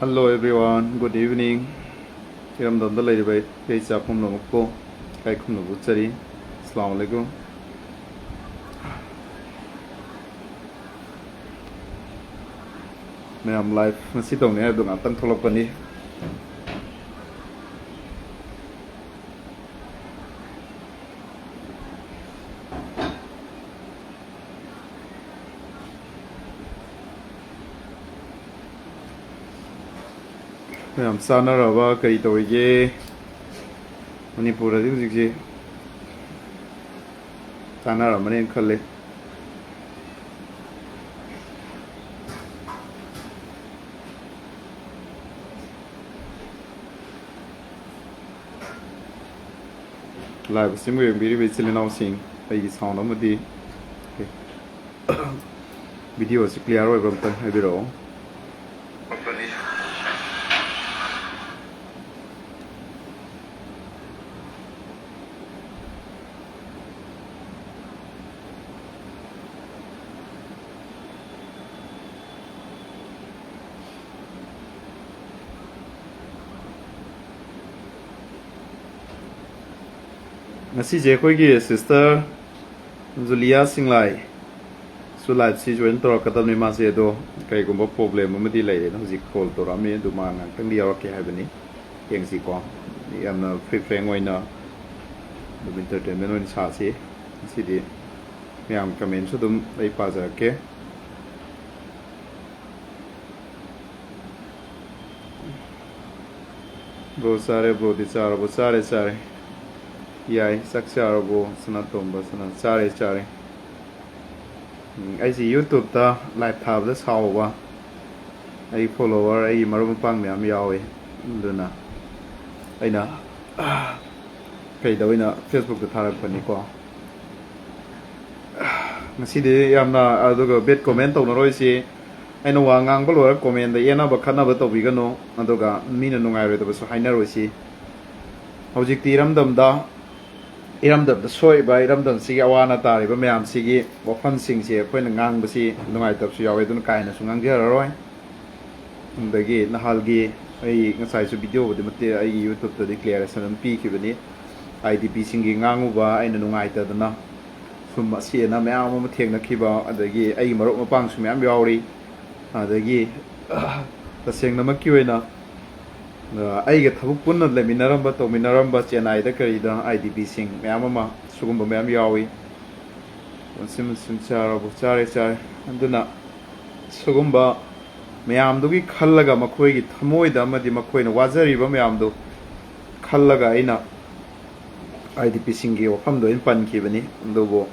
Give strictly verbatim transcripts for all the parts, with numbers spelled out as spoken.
Hello everyone, good evening. ꯏꯔꯝꯗꯝꯗ ꯂꯩꯔꯤꯕ ꯏꯆꯥ ꯄꯨꯝꯅꯃꯛꯄꯨ ꯏꯀꯥꯏ ꯈꯨꯝꯅꯕ ꯎꯠꯆꯔꯤ꯫ ꯑꯁꯂꯥꯃꯨ ꯑꯂꯥꯏꯀꯨꯝ꯫ ꯃꯌꯥꯝ live ꯉꯁꯤ ꯇꯧꯅꯤ ꯍꯥꯏꯕꯗꯣ ꯉꯥꯛꯇꯪ ꯊꯣꯛꯂꯛꯄꯅꯤ꯫ ꯃꯌꯥꯝ ꯆꯥꯅꯔꯕ ꯀꯔꯤ ꯇꯧꯔꯤꯒꯦ? ꯃꯅꯤꯄꯨꯔꯗꯗꯤ ꯍꯧꯖꯤꯛꯁꯤ ꯆꯥꯅꯔꯝꯃꯅꯦꯅ ꯈꯜꯂꯤ꯫ Live ꯑꯁꯤꯕꯨ ꯌꯦꯡꯕꯤꯔꯤꯕ ꯏꯆꯤꯜ ꯏꯅꯥꯎꯁꯤꯡ, ꯑꯩꯒꯤ sound ꯑꯃꯗꯤ video ꯑꯁꯤ clear ꯑꯣꯏꯕ꯭ꯔꯥ ꯑꯝꯇꯪ ꯍꯥꯏꯕꯤꯔꯛꯑꯣ꯫ ꯉꯁꯤꯁꯦ ꯑꯩꯈꯣꯏꯒꯤ sister ꯖꯨꯂꯤꯌꯥ ꯁꯤꯡꯂꯥꯏ ꯁꯨ live ꯁꯤ join ꯇꯧꯔꯛꯀꯗꯕꯅꯤ ꯃꯥꯁꯦ, ꯑꯗꯣ ꯀꯩꯒꯨꯝꯕ problem ꯑꯃꯗꯤ ꯂꯩꯔꯦꯅ ꯍꯧꯖꯤꯛ call ꯇꯧꯔꯛꯑꯝꯃꯤ, ꯑꯗꯨ ꯃꯥ ꯉꯥꯛꯇꯪꯗꯤ ꯌꯥꯎꯔꯛꯀꯦ ꯍꯥꯏꯕꯅꯤ꯫ ꯌꯦꯡꯁꯤꯀꯣ, ꯌꯥꯝꯅ free frank ꯑꯣꯏꯅ ꯑꯗꯨꯝ entertainment ꯑꯣꯏꯅ ꯁꯥꯁꯤ꯫ ꯉꯁꯤꯗꯤ ꯃꯌꯥꯝ comment ꯁꯨ ꯑꯗꯨꯝ ꯑꯩ ꯄꯥꯖꯔꯛꯀꯦ꯫ Bro ꯆꯥꯔꯦ, bro ꯗꯤ ꯆꯥꯔꯕꯣ? ꯆꯥꯔꯦ, ꯆꯥꯔꯦ꯫ ꯌꯥꯏ, ꯆꯥꯛ ꯆꯥꯔꯕꯣ? ꯁꯅꯥꯇꯣꯝꯕ ꯁꯅꯥ, ꯆꯥꯔꯦ, ꯆꯥꯔꯦ꯫ ꯎꯝ, ꯑꯩꯁꯤ YouTube ꯇ live ꯊꯥꯕꯗ ꯁꯥꯎꯕ ꯑꯩ follower, ꯑꯩꯒꯤ ꯃꯔꯨꯞ ꯃꯄꯥꯡ ꯃꯌꯥꯝ ꯌꯥꯎꯋꯦ, ꯑꯗꯨꯅ ꯑꯩꯅ ꯀꯩꯗ ꯑꯣꯏꯅ Facebook ꯇ ꯊꯥꯔꯛꯄꯅꯤꯀꯣ꯫ ꯉꯁꯤꯗꯤ ꯌꯥꯝꯅ, ꯑꯗꯨꯒ bad comment ꯇꯧꯅꯔꯣꯏꯁꯤ꯫ ꯑꯩꯅ ꯋꯥ ꯉꯥꯡꯕ ꯂꯣꯏꯔꯒ comment ꯇ ꯌꯦꯠꯅꯕ ꯈꯠꯅꯕ ꯇꯧꯕꯤꯒꯅꯨ, ꯑꯗꯨꯒ ꯃꯤꯅ ꯅꯨꯡꯉꯥꯏꯔꯣꯏꯗꯕꯁꯨ ꯍꯥꯏꯅꯔꯣꯏꯁꯤ꯫ ꯍꯧꯖꯤꯛꯇꯤ ꯏꯔꯝꯗꯝꯗ, ꯏꯔꯝꯗꯝꯗ ꯁꯣꯛꯏꯕ, ꯏꯔꯝꯗꯝꯁꯤꯒꯤ ꯑꯋꯥ ꯑꯅꯥ ꯇꯥꯔꯤꯕ ꯃꯌꯥꯝꯁꯤꯒꯤ ꯋꯥꯐꯝꯁꯤꯡꯁꯦ ꯑꯩꯈꯣꯏꯅ ꯉꯥꯡꯕꯁꯤ ꯅꯨꯡꯉꯥꯏꯇꯕꯁꯨ ꯌꯥꯎꯋꯦ, ꯑꯗꯨꯅ ꯀꯥ ꯍꯦꯟꯅꯁꯨ ꯉꯥꯡꯖꯔꯔꯣꯏ꯫ ꯑꯗꯒꯤ ꯅꯍꯥꯟꯒꯤ ꯑꯩ ꯉꯁꯥꯏꯁꯨ ꯚꯤꯗꯤꯑꯣꯕꯨꯗꯤ ꯃꯇꯦꯛ ꯑꯩꯒꯤ ꯌꯨꯇ꯭ꯌꯨꯕꯇꯗꯤ ꯀ꯭ꯂꯤꯌꯥꯔꯦꯁꯟ ꯑꯗꯨꯝ ꯄꯤꯈꯤꯕꯅꯤ꯫ ꯑꯥꯏ ꯗꯤ ꯄꯤꯁꯤꯡꯒꯤ ꯉꯥꯡꯉꯨꯕ ꯑꯩꯅ ꯅꯨꯡꯉꯥꯏꯇꯗꯅ ꯁꯨꯝ ꯑꯁꯤ ꯑꯅꯥ ꯃꯌꯥꯝ ꯑꯃ ꯊꯦꯡꯅꯈꯤꯕ, ꯑꯗꯒꯤ ꯑꯩꯒꯤ ꯃꯔꯨꯞ ꯃꯄꯥꯡꯁꯨ ꯃꯌꯥꯝ ꯌꯥꯎꯔꯤ꯫ ꯑꯗꯒꯤ ꯇꯁꯦꯡꯅꯃꯛꯀꯤ ꯑꯣꯏꯅ ꯑꯩꯒ ꯊꯕꯛ ꯄꯨꯟꯅ ꯂꯩꯃꯤꯟꯅꯔꯝꯕ, ꯇꯧꯃꯤꯟꯅꯔꯝꯕ ꯆꯦꯟꯅꯥꯏꯗ ꯀꯔꯤꯗ ꯑꯥꯏ ꯗꯤ ꯄꯤꯁꯤꯡ ꯃꯌꯥꯝ ꯑꯃ ꯁꯤꯒꯨꯝꯕ ꯃꯌꯥꯝ ꯌꯥꯎꯏ꯫ ꯃꯁꯤ ꯃꯁꯤ ꯆꯥꯔꯕꯨ ꯆꯥꯔꯦ ꯆꯥꯔꯦ꯫ ꯑꯗꯨꯅ ꯁꯤꯒꯨꯝꯕ ꯃꯌꯥꯝꯗꯨꯒꯤ ꯈꯜꯂꯒ, ꯃꯈꯣꯏꯒꯤ ꯊꯃꯣꯏꯗ ꯑꯃꯗꯤ ꯃꯈꯣꯏꯅ ꯋꯥꯖꯔꯤꯕ ꯃꯌꯥꯝꯗꯨ ꯈꯜꯂꯒ ꯑꯩꯅ ꯑꯥꯏ ꯗꯤ ꯄꯤꯁꯤꯡꯒꯤ ꯋꯥꯐꯝꯗꯣ ꯑꯩꯅ ꯄꯟꯈꯤꯕꯅꯤ꯫ ꯑꯗꯨꯕꯨ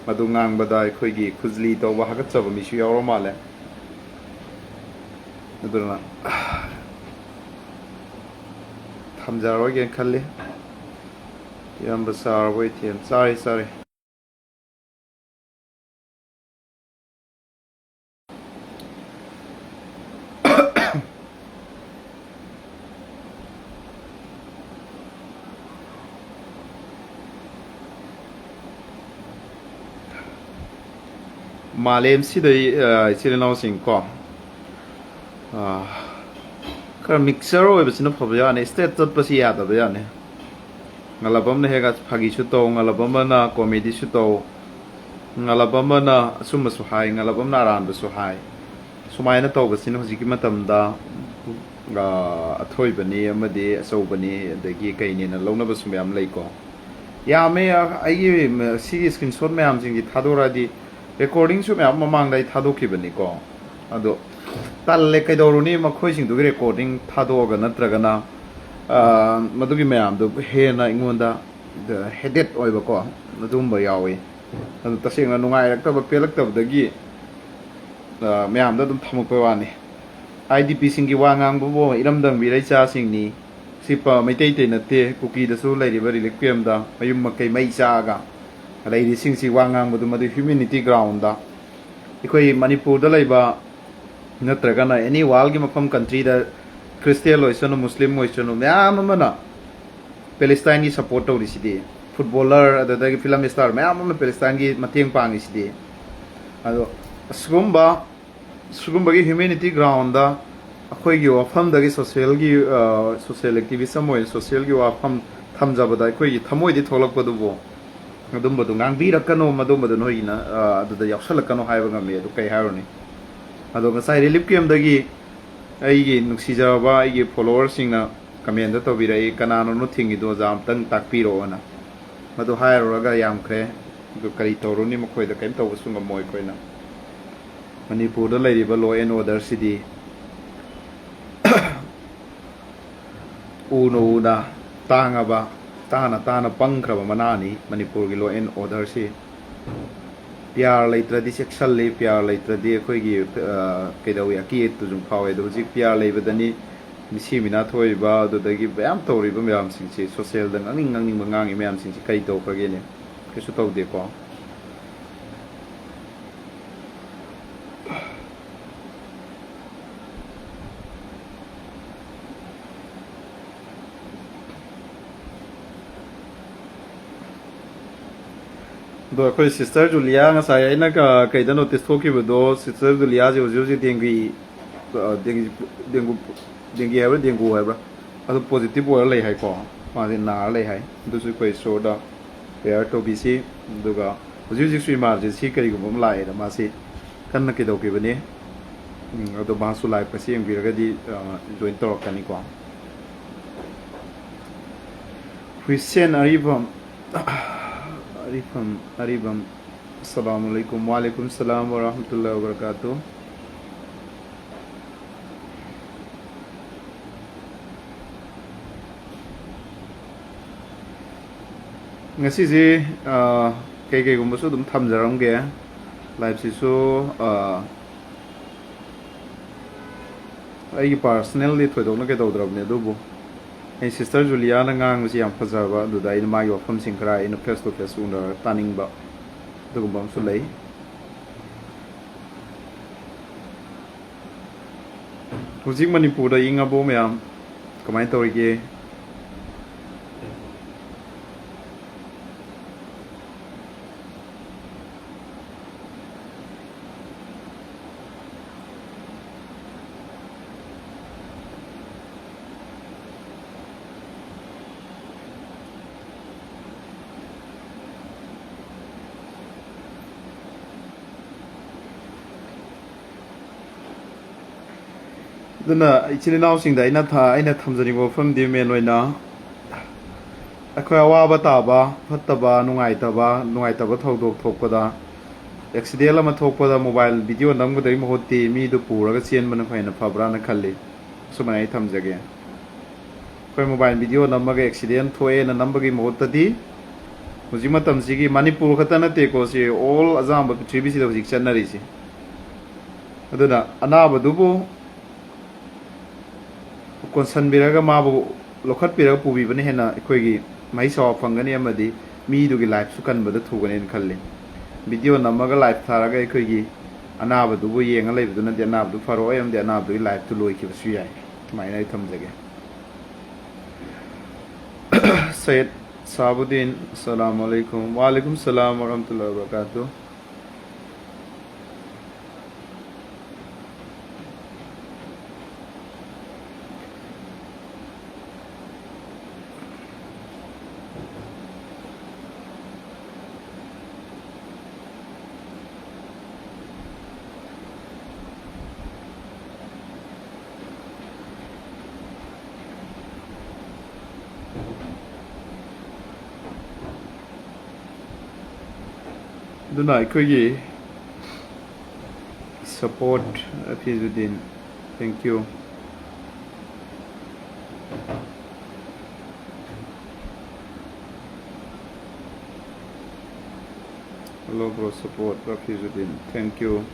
ꯃꯗꯨ ꯉꯥꯡꯕꯗ ꯑꯩꯈꯣꯏꯒꯤ ꯈꯨꯖꯂꯤ ꯇꯧꯕ, ꯍꯥꯀꯠꯆꯕ ꯃꯤꯁꯨ ꯌꯥꯎꯔ ꯃꯥꯜꯂꯦ꯫ ꯑꯗꯨꯅ ꯊꯝꯖꯔꯣꯏꯒꯦꯅ ꯈꯜꯂꯤ꯫ ꯏꯌꯥꯝꯕ ꯆꯥꯔꯕꯣ? ꯏꯊꯦꯟ ꯆꯥꯔꯤ, ꯆꯥꯔꯤ꯫ ꯃꯥꯂꯦꯝꯁꯤꯗ, ꯑ, ꯏꯆꯤꯜ ꯏꯅꯥꯎꯁꯤꯡ ꯀꯣ, ꯑ, ꯈꯔ ꯃꯤꯛꯆꯔ ꯑꯣꯏꯕꯁꯤꯅ ꯐꯕ ꯌꯥꯅꯤ, ꯁ꯭ꯇ꯭ꯔꯦꯠ ꯆꯠꯄꯁꯤ ꯌꯥꯗꯕ ꯌꯥꯅꯤ꯫ ꯉꯜꯂꯕ ꯑꯃꯅ ꯍꯦꯛ ꯐꯥꯒꯤꯁꯨ ꯇꯧ, ꯉꯜꯂꯕ ꯑꯃꯅ ꯀꯣꯃꯦꯗꯤꯁꯨ ꯇꯧ, ꯉꯜꯂꯕ ꯑꯃꯅ ꯑꯆꯨꯝꯕꯁꯨ ꯍꯥꯏ, ꯉꯜꯂꯕ ꯑꯃꯅ ꯑꯔꯥꯟꯕꯁꯨ ꯍꯥꯏ꯫ ꯁꯨꯃꯥꯏꯅ ꯇꯧꯕꯁꯤꯅ ꯍꯧꯖꯤꯛꯀꯤ ꯃꯇꯝꯗ, ꯑ, ꯑꯊꯣꯏꯕꯅꯤ ꯑꯃꯗꯤ ꯑꯆꯧꯕꯅꯤ, ꯑꯗꯒꯤ ꯀꯩꯅꯦꯅ ꯂꯧꯅꯕꯁꯨ ꯃꯌꯥꯝ ꯂꯩꯀꯣ꯫ ꯌꯥꯝꯃꯦ, ꯑ, ꯑꯩꯒꯤ ꯃ-, ꯁꯤꯒꯤ ꯁ꯭ꯀ꯭ꯔꯤꯟꯁꯣꯠ ꯃꯌꯥꯝꯁꯤꯡꯁꯤ ꯊꯥꯗꯣꯔꯛꯑꯗꯤ, ꯔꯦꯀꯣꯔꯗꯤꯡꯁꯨ ꯃꯌꯥꯝ ꯃꯃꯥꯡꯗ ꯑꯩ ꯊꯥꯗꯣꯛꯈꯤꯕꯅꯤꯀꯣ꯫ ꯑꯗꯣ ꯇꯜꯂꯦ, ꯀꯩꯗꯧꯔꯨꯅꯤ, ꯃꯈꯣꯏꯁꯤꯡꯗꯨꯒꯤ ꯔꯦꯀꯣꯔꯗꯤꯡ ꯊꯥꯗꯣꯛꯑꯒ ꯅꯠꯇ꯭ꯔꯒꯅ, ꯑ, ꯃꯗꯨꯒꯤ ꯃꯌꯥꯝꯗꯨ ꯍꯦꯟꯅ ꯑꯩꯉꯣꯟꯗ ꯍꯦꯗꯦꯠ ꯑꯣꯏꯕꯀꯣ, ꯑꯗꯨꯒꯨꯝꯕ ꯌꯥꯎꯋꯤ꯫ ꯑꯗꯨ ꯇꯁꯦꯡꯅ ꯅꯨꯡꯉꯥꯏꯔꯛꯇꯕ, ꯄꯦꯜꯂꯛꯇꯕꯗꯒꯤ, ꯑ, ꯃꯌꯥꯝꯗ ꯑꯗꯨꯝ ꯊꯝꯃꯛꯄꯩ ꯋꯥꯅꯤ꯫ ꯑꯥꯏ ꯗꯤ ꯄꯤꯁꯤꯡꯒꯤ ꯋꯥ ꯉꯥꯡꯕꯕꯨ ꯏꯔꯝꯗꯝꯒꯤ ꯏꯔꯩꯆꯥꯁꯤꯡꯅꯤ꯫ ꯁꯤ ꯄ-, ꯃꯩꯇꯩꯇꯩ ꯅꯠꯇꯦ, ꯀꯨꯀꯤꯗꯁꯨ ꯂꯩꯔꯤꯕ ꯔꯤꯂꯤꯐ ꯀꯦꯝꯗ ꯃꯌꯨꯝ ꯃꯀꯩ ꯃꯩ ꯆꯥꯛꯑꯒ ꯂꯩꯔꯤꯁꯤꯡꯁꯤ ꯋꯥ ꯉꯥꯡꯕꯗꯨ ꯃꯗꯨ ꯍ꯭ꯌꯨꯃꯦꯅꯤꯇꯤ ꯒ꯭ꯔꯥꯎꯟꯗ꯫ ꯑꯩꯈꯣꯏ ꯃꯅꯤꯄꯨꯔꯗ ꯂꯩꯕ ꯅꯠꯇ꯭ꯔꯒꯅ ꯑꯦꯅꯤ ꯋꯥꯔꯜꯒꯤ ꯃꯐꯝ, ꯀꯟꯇ꯭ꯔꯤꯗ ꯈ꯭ꯔꯤꯁꯇꯤꯌꯥꯟ ꯑꯣꯏꯁꯅꯨ, ꯃꯨꯁꯂꯤꯝ ꯑꯣꯏꯁꯅꯨ, ꯃꯌꯥꯝ ꯑꯃꯅ ꯄꯦꯂꯦꯁꯇꯥꯏꯟꯒꯤ ꯁꯄꯣꯔꯠ ꯇꯧꯔꯤꯁꯤꯗꯤ, ꯐꯨꯠꯕꯣꯂꯔ, ꯑꯗꯨꯗꯒꯤ ꯐꯤꯂꯝ ꯁ꯭ꯇꯥꯔ ꯃꯌꯥꯝ ꯑꯃ ꯄꯦꯂꯦꯁꯇꯥꯏꯟꯒꯤ ꯃꯇꯦꯡ ꯄꯥꯡꯉꯤꯁꯤꯗꯤ꯫ ꯑꯗꯣ ꯑꯁꯤꯒꯨꯝꯕ, ꯁꯤꯒꯨꯝꯕꯒꯤ ꯍ꯭ꯌꯨꯃꯦꯅꯤꯇꯤ ꯒ꯭ꯔꯥꯎꯟꯗ ꯑꯩꯈꯣꯏꯒꯤ ꯋꯥꯐꯝꯗꯒꯤ ꯁꯣꯁꯤꯌꯦꯜꯒꯤ, ꯑ, ꯁꯣꯁꯤꯌꯦꯜ ꯑꯦꯛꯇꯤꯚꯤꯁ ꯑꯃ ꯑꯣꯏꯅ ꯁꯣꯁꯤꯌꯦꯜꯒꯤ ꯋꯥꯐꯝ ꯊꯝꯖꯕꯗ ꯑꯩꯈꯣꯏꯒꯤ ꯊꯃꯣꯏꯗꯤ ꯊꯣꯛꯂꯛꯄꯗꯨꯕꯨ ꯑꯗꯨꯝꯕꯗꯨ ꯉꯥꯡꯕꯤꯔꯛꯀꯅꯣ, ꯃꯗꯨꯝꯕꯗꯨ ꯅꯣꯏꯒꯤꯅ, ꯑ, ꯑꯗꯨꯗ ꯌꯥꯎꯁꯜꯂꯛꯀꯅꯣ ꯍꯥꯏꯕ ꯉꯝꯃꯤ꯫ ꯑꯗꯨ ꯀꯩ ꯍꯥꯏꯔꯨꯅꯤ? ꯑꯗꯣ ꯉꯁꯥꯏ ꯔꯤꯂꯤꯐ ꯀꯦꯝꯗꯒꯤ ꯑꯩꯒꯤ ꯅꯨꯡꯁꯤꯖꯔꯕ ꯑꯩꯒꯤ ꯐꯣꯂꯣꯋꯔꯁꯤꯡꯅ ꯀꯃꯦꯟꯗ ꯇꯧꯕꯤꯔꯛꯏ, "ꯀꯅꯥꯅꯣꯅꯣ ꯊꯤꯡꯉꯤꯗꯣ ꯑꯣꯖꯥ, ꯑꯝꯇꯪ ꯇꯥꯛꯄꯤꯔꯛꯑꯣꯅ"꯫ ꯃꯗꯨ ꯍꯥꯏꯔꯨꯔꯒ ꯌꯥꯝꯈ꯭ꯔꯦ꯫ ꯑꯗꯨ ꯀꯔꯤ ꯇꯧꯔꯨꯅꯤ, ꯃꯈꯣꯏꯗ ꯀꯔꯤꯝ ꯇꯧꯕꯁꯨ ꯉꯝꯃꯣꯏ ꯑꯩꯈꯣꯏꯅ꯫ ꯃꯅꯤꯄꯨꯔꯗ ꯂꯩꯔꯤꯕ ꯂꯣ ꯑꯦꯟ ꯑꯣꯔꯗꯔꯁꯤꯗꯤ ꯎꯅ ꯎꯅ ꯇꯥꯡꯉꯕ, ꯇꯥꯅ ꯇꯥꯅ ꯄꯪꯈ꯭ꯔꯕ ꯃꯅꯥꯅꯤ ꯃꯅꯤꯄꯨꯔꯒꯤ ꯂꯣ ꯑꯦꯟ ꯑꯣꯔꯗꯔꯁꯤ꯫ ꯄꯤ ꯑꯥꯔ ꯂꯩꯇ꯭ꯔꯗꯤ ꯆꯦꯛꯁꯜꯂꯤ, ꯄꯤ ꯑꯥꯔ ꯂꯩꯇ꯭ꯔꯗꯤ ꯑꯩꯈꯣꯏꯒꯤ, ꯑ, ꯀꯩꯗꯧꯏ, ꯑꯀꯤ ꯑꯇꯨꯖꯨꯡ ꯐꯥꯎꯏ꯫ ꯑꯗꯣ ꯍꯧꯖꯤꯛ ꯄꯤ ꯑꯥꯔ ꯂꯩꯕꯗꯅꯤ ꯃꯤꯁꯤ ꯃꯤꯅꯥ ꯊꯣꯛꯏꯕ, ꯑꯗꯨꯗꯒꯤ ꯃꯌꯥꯝ ꯇꯧꯔꯤꯕ ꯃꯌꯥꯝꯁꯤꯡꯁꯤ ꯁꯣꯁꯦꯜꯗ ꯉꯥꯡꯅꯤꯡ ꯉꯥꯡꯅꯤꯡꯕ ꯉꯥꯡꯉꯤ ꯃꯌꯥꯝꯁꯤꯡꯁꯤ ꯀꯔꯤ ꯇꯧꯈ꯭ꯔꯒꯦꯅꯦ? ꯀꯩꯁꯨ ꯇꯧꯗꯦꯀꯣ꯫ ꯑꯗꯣ ꯑꯩꯈꯣꯏ ꯁꯤꯁꯇꯔ ꯖꯨꯂꯤꯌꯥ, ꯉꯁꯥꯏ ꯑꯩꯅ ꯀ-, ꯀꯩꯗ ꯅꯣꯇꯤꯁ ꯊꯣꯛꯈꯤꯕꯗꯣ, ꯁꯤꯁꯇꯔ ꯖꯨꯂꯤꯌꯥꯁꯦ ꯍꯧꯖꯤꯛ ꯍꯧꯖꯤꯛ ꯗꯦꯡꯒꯤ, ꯑ, ꯗꯦꯡꯒꯤ, ꯗꯦꯡꯒꯨ, ꯗꯦꯡꯒꯤ ꯍꯥꯏꯕ꯭ꯔꯥ, ꯗꯦꯡꯒꯨ ꯍꯥꯏꯕ꯭ꯔꯥ, ꯑꯗꯨ ꯄꯣꯖꯤꯇꯤꯚ ꯑꯣꯏꯔ ꯂꯩ ꯍꯥꯏꯀꯣ꯫ ꯃꯥꯁꯦ ꯅꯥꯔ ꯂꯩ ꯍꯥꯏ꯫ ꯑꯗꯨꯁꯨ ꯑꯩꯈꯣꯏ ꯏꯁꯣꯔꯗ ꯄ꯭ꯔꯦꯌꯔ ꯇꯧꯕꯤꯁꯤ꯫ ꯑꯗꯨꯒ ꯍꯧꯖꯤꯛ ꯍꯧꯖꯤꯛꯁꯨ ꯏꯃꯥꯔꯖꯦꯟꯁꯤ ꯀꯔꯤꯒꯨꯝꯕ ꯑꯃ ꯂꯥꯛꯑꯦꯗ, ꯃꯥꯁꯤ ꯀꯟꯅ ꯀꯩꯗꯧꯈꯤꯕꯅꯤ꯫ ꯎꯝ, ꯑꯗꯣ ꯃꯍꯥꯛꯁꯨ ꯂꯥꯏꯚ ꯑꯁꯤ ꯌꯦꯡꯕꯤꯔꯒꯗꯤ, ꯑ, ꯖꯣꯏꯟ ꯇꯧꯔꯛꯀꯅꯤꯀꯣ꯫ ꯍꯨꯏꯁꯦꯟ ꯑꯔꯤꯕꯝ, ꯑꯔꯤꯕꯝ, ꯑꯔꯤꯕꯝ, ꯑꯁꯂꯥꯃꯨ ꯑꯂꯩꯀꯨꯝ꯫ ꯋꯥꯂꯩꯀꯨꯝ ꯁꯂꯥꯝ ꯋꯔꯍꯃꯇꯨꯜꯂꯥꯍꯤ ꯋꯕꯔꯀꯥꯇꯨ꯫ ꯉꯁꯤꯁꯦ, ꯑ, ꯀꯩꯀꯩꯒꯨꯝꯕꯁꯨ ꯑꯗꯨꯝ ꯊꯝꯖꯔꯝꯒꯦ꯫ ꯂꯥꯏꯚꯁꯤꯁꯨ, ꯑ, ꯑꯩꯒꯤ ꯄꯥꯔꯁꯅꯦꯜꯗꯤ ꯊꯣꯏꯗꯣꯛꯅ ꯀꯩꯗꯧꯗ꯭ꯔꯕꯅꯦ, ꯑꯗꯨꯕꯨ ꯑꯩ ꯁꯤꯁꯇꯔ ꯖꯨꯂꯤꯌꯥꯅ ꯉꯥꯡꯕꯁꯤ ꯌꯥꯝ ꯐꯖꯕ, ꯑꯗꯨꯗ ꯑꯩꯅ ꯃꯥꯒꯤ ꯋꯥꯐꯝꯁꯤꯡ ꯈꯔ ꯑꯩꯅ ꯐꯦꯁ ꯇꯨ ꯐꯦꯁ ꯎꯅꯔꯒ ꯇꯥꯅꯤꯡꯕ, ꯑꯗꯨꯒꯨꯝꯕ ꯑꯃꯁꯨ ꯂꯩ꯫ ꯍꯧꯖꯤꯛ ꯃꯅꯤꯄꯨꯔꯗ ꯏꯪꯉꯕꯣ ꯃꯌꯥꯝ? ꯀꯃꯥꯏꯅ ꯇꯧꯔꯤꯒꯦ? ꯑꯗꯨꯅ ꯏꯆꯤꯟ ꯏꯅꯥꯎꯁꯤꯡꯗ ꯑꯩꯅ ꯊ-, ꯑꯩꯅ ꯊꯝꯖꯅꯤꯡꯕ ꯋꯥꯐꯝꯗꯤ, ꯃꯦꯟ ꯑꯣꯏꯅ ꯑꯩꯈꯣꯏ ꯑꯋꯥꯕ ꯇꯥꯕ, ꯐꯠꯇꯕ, ꯅꯨꯡꯉꯥꯏꯇꯕ, ꯅꯨꯡꯉꯥꯏꯇꯕ ꯊꯧꯗꯣꯛ ꯊꯣꯛꯄꯗ, ꯑꯦꯛꯁꯤꯗꯦꯟ ꯑꯃ ꯊꯣꯛꯄꯗ ꯃꯣꯕꯥꯏꯜ ꯚꯤꯗꯤꯑꯣ ꯅꯝꯒꯗꯕꯒꯤ ꯃꯍꯨꯠꯇꯤ ꯃꯤꯗꯨ ꯄꯨꯔꯒ ꯆꯦꯟꯕꯅ ꯍꯦꯟꯅ ꯐꯕ꯭ꯔꯥꯅ ꯈꯜꯂꯤ꯫ ꯁꯨꯃꯥꯏꯅ ꯑꯩ ꯊꯝꯖꯒꯦ꯫ ꯑꯩꯈꯣꯏ ꯃꯣꯕꯥꯏꯜ ꯚꯤꯗꯤꯑꯣ ꯅꯝꯃꯒ ꯑꯦꯛꯁꯤꯗꯦꯟ ꯊꯣꯛꯑꯦꯅ ꯅꯝꯕꯒꯤ ꯃꯍꯨꯠꯇꯗꯤ, ꯍꯧꯖꯤꯛ ꯃꯇꯝꯁꯤꯒꯤ ꯃꯅꯤꯄꯨꯔ ꯈꯛꯇ ꯅꯠꯇꯦꯀꯣ, ꯁꯤ ꯑꯣꯜ ꯑꯌꯥꯝꯕ ꯄ꯭ꯔꯤꯊꯤꯕꯤꯁꯤꯗ ꯍꯧꯖꯤꯛ ꯆꯠꯅꯔꯤꯁꯤ꯫ ꯑꯗꯨꯅ ꯑꯅꯥꯕꯗꯨꯕꯨ ꯀꯣꯟꯁꯟꯕꯤꯔꯒ, ꯃꯥꯕꯨ ꯂꯧꯈꯠꯄꯤꯔꯒ ꯄꯨꯕꯤꯕꯅ ꯍꯦꯟꯅ ꯑꯩꯈꯣꯏꯒꯤ ꯃꯍꯩ ꯁꯥꯋꯥ ꯐꯪꯒꯅꯤ ꯑꯃꯗꯤ ꯃꯤꯗꯨꯒꯤ ꯂꯥꯏꯐꯁꯨ ꯀꯟꯕꯗ ꯊꯨꯒꯅꯦꯅ ꯈꯜꯂꯤ꯫ ꯚꯤꯗꯤꯑꯣ ꯅꯝꯃꯒ ꯂꯥꯏꯐ ꯊꯥꯔꯒ ꯑꯩꯈꯣꯏꯒꯤ ꯑꯅꯥꯕꯗꯨꯕꯨ ꯌꯦꯡꯉ ꯂꯩꯕꯗꯨꯅꯗꯤ ꯑꯅꯥꯕꯗꯨ ꯐꯔꯛꯑꯣꯏ ꯑꯃꯗꯤ ꯑꯅꯥꯕꯗꯨꯒꯤ ꯂꯥꯏꯐꯇꯨ ꯂꯣꯏꯈꯤꯕꯁꯨ ꯌꯥꯏ꯫ ꯁꯨꯃꯥꯏꯅ ꯑꯩ ꯊꯝꯖꯒꯦ꯫ ꯁꯌꯦꯗ ꯁꯥꯕꯨꯗꯤꯟ, ꯑꯁꯁꯂꯥꯃꯨ ꯑꯂꯩꯀꯨꯝ꯫ ꯋꯥꯂꯩꯀꯨꯝ ꯁꯂꯥꯝ ꯋꯔꯍꯃꯇꯨꯜꯂꯥꯍꯤ ꯋꯕꯔꯀꯥꯇꯨꯍ꯫ ꯑꯗꯨꯅ ꯑꯩꯈꯣꯏꯒꯤ support, ꯔꯐꯤꯖꯨꯗꯤꯟ, thank you. Hello bro, support, Rafizudin, thank you.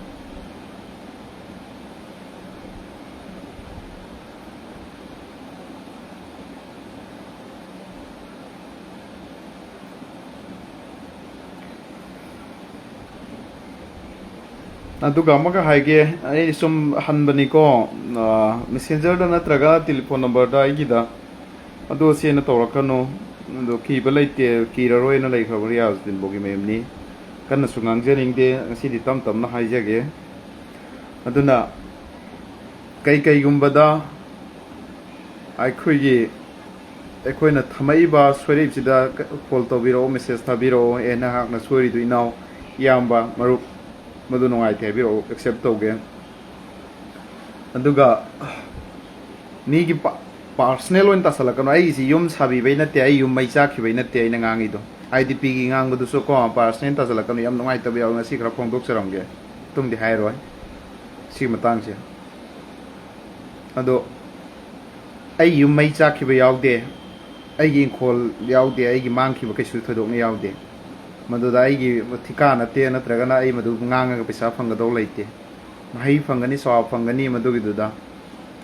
ꯑꯗꯨꯒ ꯑꯃꯒ ꯍꯥꯏꯒꯦ, ꯑꯩ ꯁꯨꯝ ꯍꯟꯕꯅꯤꯀꯣ, ꯃꯦꯁꯦꯟꯖꯔꯗ ꯅꯠꯇ꯭ꯔꯒ ꯇꯦꯂꯤꯐꯣꯟ ꯅꯝꯕꯔꯗ ꯑꯩꯒꯤꯗ ꯑꯗꯣ ꯁꯦꯅ ꯇꯧꯔꯛꯀꯅꯨ꯫ ꯑꯗꯣ ꯀꯤꯕ ꯂꯩꯇꯦ, ꯀꯤꯔꯔꯣꯏꯅ ꯂꯩꯈ꯭ꯔꯕ ꯔꯤꯌꯥꯖꯨꯗꯤꯟ ꯕꯣꯒꯤ ꯃꯌꯨꯝꯅꯤ꯫ ꯀꯟꯅꯁꯨ ꯉꯥꯡꯖꯅꯤꯡꯗꯦ, ꯉꯁꯤꯗꯤ ꯇꯞ ꯇꯞꯅ ꯍꯥꯏꯖꯒꯦ꯫ ꯑꯗꯨꯅ ꯀꯩꯀꯩꯒꯨꯝꯕꯗ ꯑꯩꯈꯣꯏꯒꯤ, ꯑꯩꯈꯣꯏꯅ ꯊꯝꯃꯛꯏꯕ, ꯁꯣꯏꯔꯛꯏꯕꯁꯤꯗ ꯀꯣꯜ ꯇꯧꯕꯤꯔꯛꯑꯣ, ꯃꯦꯁꯦꯖ ꯊꯥꯕꯤꯔꯛꯑꯣ, "ꯑꯦ, ꯅꯍꯥꯛꯅ ꯁꯣꯏꯔꯤꯗꯨ ꯏꯅꯥꯎ, ꯏꯌꯥꯝꯕ, ꯃꯔꯨꯞ, ꯃꯗꯨ ꯅꯨꯡꯉꯥꯏꯇꯦ" ꯍꯥꯏꯕꯤꯔꯛꯑꯣ, ꯑꯦꯛꯁꯦꯞ ꯇꯧꯒꯦ꯫ ꯑꯗꯨꯒ ꯃꯤꯒꯤ ꯄꯥꯔꯁꯅꯦꯜ ꯑꯣꯏꯅ ꯇꯥꯁꯜꯂꯛꯀꯅꯨ꯫ ꯑꯩꯒꯤꯁꯤ ꯌꯨꯝ ꯁꯥꯕꯤꯕꯩ ꯅꯠꯇꯦ, ꯑꯩ ꯌꯨꯝ ꯃꯩ ꯆꯥꯛꯈꯤꯕꯩ ꯅꯠꯇꯦ ꯑꯩꯅ ꯉꯥꯡꯉꯤꯗꯣ꯫ ꯑꯥꯏ ꯗꯤ ꯄꯤꯒꯤ ꯉꯥꯡꯕꯗꯨꯁꯨ ꯀꯣ, ꯄꯥꯔꯁꯅꯦꯜ ꯇꯥꯁꯜꯂꯛꯀꯅꯨ꯫ ꯌꯥꯝ ꯅꯨꯡꯉꯥꯏꯇꯕ ꯌꯥꯎꯋꯤ, ꯉꯁꯤ ꯈꯔ ꯐꯣꯡꯗꯣꯛꯆꯔꯝꯒꯦ, ꯃꯇꯨꯡꯗꯤ ꯍꯥꯏꯔꯣꯏ ꯁꯤꯒꯤ ꯃꯇꯥꯡꯁꯦ꯫ ꯑꯗꯣ ꯑꯩ ꯌꯨꯝ ꯃꯩ ꯆꯥꯛꯈꯤꯕ ꯌꯥꯎꯗꯦ, ꯑꯩꯒꯤ ꯏꯪꯈꯣꯜ ꯌꯥꯎꯗꯦ, ꯑꯩꯒꯤ ꯃꯥꯡꯈꯤꯕ ꯀꯩꯁꯨ ꯊꯣꯏꯗꯣꯛꯅ ꯌꯥꯎꯗꯦ꯫ ꯃꯗꯨꯗ ꯑꯩꯒꯤ ꯊꯤꯀꯥ ꯅꯠꯇꯦ, ꯅꯠꯇ꯭ꯔꯒꯅ ꯑꯩ ꯃꯗꯨ ꯉꯥꯡꯉꯒ ꯄꯩꯁꯥ ꯐꯪꯒꯗꯧ ꯂꯩꯇꯦ꯫ ꯃꯍꯩ ꯐꯪꯒꯅꯤ, ꯁꯥꯎ ꯐꯪꯒꯅꯤ꯫ ꯃꯗꯨꯒꯤꯗꯨꯗ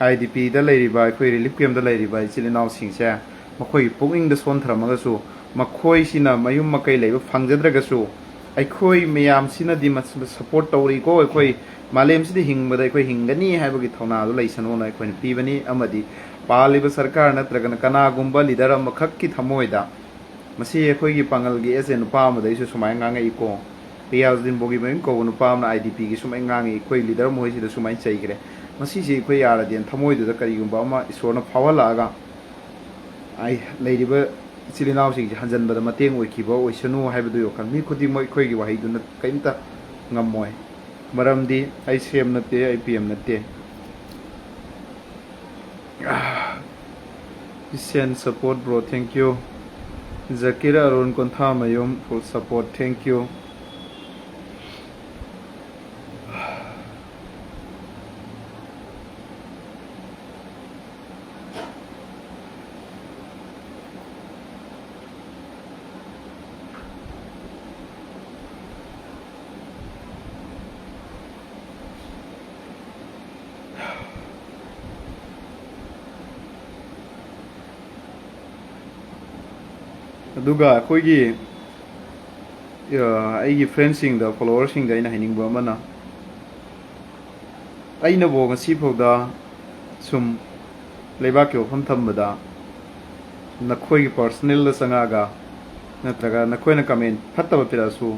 ꯑꯥꯏ ꯗꯤ ꯄꯤꯗ ꯂꯩꯔꯤꯕ, ꯑꯩꯈꯣꯏ ꯔꯤꯂꯤꯐ ꯀꯦꯝꯗ ꯂꯩꯔꯤꯕ ꯏꯆꯤꯜ ꯏꯅꯥꯎꯁꯤꯡꯁꯦ, ꯃꯈꯣꯏꯒꯤ ꯄꯨꯛꯅꯤꯡꯗ ꯁꯣꯟꯊꯔꯝꯃꯒꯁꯨ, ꯃꯈꯣꯏꯁꯤꯅ ꯃꯌꯨꯝ ꯃꯀꯩ ꯂꯩꯕ ꯐꯪꯖꯗ꯭ꯔꯒꯁꯨ, ꯑꯩꯈꯣꯏ ꯃꯌꯥꯝꯁꯤꯅꯗꯤ ꯃꯁꯤꯗ ꯁꯞꯄꯣꯔꯠ ꯇꯧꯔꯤꯀꯣ, ꯑꯩꯈꯣꯏ ꯃꯥꯂꯦꯝꯁꯤꯗ ꯍꯤꯡꯕꯗ ꯑꯩꯈꯣꯏ ꯍꯤꯡꯒꯅꯤ ꯍꯥꯏꯕꯒꯤ ꯊꯧꯅꯥꯗꯨ ꯂꯩꯁꯅꯨꯅ ꯑꯩꯈꯣꯏꯅ ꯄꯤꯕꯅꯤ꯫ ꯑꯃꯗꯤ ꯄꯥꯜꯂꯤꯕ ꯁꯔꯀꯥꯔ ꯅꯠꯇ꯭ꯔꯒꯅ ꯀꯅꯥꯒꯨꯝꯕ ꯂꯤꯗꯔ ꯑꯃꯈꯛꯀꯤ ꯊꯃꯣꯏꯗ, ꯃꯁꯤ ꯑꯩꯈꯣꯏꯒꯤ ꯄꯥꯡꯒꯜꯒꯤ ꯑꯦꯁ ꯑꯦ ꯅꯨꯄꯥ ꯑꯃꯗꯩꯁꯨ ꯁꯨꯃꯥꯏꯅ ꯉꯥꯡꯉꯛꯏꯀꯣ, ꯔꯤꯌꯥꯖꯨꯗꯤꯟ ꯕꯣꯒꯤꯃꯌꯨꯝ ꯀꯧꯕ ꯅꯨꯄꯥ ꯑꯃꯅ ꯑꯥꯏ ꯗꯤ ꯄꯤꯒꯤ ꯁꯨꯃꯥꯏꯅ ꯉꯥꯡꯉꯤ, ꯑꯩꯈꯣꯏ ꯂꯤꯗꯔ ꯃꯈꯣꯏꯁꯤꯗ ꯁꯨꯃꯥꯏꯅ ꯆꯩꯈ꯭ꯔꯦ꯫ ꯃꯁꯤꯁꯤ ꯑꯩꯈꯣꯏ ꯑꯥꯔ ꯑꯥꯏ ꯗꯤ ꯑꯦꯟ ꯊꯃꯣꯏꯗꯨꯗ ꯀꯔꯤꯒꯨꯝꯕ ꯑꯃ ꯏꯁꯣꯔꯅ ꯐꯥꯎꯍꯜꯂꯛꯑꯒ ꯑꯩ ꯂꯩꯔꯤꯕ ꯏꯆꯤꯜ ꯏꯅꯥꯎꯁꯤꯡꯁꯤ ꯍꯟꯖꯟꯕꯗ ꯃꯇꯦꯡ ꯑꯣꯏꯈꯤꯕ ꯑꯣꯏꯁꯅꯨ ꯍꯥꯏꯕꯗꯨꯒꯤ ꯋꯥꯈꯜ꯫ ꯃꯤ ꯈꯨꯗꯤꯡꯃꯛ ꯑꯩꯈꯣꯏꯒꯤ ꯋꯥꯍꯩꯗꯨꯅ ꯀꯔꯤꯝꯇ ꯉꯝꯃꯣꯏ꯫ ꯃꯔꯝꯗꯤ ꯑꯩ ꯁꯤ ꯑꯦꯝ ꯅꯠꯇꯦ, ꯑꯩ ꯄꯤ ꯑꯦꯝ ꯅꯠꯇꯦ꯫ Send support, bro, thank you. Zakir Arun Konthamayum, full support, thank you. ꯑꯗꯨꯒ ꯑꯩꯈꯣꯏꯒꯤ, ꯑ, ꯑꯩꯒꯤ ꯐ꯭ꯔꯦꯟꯁꯤꯡꯗ, ꯐꯣꯂꯣꯋꯔꯁꯤꯡꯗ ꯑꯩꯅ ꯍꯥꯏꯅꯤꯡꯕ ꯑꯃꯅ, ꯑꯩꯅꯕꯨ ꯉꯁꯤꯐꯥꯎꯗ ꯁꯨꯝ ꯂꯩꯕꯥꯛꯀꯤ ꯋꯥꯐꯝ ꯊꯝꯕꯗ, ꯅꯈꯣꯏꯒꯤ ꯄꯔꯁꯅꯦꯜꯗ ꯆꯪꯉꯛꯑꯒ ꯅꯠꯇ꯭ꯔꯒ ꯅꯈꯣꯏꯅ ꯀꯃꯦꯟ ꯐꯠꯇꯕ ꯄꯤꯔꯛꯑꯁꯨ,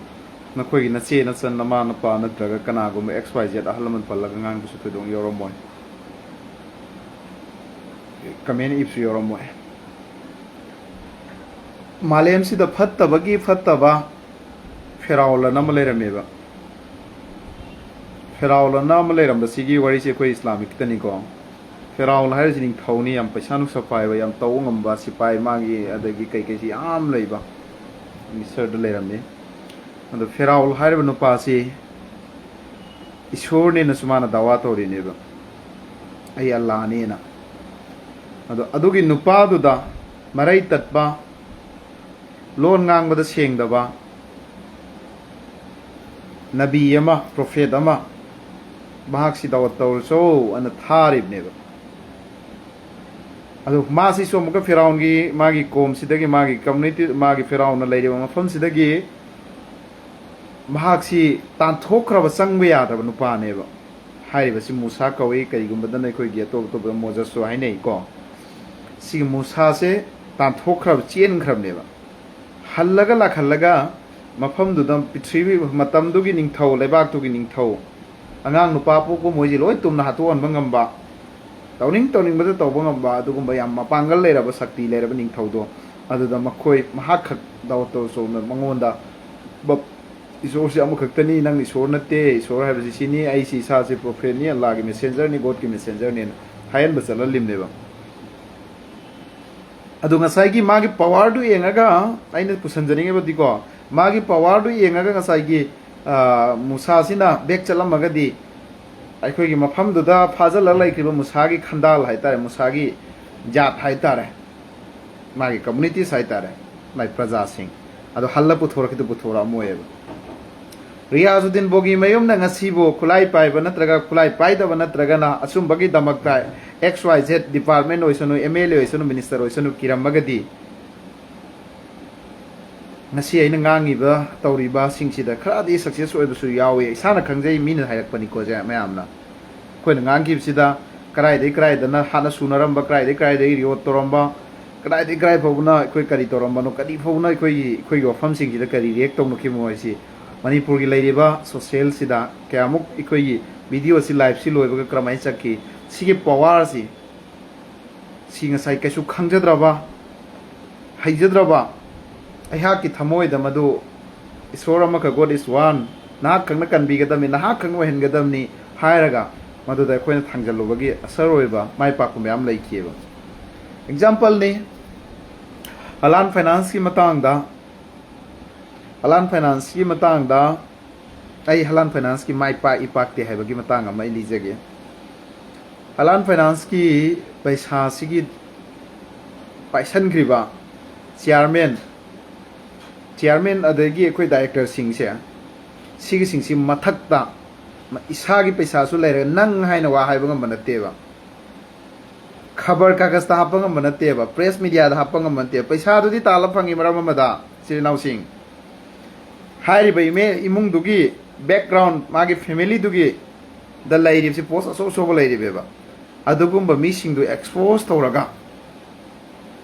ꯅꯈꯣꯏꯒꯤ ꯅꯆꯦ ꯅꯆꯟ ꯅꯃꯥ ꯅꯄꯥ ꯅꯠꯇ꯭ꯔꯒ ꯀꯅꯥꯒꯨꯝꯕ ꯑꯦꯛꯁ ꯋꯥꯏ ꯖꯦꯠ ꯑꯍꯜ ꯂꯃꯟ ꯄꯜꯂꯒ ꯉꯥꯡꯕꯁꯨ ꯊꯣꯏꯗꯣꯛꯅ ꯌꯥꯎꯔꯝꯃꯣꯏ, ꯀꯃꯦꯟ ꯏꯕꯁꯨ ꯌꯥꯎꯔꯝꯃꯣꯏ꯫ ꯃꯥꯂꯦꯝꯁꯤꯗ ꯐꯠꯇꯕꯒꯤ ꯐꯠꯇꯕ ꯐꯦꯔꯥꯎꯂꯟ ꯑꯃ ꯂꯩꯔꯝꯃꯦꯕ꯫ ꯐꯦꯔꯥꯎꯜ ꯑꯅ ꯑꯃ ꯂꯩꯔꯝꯕꯁꯤꯒꯤ ꯋꯥꯔꯤꯁꯦ ꯑꯩꯈꯣꯏ ꯏꯁꯂꯥꯃꯤꯛꯇꯅꯤꯀꯣ꯫ ꯐꯦꯔꯥꯎꯜ ꯍꯥꯏꯔꯤꯁꯤ ꯅꯤꯡꯊꯧꯅꯤ, ꯌꯥꯝ ꯄꯩꯁꯥ ꯅꯨꯡꯁꯥ ꯄꯥꯏꯕ, ꯌꯥꯝ ꯇꯧꯕ ꯉꯝꯕ, ꯁꯤꯄꯥꯏ ꯃꯥꯒꯤ ꯑꯗꯒꯤ ꯀꯩꯀꯩꯁꯤ ꯌꯥꯝ ꯂꯩꯕ ꯃꯤꯁꯔꯗ ꯂꯩꯔꯝꯃꯤ꯫ ꯑꯗꯣ ꯐꯦꯔꯥꯎꯜ ꯍꯥꯏꯔꯤꯕ ꯅꯨꯄꯥꯁꯤ ꯏꯁꯣꯔꯅꯦꯅꯁꯨ ꯃꯥꯅ ꯗꯥꯋꯥ ꯇꯧꯔꯤꯅꯦꯕ, "ꯑꯩ ꯑꯜꯂꯥꯅꯦꯅ"꯫ ꯑꯗꯣ ꯑꯗꯨꯒꯤ ꯅꯨꯄꯥꯗꯨꯗ ꯃꯔꯩ ꯇꯠꯄ, ꯂꯣꯟ ꯉꯥꯡꯕꯗ ꯁꯦꯡꯗꯕ ꯅꯕꯤ ꯑꯃ, ꯄ꯭ꯔꯣꯐꯦꯠ ꯑꯃ, ꯃꯍꯥꯛꯁꯤ ꯗꯥꯋꯠ ꯇꯧꯔꯁꯨ ꯑꯅ ꯊꯥꯔꯤꯕꯅꯦꯕ꯫ ꯑꯗꯨ ꯃꯥꯁꯤꯁꯨ ꯑꯃꯨꯛꯀ ꯐꯤꯔꯥꯎꯟꯒꯤ ꯃꯥꯒꯤ ꯀꯣꯝꯁꯤꯗꯒꯤ, ꯃꯥꯒꯤ ꯀꯝꯃꯨꯅꯤꯇꯤ, ꯃꯥꯒꯤ ꯐꯤꯔꯥꯎꯟꯅ ꯂꯩꯔꯤꯕ ꯃꯐꯝꯁꯤꯗꯒꯤ ꯃꯍꯥꯛꯁꯤ ꯇꯥꯟꯊꯣꯛꯈ꯭ꯔꯕ, ꯆꯪꯕ ꯌꯥꯗ꯭ꯔꯕ ꯅꯨꯄꯥꯅꯦꯕ꯫ ꯍꯥꯏꯔꯤꯕꯁꯤ ꯃꯨꯁꯥ ꯀꯧꯏ꯫ ꯀꯔꯤꯒꯨꯝꯕꯗꯅ ꯑꯩꯈꯣꯏꯒꯤ ꯑꯇꯣꯞ ꯑꯇꯣꯞꯄ ꯃꯣꯖꯁꯁꯨ ꯍꯥꯏꯅꯩꯀꯣ꯫ ꯁꯤꯒꯤ ꯃꯨꯁꯥꯁꯦ ꯇꯥꯟꯊꯣꯛꯈ꯭ꯔꯕ, ꯆꯦꯟꯈ꯭ꯔꯕꯅꯦꯕ꯫ ꯍꯜꯂꯒ ꯂꯥꯛꯍꯜꯂꯒ ꯃꯐꯝꯗꯨꯗ ꯄ꯭ꯔꯤꯊꯤꯕꯤ, ꯃꯇꯝꯗꯨꯒꯤ ꯅꯤꯡꯊꯧ, ꯂꯩꯕꯥꯛꯇꯨꯒꯤ ꯅꯤꯡꯊꯧ, ꯑꯉꯥꯡ ꯅꯨꯄꯥ ꯄꯣꯛꯄ ꯃꯣꯏꯁꯦ ꯂꯣꯏ ꯇꯨꯝꯅ ꯍꯥꯠꯇꯣꯛꯍꯟꯕ ꯉꯝꯕ, ꯇꯧꯅꯤꯡ ꯇꯧꯅꯤꯡꯕꯗ ꯇꯧꯕ ꯉꯝꯕ ꯑꯗꯨꯒꯨꯝꯕ ꯌꯥꯝ ꯃꯄꯥꯡꯒꯜ ꯂꯩꯔꯕ, ꯁꯛꯇꯤ ꯂꯩꯔꯕ ꯅꯤꯡꯊꯧꯗꯣ, ꯑꯗꯨꯗ ꯃꯈꯣꯏ ꯃꯍꯥꯛꯈꯛ ꯗꯥꯎꯠ ꯇꯧꯔ ꯆꯣꯡꯅ ꯃꯉꯣꯟꯗ ꯕꯞ-, "ꯏꯁꯣꯔꯁꯦ ꯑꯃꯈꯛꯇꯅꯤ, ꯅꯪ ꯏꯁꯣꯔ ꯅꯠꯇꯦ, ꯏꯁꯣꯔ ꯍꯥꯏꯕꯁꯤ ꯁꯤꯅꯤ, ꯑꯩꯁꯤ ꯏꯁꯥꯁꯦ ꯄ꯭ꯔꯣꯐꯦꯠꯅꯤ, ꯑꯜꯂꯥꯒꯤ ꯃꯦꯁꯦꯟꯖꯔꯅꯤ, ꯒꯣꯗꯀꯤ ꯃꯦꯁꯦꯟꯖꯔꯅꯦꯅ" ꯍꯥꯏꯍꯟꯕ ꯆꯠꯍꯜꯂꯤꯕꯅꯦꯕ꯫ ꯑꯗꯣ ꯉꯁꯥꯏꯒꯤ ꯃꯥꯒꯤ ꯄꯋꯥꯔꯗꯨ ꯌꯦꯡꯉꯒ ꯑꯩꯅ ꯄꯨꯁꯟꯖꯅꯤꯡꯉꯤꯕꯗꯤꯀꯣ, ꯃꯥꯒꯤ ꯄꯋꯥꯔꯗꯨ ꯌꯦꯡꯉꯒ ꯉꯁꯥꯏꯒꯤ, ꯑ, ꯃꯨꯁꯥꯁꯤꯅ ꯕꯦꯛ ꯆꯠꯂꯝꯃꯒꯗꯤ, ꯑꯩꯈꯣꯏꯒꯤ ꯃꯐꯝꯗꯨꯗ ꯐꯥꯖꯤꯜꯂꯒ ꯂꯩꯈ꯭ꯔꯤꯕ ꯃꯨꯁꯥꯒꯤ ꯈꯟꯗꯥꯜ ꯍꯥꯏꯇꯥꯔꯦ, ꯃꯨꯁꯥꯒꯤ ꯖꯥꯠ ꯍꯥꯏꯇꯥꯔꯦ, ꯃꯥꯒꯤ ꯀꯝꯃꯨꯅꯤꯇꯤꯁ ꯍꯥꯏꯇꯥꯔꯦ, ꯃꯥꯒꯤ ꯄ꯭ꯔꯖꯥꯁꯤꯡ ꯑꯗꯣ ꯍꯜꯂ ꯄꯨꯊꯣꯔꯛꯈꯤꯗꯨ ꯄꯨꯊꯣꯔꯛꯑꯝꯃꯣꯏꯕ꯫ ꯔꯤꯌꯥꯖꯨꯗꯤꯟ ꯕꯣꯒꯤ ꯃꯌꯨꯝꯅ ꯉꯁꯤꯕꯨ ꯈꯨꯠꯂꯥꯏ ꯄꯥꯏꯕ ꯅꯠꯇ꯭ꯔꯒ ꯈꯨꯠꯂꯥꯏ ꯄꯥꯏꯗꯕ ꯅꯠꯇ꯭ꯔꯒꯅ ꯑꯆꯨꯝꯕꯒꯤꯗꯃꯛꯇ ꯑꯦꯛꯁ ꯋꯥꯏ ꯖꯦꯠ ꯗꯤꯄꯥꯔꯠꯃꯦꯟ ꯑꯣꯏꯁꯅꯨ, ꯑꯦꯝ ꯑꯦꯜ ꯑꯦ ꯑꯣꯏꯁꯅꯨ, ꯃꯤꯅꯤꯁꯇꯔ ꯑꯣꯏꯁꯅꯨ, ꯀꯤꯔꯝꯃꯒꯗꯤ ꯉꯁꯤ ꯑꯩꯅ ꯉꯥꯡꯉꯤꯕ ꯇꯧꯔꯤꯕꯁꯤꯡꯁꯤꯗ ꯈꯔꯗꯤ ꯁꯛꯁꯦꯁ ꯑꯣꯏꯕꯁꯨ ꯌꯥꯎꯏ꯫ ꯏꯁꯥꯅ ꯈꯪꯖꯩ, ꯃꯤꯅ ꯍꯥꯏꯔꯛꯄꯅꯤꯀꯣ ꯁꯦ ꯃꯌꯥꯝꯅ꯫ ꯑꯩꯈꯣꯏꯅ ꯉꯥꯡꯈꯤꯕꯁꯤꯗ ꯀꯗꯥꯏꯗꯒꯤ ꯀꯗꯥꯏꯗꯅ ꯍꯥꯟꯅ ꯁꯨꯅꯔꯝꯕ, ꯀꯗꯥꯏꯗꯒꯤ ꯀꯗꯥꯏꯗꯒꯤ ꯔꯤꯌꯣꯠ ꯇꯧꯔꯝꯕ, ꯀꯗꯥꯏꯗꯒꯤ ꯀꯗꯥꯏ ꯐꯥꯎꯕꯅ ꯑꯩꯈꯣꯏ ꯀꯔꯤ ꯇꯧꯔꯝꯕꯅꯣ, ꯀꯔꯤ ꯐꯥꯎꯕꯅ ꯑꯩꯈꯣꯏꯒꯤ, ꯑꯩꯈꯣꯏꯒꯤ ꯋꯥꯐꯝꯁꯤꯡꯁꯤꯗ ꯀꯔꯤ ꯔꯤꯌꯦꯛ ꯇꯧꯅꯈꯤꯕꯅꯣ ꯍꯥꯏꯁꯤ, ꯃꯅꯤꯄꯨꯔꯒꯤ ꯂꯩꯔꯤꯕ ꯁꯣꯁꯦꯜꯁꯤꯗ ꯀꯌꯥꯃꯨꯛ ꯑꯩꯈꯣꯏꯒꯤ ꯚꯤꯗꯤꯑꯣꯁꯤ ꯂꯥꯏꯞꯁꯤ ꯂꯣꯏꯕꯒ ꯀꯔꯝꯍꯥꯏꯅ ꯆꯠꯈꯤ, ꯁꯤꯒꯤ ꯄꯋꯥꯔꯁꯤ ꯁꯤ ꯉꯁꯥꯏ ꯀꯩꯁꯨ ꯈꯪꯖꯗ꯭ꯔꯕ, ꯍꯩꯖꯗ꯭ꯔꯕ ꯑꯩꯍꯥꯛꯀꯤ ꯊꯃꯣꯏꯗ ꯃꯗꯨ ꯏꯁꯣꯔ ꯑꯃꯈꯛ, God is one, ꯅꯍꯥꯛ ꯈꯛꯅ ꯀꯟꯕꯤꯒꯗꯕꯅꯤ, ꯅꯍꯥꯛ ꯈꯛꯅ ꯑꯣꯏꯍꯟꯒꯗꯕꯅꯤ ꯍꯥꯏꯔꯒ ꯃꯗꯨꯗ ꯑꯩꯈꯣꯏꯅ ꯊꯥꯡꯖꯜꯂꯨꯕꯒꯤ ꯑꯁꯔ ꯑꯣꯏꯕ ꯃꯥꯏ ꯄꯥꯛꯄ ꯃꯌꯥꯝ ꯂꯩꯈꯤꯑꯕ꯫ ꯑꯦꯛꯖꯥꯝꯄꯜꯅꯤ, ꯍꯂꯥꯟ ꯐꯥꯏꯅꯥꯟꯁꯀꯤ ꯃꯇꯥꯡꯗ, ꯍꯂꯥꯟ ꯐꯥꯏꯅꯥꯟꯁꯀꯤ ꯃꯇꯥꯡꯗ ꯑꯩ ꯍꯂꯥꯟ ꯐꯥꯏꯅꯥꯟꯁꯀꯤ ꯃꯥꯏ ꯄꯥꯛꯏ ꯄꯥꯛꯇꯦ ꯍꯥꯏꯕꯒꯤ ꯃꯇꯥꯡ ꯑꯃ ꯑꯩ ꯂꯤꯖꯒꯦ꯫ ꯍꯂꯥꯟ ꯐꯥꯏꯅꯥꯟꯁꯀꯤ ꯄꯩꯁꯥꯁꯤꯒꯤ ꯄꯥꯏꯁꯟꯈ꯭ꯔꯤꯕ ꯆꯤꯌꯥꯔꯃꯦꯟ, ꯆꯤꯌꯥꯔꯃꯦꯟ ꯑꯗꯒꯤ ꯑꯩꯈꯣꯏ ꯗꯥꯏꯔꯦꯛꯇꯔꯁꯤꯡꯁꯦ, ꯁꯤꯒꯤꯁꯤꯡꯁꯤ ꯃꯊꯛꯇ ꯏꯁꯥꯒꯤ ꯄꯩꯁꯥꯁꯨ ꯂꯩꯔꯒ ꯅꯪ ꯍꯥꯏꯅ ꯋꯥ ꯍꯥꯏꯕ ꯉꯝꯕ ꯅꯠꯇꯦꯕ꯫ ꯈꯕꯔ ꯀꯥꯒꯖꯇ ꯍꯥꯞꯄ ꯉꯝꯕ ꯅꯠꯇꯦꯕ, ꯄ꯭ꯔꯦꯁ ꯃꯤꯗꯤꯌꯥꯗ ꯍꯥꯞꯄ ꯉꯝꯕ ꯅꯠꯇꯦꯕ꯫ ꯄꯩꯁꯥꯗꯨꯗꯤ ꯇꯥꯜꯂ ꯐꯪꯉꯤ ꯃꯔꯝ ꯑꯃꯗ, ꯏꯆꯤꯜ ꯏꯅꯥꯎꯁꯤꯡ꯫ ꯍꯥꯏꯔꯤꯕ ꯏꯃꯦ-, ꯏꯃꯨꯡꯗꯨꯒꯤ ꯕꯦꯛꯒ꯭ꯔꯥꯎꯟ, ꯃꯥꯒꯤ ꯐꯦꯃꯤꯂꯤꯗꯨꯒꯤ ꯗ ꯂꯩꯔꯤꯕꯁꯤ ꯄꯣꯁ ꯑꯆꯧ ꯑꯆꯧꯕ ꯂꯩꯔꯤꯕꯦꯕ꯫ ꯑꯗꯨꯒꯨꯝꯕ ꯃꯤꯁꯤꯡꯗꯨ ꯑꯦꯛꯁꯄꯣꯖ ꯇꯧꯔꯒ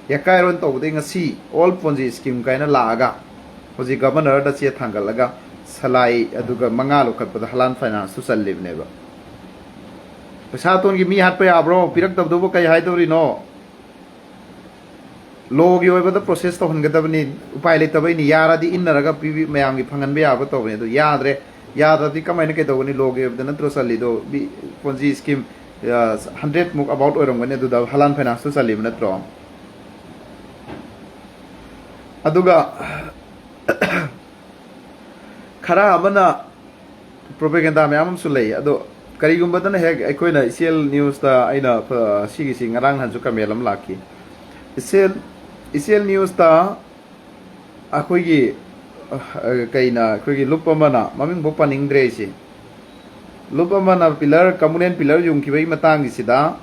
ꯌꯥꯀꯥꯏꯔꯣꯟ ꯇꯧꯕꯗꯒꯤ ꯉꯁꯤ ꯑꯣꯜ ꯄꯣꯟꯖꯤ ꯁ꯭ꯀꯤꯝ ꯀꯥꯏꯅ ꯂꯥꯛꯑꯒ ꯍꯧꯖꯤꯛ ꯒꯚꯔꯅꯔꯗ ꯆꯦ ꯊꯥꯡꯒꯠꯂꯒ ꯁꯂꯥꯏ ꯑꯗꯨꯒ ꯃꯉꯥ ꯂꯧꯈꯠꯄꯗ ꯍꯂꯥꯟ ꯐꯥꯏꯅꯥꯟꯁꯇꯨ ꯆꯜꯂꯤꯕꯅꯦꯕ꯫ ꯄꯩꯁꯥ ꯇꯣꯟꯒꯤ ꯃꯤ ꯍꯥꯠꯄ ꯌꯥꯕ꯭ꯔꯣ? ꯄꯤꯔꯛꯇꯕꯗꯨꯕꯨ ꯀꯩ ꯍꯥꯏꯗꯧꯔꯤꯅꯣ? ꯂꯣꯒꯤ ꯑꯣꯏꯕꯗ ꯄ꯭ꯔꯣꯁꯦꯁ ꯇꯧꯍꯟꯒꯗꯕꯅꯤ꯫ ꯎꯄꯥꯏ ꯂꯩꯇꯕꯩꯅꯤ꯫ ꯌꯥꯔꯗꯤ ꯏꯟꯅꯔꯒ ꯄꯤꯕꯤ-, ꯃꯌꯥꯝꯒꯤ ꯐꯪꯍꯟꯕ ꯌꯥꯕ ꯇꯧꯕꯅꯤ꯫ ꯑꯗꯨ ꯌꯥꯗ꯭ꯔꯦ꯫ ꯌꯥꯗ꯭ꯔꯗꯤ ꯀꯃꯥꯏꯅ ꯀꯩꯗꯧꯒꯅꯤ? ꯂꯣꯒꯤ ꯑꯣꯏꯕꯗ ꯅꯠꯇ꯭ꯔꯣ ꯆꯜꯂꯤꯗꯣ? ꯃꯤ ꯄꯣꯟꯖꯤ ꯁ꯭ꯀꯤꯝ, ꯑ, ꯍꯟꯗ꯭ꯔꯦꯠ ꯃꯨꯛ ꯑꯕꯥꯎꯠ ꯑꯣꯏꯔꯝꯒꯅꯤ꯫ ꯑꯗꯨꯗ ꯍꯂꯥꯟ ꯐꯥꯏꯅꯥꯟꯁꯇꯨ ꯆꯜꯂꯤꯕ ꯅꯠꯇ꯭ꯔꯣ? ꯑꯗꯨꯒ ꯈꯔ ꯑꯃꯅ ꯄ꯭ꯔꯣꯄꯦꯒꯦꯟꯗꯥ ꯃꯌꯥꯝ ꯑꯃꯁꯨ ꯂꯩ꯫ ꯑꯗꯣ ꯀꯔꯤꯒꯨꯝꯕꯗꯅ ꯍꯦꯛ ꯑꯩꯈꯣꯏꯅ ꯏꯆꯦꯜ ꯅ꯭ꯌꯨꯁꯇ ꯑꯩꯅ, ꯑ, ꯁꯤꯒꯤꯁꯤ ꯉꯔꯥꯡ ꯅꯍꯥꯟꯁꯨ ꯀꯃꯦꯟ ꯑꯃ ꯂꯥꯛꯈꯤ꯫ ꯏꯆꯦꯜ, ꯏꯆꯦꯜ ꯅ꯭ꯌꯨꯁꯇ ꯑꯩꯈꯣꯏꯒꯤ, ꯑ, ꯀꯩꯅ, ꯑꯩꯈꯣꯏꯒꯤ ꯂꯨꯞ ꯑꯃꯅ, ꯃꯃꯤꯡꯐꯥꯎ ꯄꯟꯅꯤꯡꯗ꯭ꯔꯦ ꯑꯩꯁꯦ, ꯂꯨꯞ ꯑꯃꯅ ꯄꯤꯂꯔ, ꯀꯃꯨꯅꯦꯟ ꯄꯤꯂꯔ ꯌꯨꯡꯈꯤꯕꯒꯤ ꯃꯇꯥꯡꯒꯤꯁꯤꯗ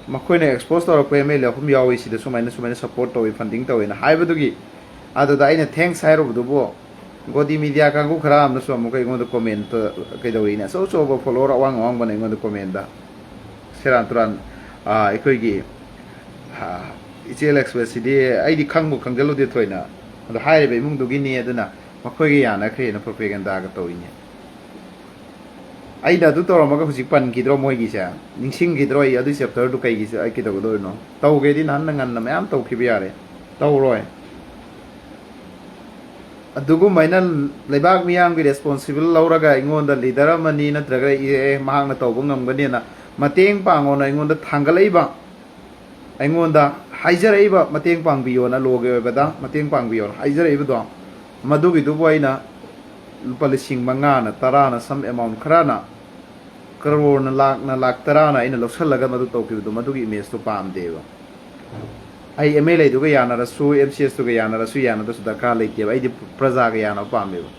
ꯃꯈꯣꯏꯅ ꯑꯦꯛꯁꯄꯣꯖ ꯇꯧꯔꯛꯄ ꯑꯦꯝ ꯑꯦꯜ ꯑꯦ ꯑꯍꯨꯝ ꯌꯥꯎꯏ ꯁꯤꯗ, ꯁꯨꯃꯥꯏꯅ, ꯁꯨꯃꯥꯏꯅ ꯁꯞꯄꯣꯔꯠ ꯇꯧꯏ, ꯐꯟꯗꯤꯡ ꯇꯧꯏꯅ ꯍꯥꯏꯕꯗꯨꯒꯤ, ꯑꯗꯨꯗ ꯑꯩꯅ ꯊꯦꯡꯛꯁ ꯍꯥꯏꯔꯨꯕꯗꯨꯕꯨ ꯒꯣꯗꯤ ꯃꯤꯗꯤꯌꯥ ꯀꯥꯡꯕꯨ ꯈꯔ ꯑꯃꯅꯁꯨ ꯑꯃꯨꯛꯀ ꯑꯩꯉꯣꯟꯗ ꯀꯣꯃꯦꯟꯇ ꯀꯩꯗꯧꯔꯤꯅꯦ, ꯑꯆꯧ ꯑꯆꯧꯕ ꯐꯣꯂꯣꯋꯔ ꯑꯋꯥꯡ ꯑꯋꯥꯡꯕꯅ ꯑꯩꯉꯣꯟꯗ ꯀꯣꯃꯦꯟꯗ ꯁꯦꯔꯥꯟ ꯇꯨꯔꯥꯟ, ꯑꯥ, ꯑꯩꯈꯣꯏꯒꯤ, ꯑꯥ, ꯏꯆꯦꯜ ꯑꯦꯛꯁꯄ꯭ꯔꯦꯁꯁꯤꯗꯤ ꯑꯩꯗꯤ ꯈꯪꯕꯨ ꯈꯪꯖꯜꯂꯨꯗꯦ ꯊꯣꯏꯅ, ꯑꯗꯣ ꯍꯥꯏꯔꯤꯕ ꯏꯃꯨꯡꯗꯨꯒꯤꯅꯤ, ꯑꯗꯨꯅ ꯃꯈꯣꯏꯒ ꯌꯥꯅꯈ꯭ꯔꯦꯅ ꯄ꯭ꯔꯣꯄꯦꯒꯦꯟꯗꯥꯒ ꯇꯧꯔꯤꯅꯦ꯫ ꯑꯩꯅ ꯑꯗꯨ ꯇꯧꯔꯝꯃꯒ ꯍꯧꯖꯤꯛ ꯄꯟꯈꯤꯗ꯭ꯔꯣ ꯃꯣꯏꯒꯤꯁꯦ? ꯅꯤꯡꯁꯤꯡꯈꯤꯗ꯭ꯔꯣ? ꯑꯩ ꯑꯗꯨꯏ ꯆꯦꯞꯇꯔꯗꯨ ꯀꯩꯒꯤꯁꯦ ꯑꯩ ꯀꯩꯗꯧꯒꯗꯧꯔꯤꯅꯣ? ꯇꯧꯒꯦꯗꯤ ꯅꯍꯥꯟꯅ ꯉꯟꯅ ꯃꯌꯥꯝ ꯇꯧꯈꯤꯕ ꯌꯥꯔꯦ꯫ ꯇꯧꯔꯣꯏ꯫ ꯑꯗꯨꯒꯨꯝꯃꯥꯏꯅ ꯂꯩꯕꯥꯛ ꯃꯤꯌꯥꯝꯒꯤ ꯔꯦꯁꯄꯣꯟꯁꯤꯕꯜ ꯂꯧꯔꯒ ꯑꯩꯉꯣꯟꯗ ꯂꯤꯗꯔ ꯑꯃꯅꯤ ꯅꯠꯇ꯭ꯔꯒ ꯑꯦ ꯃꯍꯥꯛꯅ ꯇꯧꯕ ꯉꯝꯒꯅꯤꯅ ꯃꯇꯦꯡ ꯄꯥꯡꯉꯣꯅ ꯑꯩꯉꯣꯟꯗ ꯊꯥꯡꯒꯠꯂꯛꯏꯕ, ꯑꯩꯉꯣꯟꯗ ꯍꯥꯏꯖꯔꯛꯏꯕ ꯃꯇꯦꯡ ꯄꯥꯡꯕꯤꯌꯣꯅ, ꯂꯣꯒꯤ ꯑꯣꯏꯕꯗ ꯃꯇꯦꯡ ꯄꯥꯡꯕꯤꯌꯣꯅ ꯍꯥꯏꯖꯔꯛꯏꯕꯗꯣ, ꯃꯗꯨꯒꯤꯗꯨꯕꯨ ꯑꯩꯅ ꯂꯨꯄꯥ ꯂꯤꯁꯤꯡ ꯃꯉꯥꯅ ꯇꯔꯥꯅ, some amount ꯈꯔꯅ, ꯀꯔꯣꯔꯅ, ꯂꯥꯛꯅ, ꯂꯥꯛ ꯇꯔꯥꯅ ꯑꯩꯅ ꯂꯧꯁꯜꯂꯒ ꯃꯗꯨ ꯇꯧꯈꯤꯕꯗꯣ, ꯃꯗꯨꯒꯤ ꯏꯃꯦꯖꯇꯣ ꯄꯥꯝꯗꯦꯕ꯫ ꯑꯩ ꯑꯦꯝ ꯑꯦꯜ ꯑꯦꯗꯨꯒ ꯌꯥꯅꯔꯁꯨ, ꯑꯦꯝ ꯁꯤ ꯑꯦꯁꯇꯨꯒ ꯌꯥꯅꯔꯁꯨ, ꯌꯥꯅꯗ꯭ꯔꯁꯨ ꯗꯔꯀꯥꯔ ꯂꯩꯇꯦꯕ꯫ ꯑꯩꯗꯤ ꯄ꯭ꯔꯖꯥꯒ ꯌꯥꯅꯕ ꯄꯥꯝꯃꯦꯕ꯫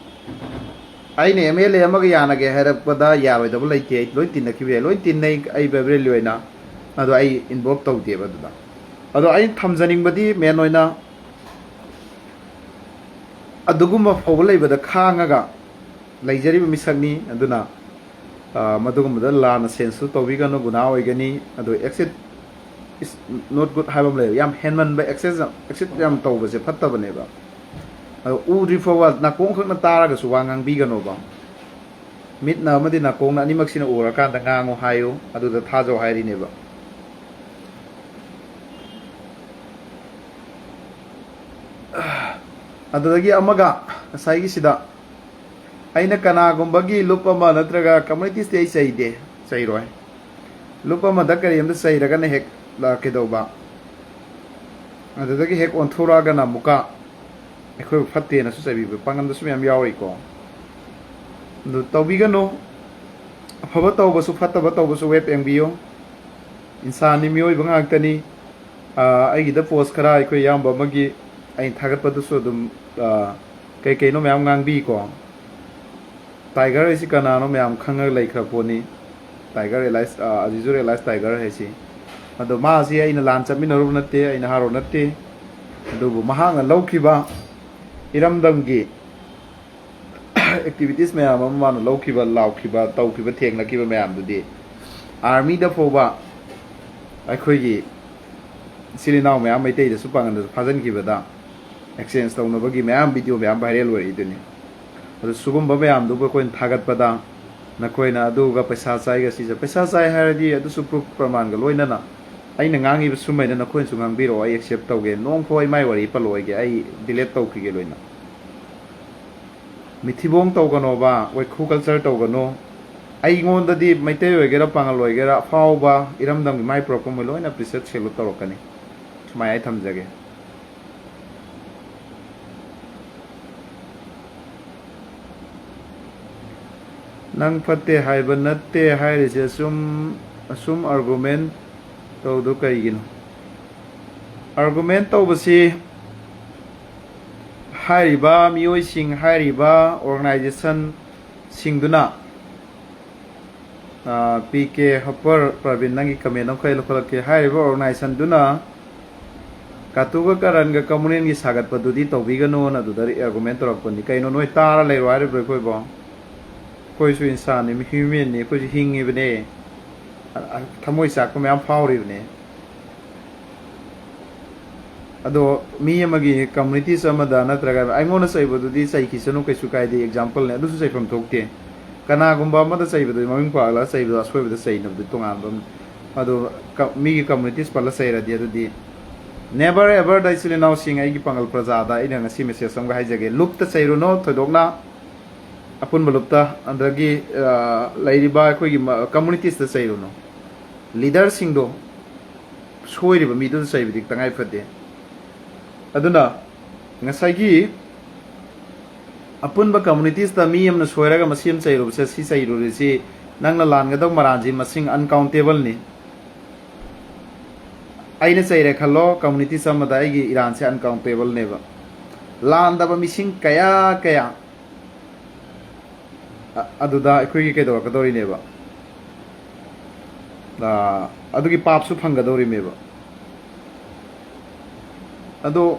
ꯑꯩꯅ ꯑꯦꯝ ꯑꯦꯜ ꯑꯦ ꯑꯃꯒ ꯌꯥꯅꯒꯦ ꯍꯥꯏꯔꯛꯄꯗ ꯌꯥꯔꯣꯏꯗꯕ ꯂꯩꯇꯦ꯫ ꯑꯩ ꯂꯣꯏ ꯇꯤꯟꯅꯈꯤꯕ ꯌꯥꯏ, ꯂꯣꯏ ꯇꯤꯟꯅꯩ ꯑꯩ ꯚꯦꯕꯔꯦꯜꯂꯤ ꯑꯣꯏꯅ꯫ ꯑꯗꯣ ꯑꯩ ꯏꯟꯚꯣꯜꯕ ꯇꯧꯗꯦꯕ ꯑꯗꯨꯗ꯫ ꯑꯗꯣ ꯑꯩꯅ ꯊꯝꯖꯅꯤꯡꯕꯗꯤ ꯃꯦꯟ ꯑꯣꯏꯅ ꯑꯗꯨꯒꯨꯝꯕ ꯐꯥꯎꯕ ꯂꯩꯕꯗ ꯈꯥꯡꯉꯒ ꯂꯩꯖꯔꯤꯕ ꯃꯤꯁꯛꯅꯤ꯫ ꯑꯗꯨꯅ ꯃꯗꯨꯒꯨꯝꯕꯗ ꯂꯥꯟꯅ ꯁꯦꯟꯁꯁꯨ ꯇꯧꯕꯤꯒꯅꯨ, ꯒꯨꯅꯥ ꯑꯣꯏꯒꯅꯤ꯫ ꯑꯗꯨ excess is not good ꯍꯥꯏꯕ ꯑꯃ ꯂꯩꯌꯦꯕ꯫ ꯌꯥꯝ ꯍꯦꯟꯃꯟꯕ, excess, excess ꯌꯥꯝ ꯇꯧꯕꯁꯦ ꯐꯠꯇꯕꯅꯦꯕ꯫ ꯑꯗꯣ ꯎꯗ꯭ꯔꯤ ꯐꯥꯎꯕ ꯅꯥꯀꯣꯡꯈꯛꯅ ꯇꯥꯔꯒꯁꯨ ꯋꯥ ꯉꯥꯡꯕꯤꯒꯅꯣꯕ꯫ ꯃꯤꯠꯅ ꯑꯃꯗꯤ ꯅꯥꯀꯣꯡꯅ ꯑꯅꯤꯃꯛꯁꯤꯅ ꯎꯔꯀꯥꯟꯗ ꯉꯥꯡꯉꯨ ꯍꯥꯏꯌꯨ, ꯑꯗꯨꯗ ꯊꯥꯖꯧ ꯍꯥꯏꯔꯤꯅꯦꯕ꯫ ꯑꯗꯨꯗꯒꯤ ꯑꯃꯒ, ꯉꯁꯥꯏꯒꯤꯁꯤꯗ ꯑꯩꯅ ꯀꯅꯥꯒꯨꯝꯕꯒꯤ ꯂꯨꯞ ꯑꯃ ꯅꯠꯇ꯭ꯔꯒ ꯀꯝꯃꯨꯅꯤꯇꯤꯁꯇꯤ ꯑꯩ ꯆꯩꯗꯦ, ꯆꯩꯔꯣꯏ꯫ ꯂꯨꯞ ꯑꯃꯗ ꯀꯔꯤꯝꯇ ꯆꯩꯔꯒꯅ ꯍꯦꯛ ꯂꯥꯛꯀꯦ ꯇꯧꯕ, ꯑꯗꯨꯗꯒꯤ ꯍꯦꯛ ꯑꯣꯟꯊꯣꯔꯛꯑꯒꯅ ꯑꯃꯨꯛꯀ ꯑꯩꯈꯣꯏꯕꯨ ꯐꯠꯇꯦꯅꯁꯨ ꯆꯩꯕꯤꯕ ꯄꯥꯡꯒꯜꯗꯁꯨ ꯃꯌꯥꯝ ꯌꯥꯎꯔꯤꯀꯣ꯫ ꯑꯗꯨ ꯇꯧꯕꯤꯒꯅꯨ꯫ ꯑꯐꯕ ꯇꯧꯕꯁꯨ ꯐꯠꯇꯕ ꯇꯧꯕꯁꯨ ꯋꯦꯠ ꯌꯦꯡꯕꯤꯌꯨ꯫ ꯏꯟꯁꯥꯟꯅꯤ, ꯃꯤꯑꯣꯏꯕ ꯉꯥꯛꯇꯅꯤ꯫ ꯑꯩꯒꯤꯗ ꯄꯣꯁ ꯈꯔ ꯑꯩꯈꯣꯏ ꯏꯌꯥꯝꯕ ꯑꯃꯒꯤ ꯑꯩꯅ ꯊꯥꯒꯠꯄꯗꯨꯁꯨ ꯑꯗꯨꯝ ꯀꯩ ꯀꯩꯅꯣ ꯃꯌꯥꯝ ꯉꯥꯡꯕꯤꯀꯣ꯫ ꯇꯥꯏꯒꯔ ꯍꯥꯏꯁꯤ ꯀꯅꯥꯅꯣ ꯃꯌꯥꯝ ꯈꯪꯉꯒ ꯂꯩꯈ꯭ꯔ ꯄꯣꯠꯅꯤ꯫ ꯇꯥꯏꯒꯔ ꯑꯦꯂꯥꯏꯁ, ꯑꯖꯤꯖꯨꯔ ꯑꯦꯂꯥꯏꯁ ꯇꯥꯏꯒꯔ ꯍꯥꯏꯁꯤ꯫ ꯑꯗꯣ ꯃꯥꯁꯤ ꯑꯩꯅ ꯂꯥꯟ ꯆꯠꯃꯤꯟꯅꯔꯨꯕ ꯅꯠꯇꯦ, ꯑꯩꯅ ꯍꯥꯔꯣ ꯅꯠꯇꯦ꯫ ꯑꯗꯨꯕꯨ ꯃꯍꯥꯛꯅ ꯂꯧꯈꯤꯕ ꯏꯔꯝꯗꯝꯒꯤ ꯑꯦꯛꯇꯤꯚꯤꯇꯤꯁ ꯃꯌꯥꯝ ꯑꯃ ꯃꯥꯅ ꯂꯧꯈꯤꯕ, ꯂꯥꯎꯈꯤꯕ, ꯇꯧꯈꯤꯕ, ꯊꯦꯡꯅꯈꯤꯕ ꯃꯌꯥꯝꯗꯨꯗꯤ ꯑꯥꯔꯃꯤꯗ ꯐꯥꯎꯕ ꯑꯩꯈꯣꯏꯒꯤ ꯏꯆꯤꯜ ꯏꯅꯥꯎ ꯃꯌꯥꯝ ꯃꯩꯇꯩꯗꯁꯨ ꯄꯥꯡꯒꯟꯗꯁꯨ ꯐꯥꯖꯤꯟꯈꯤꯕꯗ ꯑꯦꯛꯁꯆꯦꯟꯖ ꯇꯧꯅꯕꯒꯤ ꯃꯌꯥꯝ ꯚꯤꯗꯤꯑꯣ ꯃꯌꯥꯝ ꯚꯥꯏꯔꯦꯜ ꯑꯣꯏꯔꯛꯏꯗꯨꯅꯤ꯫ ꯑꯗꯨ ꯁꯤꯒꯨꯝꯕ ꯃꯌꯥꯝꯗꯨꯕꯨ ꯑꯩꯈꯣꯏꯅ ꯊꯥꯒꯠꯄꯗ ꯅꯈꯣꯏꯅ ꯑꯗꯨꯒ ꯄꯩꯁꯥ ꯆꯥꯏꯒ ꯁꯤꯁꯦ, ꯄꯩꯁꯥ ꯆꯥꯏ ꯍꯥꯏꯔꯗꯤ ꯑꯗꯨꯁꯨ ꯄ꯭ꯔꯨꯐ ꯄ꯭ꯔꯃꯥꯟꯒ ꯂꯣꯏꯅꯅ ꯑꯩꯅ ꯉꯥꯡꯉꯤꯕ ꯁꯨꯝꯃꯩꯅ ꯅꯈꯣꯏꯅꯁꯨ ꯉꯥꯡꯕꯤꯔꯛꯑꯣ, ꯑꯩ ꯑꯦꯛꯁꯦꯞ ꯇꯧꯒꯦ꯫ ꯅꯣꯡꯐꯥꯎ ꯑꯩ ꯃꯥꯏ ꯋꯥꯔꯤ ꯄꯜꯂꯛꯑꯣꯏꯒꯦ, ꯑꯩ ꯗꯤꯂꯦꯠ ꯇꯧꯈꯤꯒꯦ ꯂꯣꯏꯅ꯫ ꯃꯤꯊꯤꯕꯣꯡ ꯇꯧꯒꯅꯣꯕ, ꯋꯥꯏꯈꯨ ꯀꯜꯆꯔ ꯇꯧꯒꯅꯨ꯫ ꯑꯩꯉꯣꯟꯗꯗꯤ ꯃꯩꯇꯩ ꯑꯣꯏꯒꯦꯔꯥ, ꯄꯥꯉꯜ ꯑꯣꯏꯒꯦꯔꯥ, ꯑꯐꯥꯎꯕ ꯏꯔꯝꯗꯝꯒꯤ ꯃꯥꯏ ꯄꯨꯔꯛꯄ ꯃꯣꯏ ꯂꯣꯏꯅ ꯑꯦꯄ꯭ꯔꯤꯁꯤꯌꯦꯠ, ꯁꯦꯂꯨꯠ ꯇꯧꯔꯛꯀꯅꯤ꯫ ꯁꯨꯃꯥꯏꯅ ꯑꯩ ꯊꯝꯖꯒꯦ꯫ ꯅꯪ ꯐꯠꯇꯦ ꯍꯥꯏꯕ ꯅꯠꯇꯦ ꯍꯥꯏꯔꯤꯁꯦ, ꯑꯁꯨꯝ, ꯑꯁꯨꯝ ꯑꯥꯔꯒꯨꯃꯦꯟ ꯇꯧꯗꯣ ꯀꯩꯒꯤꯅꯣ? ꯑꯥꯔꯒꯨꯃꯦꯟ ꯇꯧꯕꯁꯤ ꯍꯥꯏꯔꯤꯕ ꯃꯤꯑꯣꯏꯁꯤꯡ, ꯍꯥꯏꯔꯤꯕ ꯑꯣꯔꯒꯅꯥꯏꯖꯦꯁꯟꯁꯤꯡꯗꯨꯅ, ꯄꯤ ꯀꯦ ꯍꯞꯄꯔ, ꯄ꯭ꯔꯕꯤꯟ, ꯅꯪꯒꯤ ꯀꯃꯦꯟ ꯑꯃꯈꯛ ꯑꯩ ꯂꯧꯈꯠꯂꯛꯀꯦ꯫ ꯍꯥꯏꯔꯤꯕ ꯑꯣꯔꯒꯅꯥꯏꯖꯦꯁꯟꯗꯨꯅ ꯀꯥꯇꯨꯒ ꯀꯔꯟꯒ ꯀꯃꯨꯅꯦꯜꯒꯤ ꯁꯥꯒꯠꯄꯗꯨꯗꯤ ꯇꯧꯕꯤꯒꯅꯣꯅ ꯑꯗꯨꯗ ꯑꯥꯔꯒꯨꯃꯦꯟ ꯇꯧꯔꯛꯄꯅꯤ꯫ ꯀꯩꯅꯣ, ꯅꯣꯏ ꯇꯥꯔ ꯂꯩꯔꯣ ꯍꯥꯏꯔꯤꯕ꯭ꯔꯣ ꯑꯩꯈꯣꯏꯕꯣ? ꯑꯩꯈꯣꯏꯁꯨ ꯏꯟꯁꯥꯟꯅꯤ, ꯃꯤ ꯍ꯭ꯌꯨꯃꯦꯟꯅꯤ, ꯑꯩꯈꯣꯏꯁꯨ ꯍꯤꯡꯉꯤꯕꯅꯦ꯫ ꯑ-, ꯑ-, ꯊꯃꯣꯏ ꯆꯥꯛꯄ ꯃꯌꯥꯝ ꯐꯥꯎꯔꯤꯕꯅꯦ꯫ ꯑꯗꯣ ꯃꯤ ꯑꯃꯒꯤ, ꯀꯝꯃꯨꯅꯤꯇꯤꯁ ꯑꯃꯗ ꯅꯠꯇ꯭ꯔꯒ ꯑꯩꯉꯣꯟꯗ ꯆꯩꯕꯗꯨꯗꯤ ꯆꯩꯈꯤꯁꯅꯨ, ꯀꯩꯁꯨ ꯀꯥꯏꯗꯦ, ꯑꯦꯛꯖꯥꯝꯄꯜꯅꯦ, ꯑꯗꯨꯁꯨ ꯆꯩꯐꯝ ꯊꯣꯛꯇꯦ꯫ ꯀꯅꯥꯒꯨꯝꯕ ꯑꯃꯗ ꯆꯩꯕꯗꯨꯗꯤ, ꯃꯃꯤꯡ ꯄꯜꯂꯒ ꯆꯩꯕꯗꯣ, ꯑꯁꯣꯏꯕꯗ ꯆꯩꯅꯕꯗꯤ ꯇꯣꯉꯥꯟꯕ ꯑꯃ꯫ ꯑꯗꯣ ꯀ-, ꯃꯤꯒꯤ ꯀꯝꯃꯨꯅꯤꯇꯤꯁ ꯄꯜꯂ ꯆꯩꯔꯗꯤ, ꯑꯗꯨꯗꯤ never ever ꯗ, ꯏꯆꯤꯜ ꯏꯅꯥꯎꯁꯤꯡ, ꯑꯩꯒꯤ ꯄꯥꯡꯒꯜ ꯄ꯭ꯔꯖꯥꯗ ꯑꯩꯅ ꯉꯁꯤ ꯃꯦꯁꯦꯖ ꯑꯃꯒ ꯍꯥꯏꯖꯒꯦ: ꯂꯨꯞꯇ ꯆꯩꯔꯨꯅꯨ ꯊꯣꯏꯗꯣꯛꯅ꯫ ꯑꯄꯨꯟꯕ ꯂꯨꯞꯇ, ꯑꯗꯒꯤ, ꯑ, ꯂꯩꯔꯤꯕ ꯑꯩꯈꯣꯏꯒꯤ ꯃ-, ꯀꯝꯃꯨꯅꯤꯇꯤꯁꯇ ꯆꯩꯔꯨꯅꯨ꯫ ꯂꯤꯗꯔꯁꯤꯡꯗꯣ, ꯁꯣꯏꯔꯤꯕ ꯃꯤꯗꯨꯗ ꯆꯩꯕꯗꯤ ꯇꯉꯥꯏ ꯐꯗꯦ꯫ ꯑꯗꯨꯅ ꯉꯁꯥꯏꯒꯤ ꯑꯄꯨꯟꯕ ꯀꯝꯃꯨꯅꯤꯇꯤꯁꯇ ꯃꯤ ꯑꯃꯅ ꯁꯣꯏꯔꯒ ꯃꯁꯤ ꯑꯃ ꯆꯩꯔꯨꯕꯁꯦ, ꯁꯤ ꯆꯩꯔꯨꯔꯤꯁꯤ, ꯅꯪꯅ ꯂꯥꯟꯒꯗꯧ ꯃꯔꯥꯟꯁꯤ ꯃꯁꯤꯡ ꯑꯟꯀꯥꯎꯟꯇꯦꯕꯜꯅꯤ꯫ ꯑꯩꯅ ꯆꯩꯔꯦ ꯈꯜꯂꯣ, ꯀꯝꯃꯨꯅꯤꯇꯤꯁ ꯑꯃꯗ ꯑꯩꯒꯤ ꯏꯔꯥꯟꯁꯦ ꯑꯟꯀꯥꯎꯟꯇꯦꯕꯜꯅꯦꯕ꯫ ꯂꯥꯟꯗꯕ ꯃꯤꯁꯤꯡ ꯀꯌꯥ ꯀꯌꯥ ꯑ-, ꯑꯗꯨꯗ ꯑꯩꯈꯣꯏꯒꯤ ꯀꯩꯗꯧꯔꯛꯀꯗꯧꯔꯤꯅꯦꯕ? ꯑ, ꯑꯗꯨꯒꯤ ꯄꯥꯞꯁꯨ ꯐꯪꯒꯗꯧꯔꯤꯅꯦꯕ꯫ ꯑꯗꯣ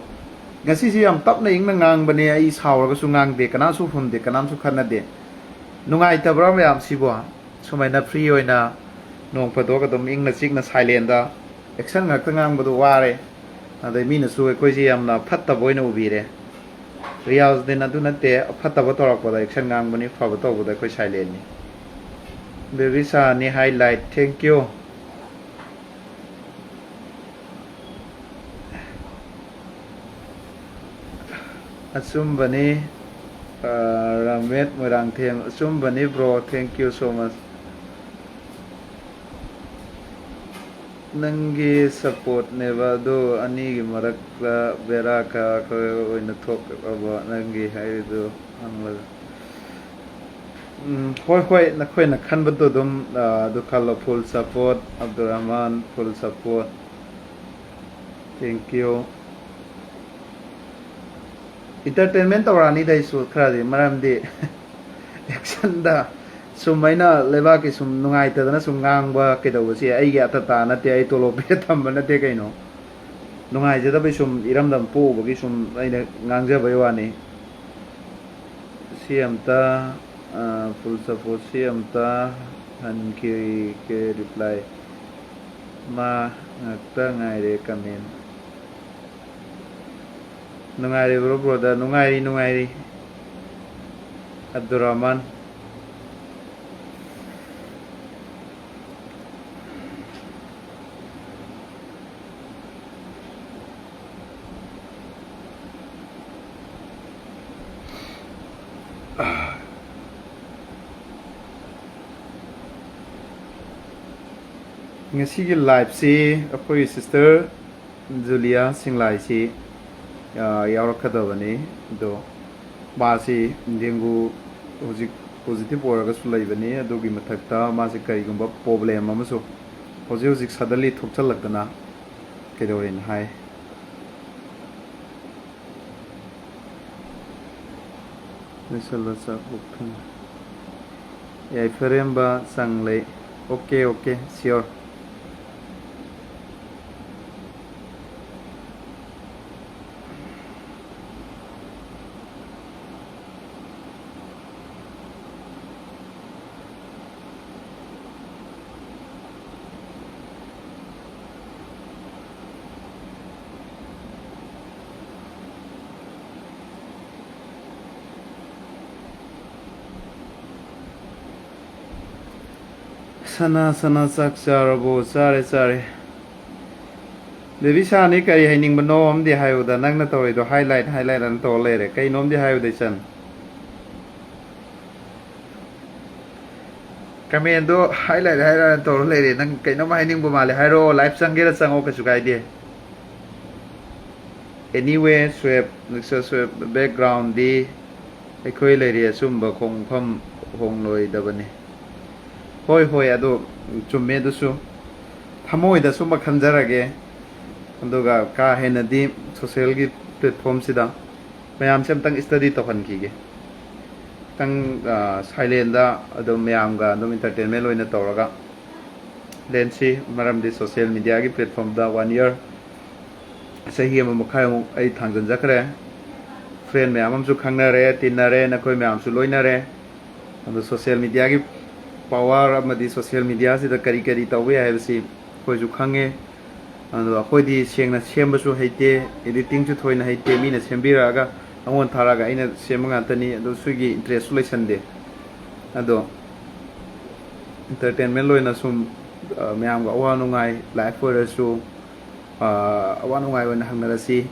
ꯉꯁꯤꯁꯤ ꯌꯥꯝ ꯇꯞꯅ ꯏꯪꯅ ꯉꯥꯡꯕꯅꯦ, ꯑꯩ ꯁꯥꯎꯔꯒꯁꯨ ꯉꯥꯡꯗꯦ, ꯀꯅꯥꯁꯨ ꯍꯨꯝꯗꯦ, ꯀꯅꯥꯝꯁꯨ ꯈꯠꯅꯗꯦ꯫ ꯅꯨꯡꯉꯥꯏꯇꯕ꯭ꯔꯥ ꯃꯌꯥꯝꯁꯤꯕꯣ? ꯁꯨꯃꯥꯏꯅ ꯐ꯭ꯔꯤ ꯑꯣꯏꯅ ꯅꯣꯡ ꯐꯥꯗꯣꯛ ꯑꯗꯨꯝ ꯏꯪꯅ ꯆꯤꯛꯅ ꯁꯥꯏꯂꯦꯟꯗ ꯑꯦꯛꯁꯟ ꯉꯥꯛꯇ ꯉꯥꯡꯕꯗꯣ ꯋꯥꯔꯦ꯫ ꯑꯗꯩ ꯃꯤꯅꯁꯨ ꯑꯩꯈꯣꯏꯁꯦ ꯌꯥꯝꯅ ꯐꯠꯇꯕ ꯑꯣꯏꯅ ꯎꯕꯤꯔꯦ꯫ ꯔꯤꯌꯥꯖꯗꯤꯟ ꯑꯗꯨ ꯅꯠꯇꯦ, ꯐꯠꯇꯕ ꯇꯧꯔꯛꯄꯗ ꯑꯦꯛꯁꯟ ꯉꯥꯡꯕꯅꯤ, ꯐꯕ ꯇꯧꯕꯗ ꯑꯩꯈꯣꯏ ꯁꯥꯏꯂꯦꯟꯅꯤ꯫ ꯕꯦꯕꯤ ꯁꯥꯅꯤ ꯍꯥꯏ ꯂꯥꯏꯠ, thank you꯫ ꯑꯆꯨꯝꯕꯅꯤ꯫ ꯑ, ꯔꯥꯃꯦꯠ Moirangthem, ꯑꯆꯨꯝꯕꯅꯤ bro, thank you so much. ꯅꯪꯒꯤ supportꯅꯦꯕ ꯑꯗꯨ, ꯑꯅꯤꯒꯤ ꯃꯔꯛꯇ ꯕꯦꯔꯥ ꯈꯔ ꯈꯔ ꯑꯣꯏꯅ ꯊꯣꯛꯑꯕ ꯅꯪꯒꯤ ꯍꯥꯏꯔꯤꯗꯨ ꯍꯪꯂꯒ꯫ ꯎꯝ, ꯍꯣꯏ, ꯍꯣꯏ, ꯅꯈꯣꯏꯅ ꯈꯟꯕꯗꯣ ꯑꯗꯨꯝ, ꯑ, ꯑꯗꯨ ꯈꯜꯂꯣ꯫ Full support, Abdur Rahman, full support. Thank you. Entertainment ꯇꯧꯔꯛꯑꯅꯤꯗ ꯑꯩꯁꯨ ꯈꯔꯗꯤ, ꯃꯔꯝꯗꯤ actionꯗ ꯁꯨꯝ ꯑꯩꯅ ꯂꯩꯕꯥꯛꯀꯤ ꯁꯨꯝ ꯅꯨꯡꯉꯥꯏꯇꯗꯅ ꯁꯨꯝ ꯉꯥꯡꯕ ꯀꯩꯗꯧꯕꯁꯦ ꯑꯩꯒꯤ ꯑꯇꯇꯥ ꯅꯠꯇꯦ, ꯑꯩ ꯇꯣꯂꯣꯞ ꯄꯤꯔ ꯊꯝꯕ ꯅꯠꯇꯦ ꯀꯩꯅꯣ꯫ ꯅꯨꯡꯉꯥꯏꯖꯗꯕꯩ ꯁꯨꯝ ꯏꯔꯝꯗꯝ ꯄꯣꯛꯎꯕꯒꯤ ꯁꯨꯝ ꯑꯩꯅ ꯉꯥꯡꯖꯕꯩ ꯋꯥꯅꯤ꯫ ꯁꯤ ꯑꯝꯇ, ꯑ, full support ꯁꯤ ꯑꯝꯇ ꯍꯟꯈꯤꯒꯦ reply꯫ ꯃꯥ ꯉꯥꯛꯇ ꯉꯥꯏꯔꯦ comment꯫ ꯅꯨꯡꯉꯥꯏꯔꯤꯕ꯭ꯔꯣ brother? ꯅꯨꯡꯉꯥꯏꯔꯤ, ꯅꯨꯡꯉꯥꯏꯔꯤ꯫ ꯑꯕꯗꯨꯔ ꯔꯍꯃꯥꯟ꯫ ꯉꯁꯤꯒꯤ liveꯁꯤ ꯑꯩꯈꯣꯏꯒꯤ sister ꯖꯨꯂꯤꯌꯥ ꯁꯤꯡꯂꯥꯏꯁꯤ, ꯑ, ꯌꯥꯎꯔꯛꯀꯗꯕꯅꯤ꯫ ꯑꯗꯣ ꯃꯥꯁꯤ dengue ꯍꯧꯖꯤꯛ positive ꯑꯣꯏꯔꯒꯁꯨ ꯂꯩꯕꯅꯤ꯫ ꯑꯗꯨꯒꯤ ꯃꯊꯛꯇ ꯃꯥꯁꯤ ꯀꯔꯤꯒꯨꯝꯕ problem ꯑꯃꯁꯨ ꯍꯧꯖꯤꯛ ꯍꯧꯖꯤꯛ suddenly ꯊꯣꯛꯆꯜꯂꯛꯇꯅ ꯀꯩꯗꯧꯔꯦꯅ ꯍꯥꯏ꯫ ꯂꯣꯏꯁꯜꯂꯣ, ꯆꯥꯛ ꯑꯣꯛꯊꯪ꯫ ꯌꯥꯏꯐꯔꯦꯝꯕ ꯆꯪꯂꯩ꯫ Okay, okay, sure. ꯁꯅꯥ, ꯁꯅꯥ, ꯆꯥꯛ ꯆꯥꯔꯕꯣ? ꯆꯥꯔꯦ, ꯆꯥꯔꯦ꯫ ꯕꯦꯕꯤ ꯁꯥꯅꯤ, ꯀꯔꯤ ꯍꯥꯏꯅꯤꯡꯕꯅꯣ ꯑꯝꯗꯤ ꯍꯥꯏꯌꯨꯗ, ꯅꯪꯅ ꯇꯧꯔꯤꯗꯣ highlight, highlight ꯑꯅ ꯇꯧꯔ ꯂꯩꯔꯦ꯫ ꯀꯩꯅꯣꯝꯗꯤ ꯍꯥꯏꯌꯨꯗ, ꯏꯆꯟ꯫ ꯀꯃꯦꯟꯗꯣ ꯍꯥꯏ ꯂꯩꯔꯦ ꯍꯥꯏꯔ ꯇꯧꯔ ꯂꯩꯔꯦ꯫ ꯅꯪ ꯀꯩꯅꯣꯝ ꯍꯥꯏꯅꯤꯡꯕ ꯃꯥꯜꯂꯦ, ꯍꯥꯏꯔꯛꯑꯣ, ꯂꯥꯏꯐ ꯆꯪꯒꯦꯔꯥ ꯆꯪꯉꯣ, ꯀꯩꯁꯨ ꯀꯥꯏꯗꯦ꯫ Anyway, Sweb, Sweb, background ꯗꯤ ꯑꯩꯈꯣꯏ ꯂꯩꯔꯤ, ꯑꯆꯨꯝꯕ ꯈꯣꯡꯐꯝ ꯍꯣꯡꯂꯣꯏꯗꯕꯅꯤ꯫ ꯍꯣꯏ, ꯍꯣꯏ, ꯑꯗꯣ ꯆꯨꯝꯃꯦ꯫ ꯑꯗꯨꯁꯨ ꯊꯃꯣꯏꯗ ꯁꯨꯝꯕ ꯈꯟꯖꯔꯒꯦ꯫ ꯑꯗꯨꯒ ꯀꯥ ꯍꯦꯟꯅꯗꯤ social ꯒꯤ platform ꯁꯤꯗ ꯃꯌꯥꯝꯁꯦ ꯑꯝꯇꯪ study ꯇꯧꯍꯟꯈꯤꯒꯦ꯫ ꯈꯤꯇꯪ, ꯑ, silent ꯗ ꯑꯗꯨꯝ ꯃꯌꯥꯝꯒ ꯑꯗꯨꯝ entertainment ꯑꯣꯏꯅ ꯇꯧꯔꯒ ꯂꯦꯟꯁꯤ꯫ ꯃꯔꯝꯗꯤ social media ꯒꯤ platform ꯗ one year, ꯆꯍꯤ ꯑꯃ ꯃꯈꯥꯏꯃꯨꯛ ꯑꯩ ꯊꯥꯡꯖꯟꯖꯈ꯭ꯔꯦ꯫ Friend ꯃꯌꯥꯝ ꯑꯃꯁꯨ ꯈꯪꯅꯔꯦ, ꯇꯤꯟꯅꯔꯦ, ꯅꯈꯣꯏ ꯃꯌꯥꯝꯁꯨ ꯂꯣꯏꯅꯔꯦ꯫ ꯑꯗꯣ social media ꯒꯤ power ꯑꯃꯗꯤ social media ꯁꯤꯗ ꯀꯔꯤ ꯀꯔꯤ ꯇꯧꯕ ꯌꯥꯏ ꯍꯥꯏꯕꯁꯤ ꯑꯩꯈꯣꯏꯁꯨ ꯈꯪꯉꯦ꯫ ꯑꯗꯣ ꯑꯩꯈꯣꯏꯗꯤ ꯁꯦꯡꯅ ꯁꯦꯝꯕꯁꯨ ꯍꯩꯇꯦ, editing ꯁꯨ ꯊꯣꯏꯅ ꯍꯩꯇꯦ꯫ ꯃꯤꯅ ꯁꯦꯝꯕꯤꯔꯛꯑꯒ ꯑꯩꯉꯣꯟꯗ ꯊꯥꯔꯛꯑꯒ ꯑꯩꯅ ꯁꯦꯝꯕ ꯉꯥꯛꯇꯅꯤ꯫ ꯑꯗꯣ ꯁꯤꯒꯤ interest ꯁꯨ ꯂꯩꯁꯟꯗꯦ꯫ ꯑꯗꯣ entertainment ꯑꯣꯏꯅ ꯁꯨꯝ, ꯑ, ꯃꯌꯥꯝꯒ ꯑꯋꯥ ꯅꯨꯡꯉꯥꯏ, life ꯑꯣꯏꯔꯁꯨ, ꯑ, ꯑꯋꯥ ꯅꯨꯡꯉꯥꯏ ꯑꯣꯏꯅ ꯍꯪꯅꯔꯁꯤ꯫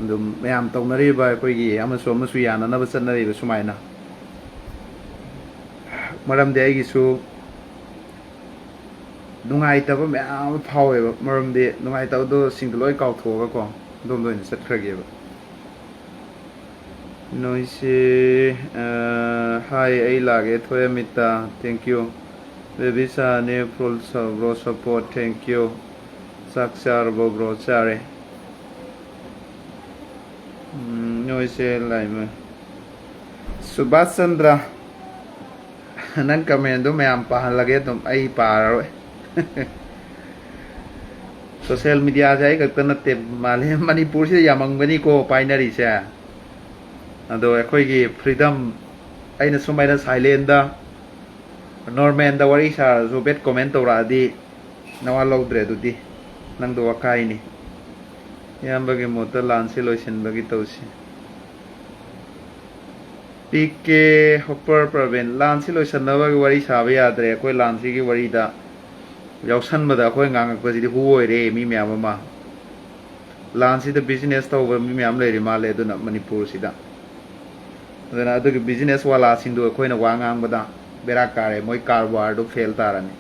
ꯑꯗꯨꯝ ꯃꯌꯥꯝ ꯇꯧꯅꯔꯤꯕ ꯑꯩꯈꯣꯏꯒꯤ ꯑꯃꯁꯨ ꯑꯃꯁꯨ ꯌꯥꯅꯅꯕ ꯆꯠꯅꯔꯤꯕ ꯁꯨꯃꯥꯏꯅ꯫ ꯃꯔꯝꯗꯤ ꯑꯩꯒꯤꯁꯨ ꯅꯨꯡꯉꯥꯏꯇꯕ ꯃꯌꯥꯝ ꯑꯃ ꯐꯥꯎꯋꯦꯕ꯫ ꯃꯔꯝꯗꯤ ꯅꯨꯡꯉꯥꯏꯇꯕꯗꯣ ꯁꯤꯡꯗꯣ ꯂꯣꯏ ꯀꯥꯎꯊꯣꯛꯑꯒꯀꯣ, ꯑꯗꯣꯝꯗ ꯑꯣꯏꯅ ꯆꯠꯈ꯭ꯔꯒꯦꯕ꯫ ꯅꯣꯏꯁꯦ, ꯑ, hi, ꯑꯩ ꯂꯥꯛꯑꯒꯦ, ꯊꯣꯏ Amita, thank you꯫ Baby Sahani, full ꯁ-, bro support, thank you꯫ ꯆꯥꯛ ꯆꯥꯔꯕꯣ bro? ꯆꯥꯔꯦ꯫ ꯎꯝ, ꯅꯣꯏꯁꯦ ꯂꯥꯏꯃ-, ꯁꯨꯕꯥꯁ ꯆꯟꯗ꯭ꯔ, ꯅꯪ comment ꯗꯣ ꯃꯌꯥꯝ ꯄꯥꯍꯜꯂꯒꯦ ꯑꯗꯨꯝ, ꯑꯩ ꯄꯥꯔꯔꯣꯏ꯫ Social media ꯁꯦ ꯑꯩ ꯈꯛꯇ ꯅꯠꯇꯦ, ꯃꯥꯂꯦꯝ ꯃꯅꯤꯄꯨꯔꯁꯤꯗ ꯌꯥꯝꯃꯝꯒꯅꯤꯀꯣ ꯄꯥꯏꯅꯔꯤꯁꯦ꯫ ꯑꯗꯣ ꯑꯩꯈꯣꯏꯒꯤ freedom, ꯑꯩꯅ ꯁꯨꯃꯥꯏꯅ silent ꯗ normal ꯗ ꯋꯥꯔꯤ ꯁꯥꯔꯁꯨ bad comment ꯇꯧꯔꯛꯑꯗꯤ ꯅꯋꯥ ꯂꯧꯗ꯭ꯔꯦ, ꯑꯗꯨꯗꯤ ꯅꯪꯗꯣ ꯋꯥꯀꯥꯏꯅꯤ꯫ ꯏꯌꯥꯝꯕꯒꯤ ꯃꯣꯠꯇ ꯂꯥꯟꯁꯤ ꯂꯣꯏꯁꯤꯟꯕꯒꯤ ꯇꯧꯁꯤ꯫ ꯄꯤ ꯀꯦ ꯍꯣꯄꯔ ꯄ꯭ꯔꯕꯤꯟ, ꯂꯥꯟꯁꯤ ꯂꯣꯏꯁꯤꯟꯅꯕꯒꯤ ꯋꯥꯔꯤ ꯁꯥꯕ ꯌꯥꯗ꯭ꯔꯦ꯫ ꯑꯩꯈꯣꯏ ꯂꯥꯟꯁꯤꯒꯤ ꯋꯥꯔꯤꯗ ꯌꯥꯎꯁꯟꯕꯗ ꯑꯩꯈꯣꯏ ꯉꯥꯡꯉꯛꯄꯁꯤꯗꯤ ꯍꯨ ꯑꯣꯏꯔꯦ ꯃꯤ ꯃꯌꯥꯝ ꯑꯃ꯫ ꯂꯥꯟꯁꯤꯗ business ꯇꯧꯕ ꯃꯤ ꯃꯌꯥꯝ ꯂꯩꯔꯤ ꯃꯥꯜꯂꯦ꯫ ꯑꯗꯨꯅ ꯃꯅꯤꯄꯨꯔꯁꯤꯗ, ꯑꯗꯨꯅ ꯑꯗꯨꯒꯤ business ꯋꯥꯂꯥꯁꯤꯡꯗꯨ ꯑꯩꯈꯣꯏꯅ ꯋꯥ ꯉꯥꯡꯕꯗ ꯕꯦꯔꯥ ꯀꯥꯔꯦ, ꯃꯣꯏ ꯀꯥꯔꯕꯥꯔꯗꯣ ꯐꯦꯜ ꯇꯥꯔꯅꯤ꯫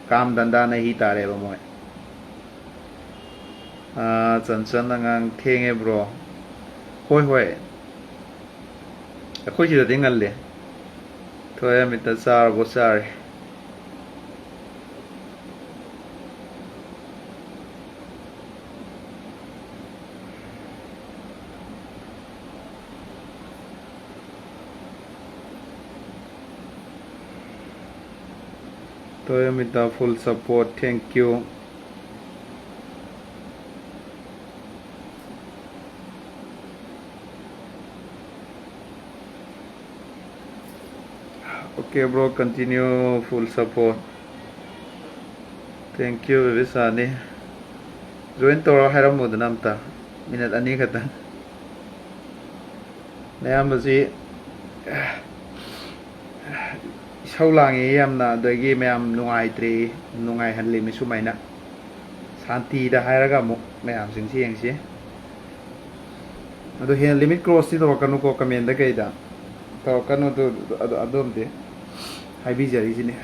ꯀꯥꯝ ꯙꯟꯗꯥ ꯅꯍꯤ ꯇꯥꯔꯦꯕ ꯃꯣꯏ꯫ ꯑꯥ, ꯆꯟꯆꯟ ꯑꯉꯥꯡ ꯊꯦꯡꯉꯦ ꯕ꯭ꯔꯣ꯫ ꯍꯣꯏ, ꯍꯣꯏ꯫ ꯑꯩꯈꯣꯏ ꯁꯤꯗꯗꯤ ꯉꯜꯂꯦ꯫ ꯊꯣꯏ ꯑꯃꯤꯇ ꯆꯥꯔꯕꯣ? ꯆꯥꯔꯦ꯫ ꯇꯣꯌꯣꯃꯤꯇꯥ full support, thank you. Okay bro, continue, full support. Thank you, ꯕꯦꯕꯤꯁꯥꯅꯤ꯫ Join ꯇꯧꯔꯣ ꯍꯥꯏꯔꯝꯃꯣꯗꯅ ꯑꯝꯇ, ꯃꯤꯅꯠ ꯑꯅꯤ ꯈꯛꯇꯪ꯫ ꯃꯌꯥꯝꯕꯁꯤ ꯏꯁꯧ ꯂꯥꯡꯉꯤ ꯌꯥꯝꯅ, ꯑꯗꯒꯤ ꯃꯌꯥꯝ ꯅꯨꯡꯉꯥꯏꯇ꯭ꯔꯦ, ꯅꯨꯡꯉꯥꯏꯍꯜꯂꯤꯃꯤ ꯁꯨꯃꯥꯏꯅ꯫ ꯁꯥꯟꯇꯤꯗ ꯍꯥꯏꯔꯒ ꯑꯃꯨꯛ ꯃꯌꯥꯝꯁꯤꯡꯁꯤ ꯌꯦꯡꯁꯤ꯫ ꯑꯗꯣ ꯍꯦꯟꯅ limit crossꯇꯤ ꯇꯧꯔꯛꯀꯅꯨꯀꯣ, commentꯗ ꯀꯩꯗ ꯇꯧꯔꯛꯀꯅꯨ꯫ ꯑꯗꯨ, ꯑꯗꯨ, ꯑꯗꯨꯝꯗꯤ ꯍꯥꯏꯕꯤꯖꯔꯤꯁꯤꯅꯤ꯫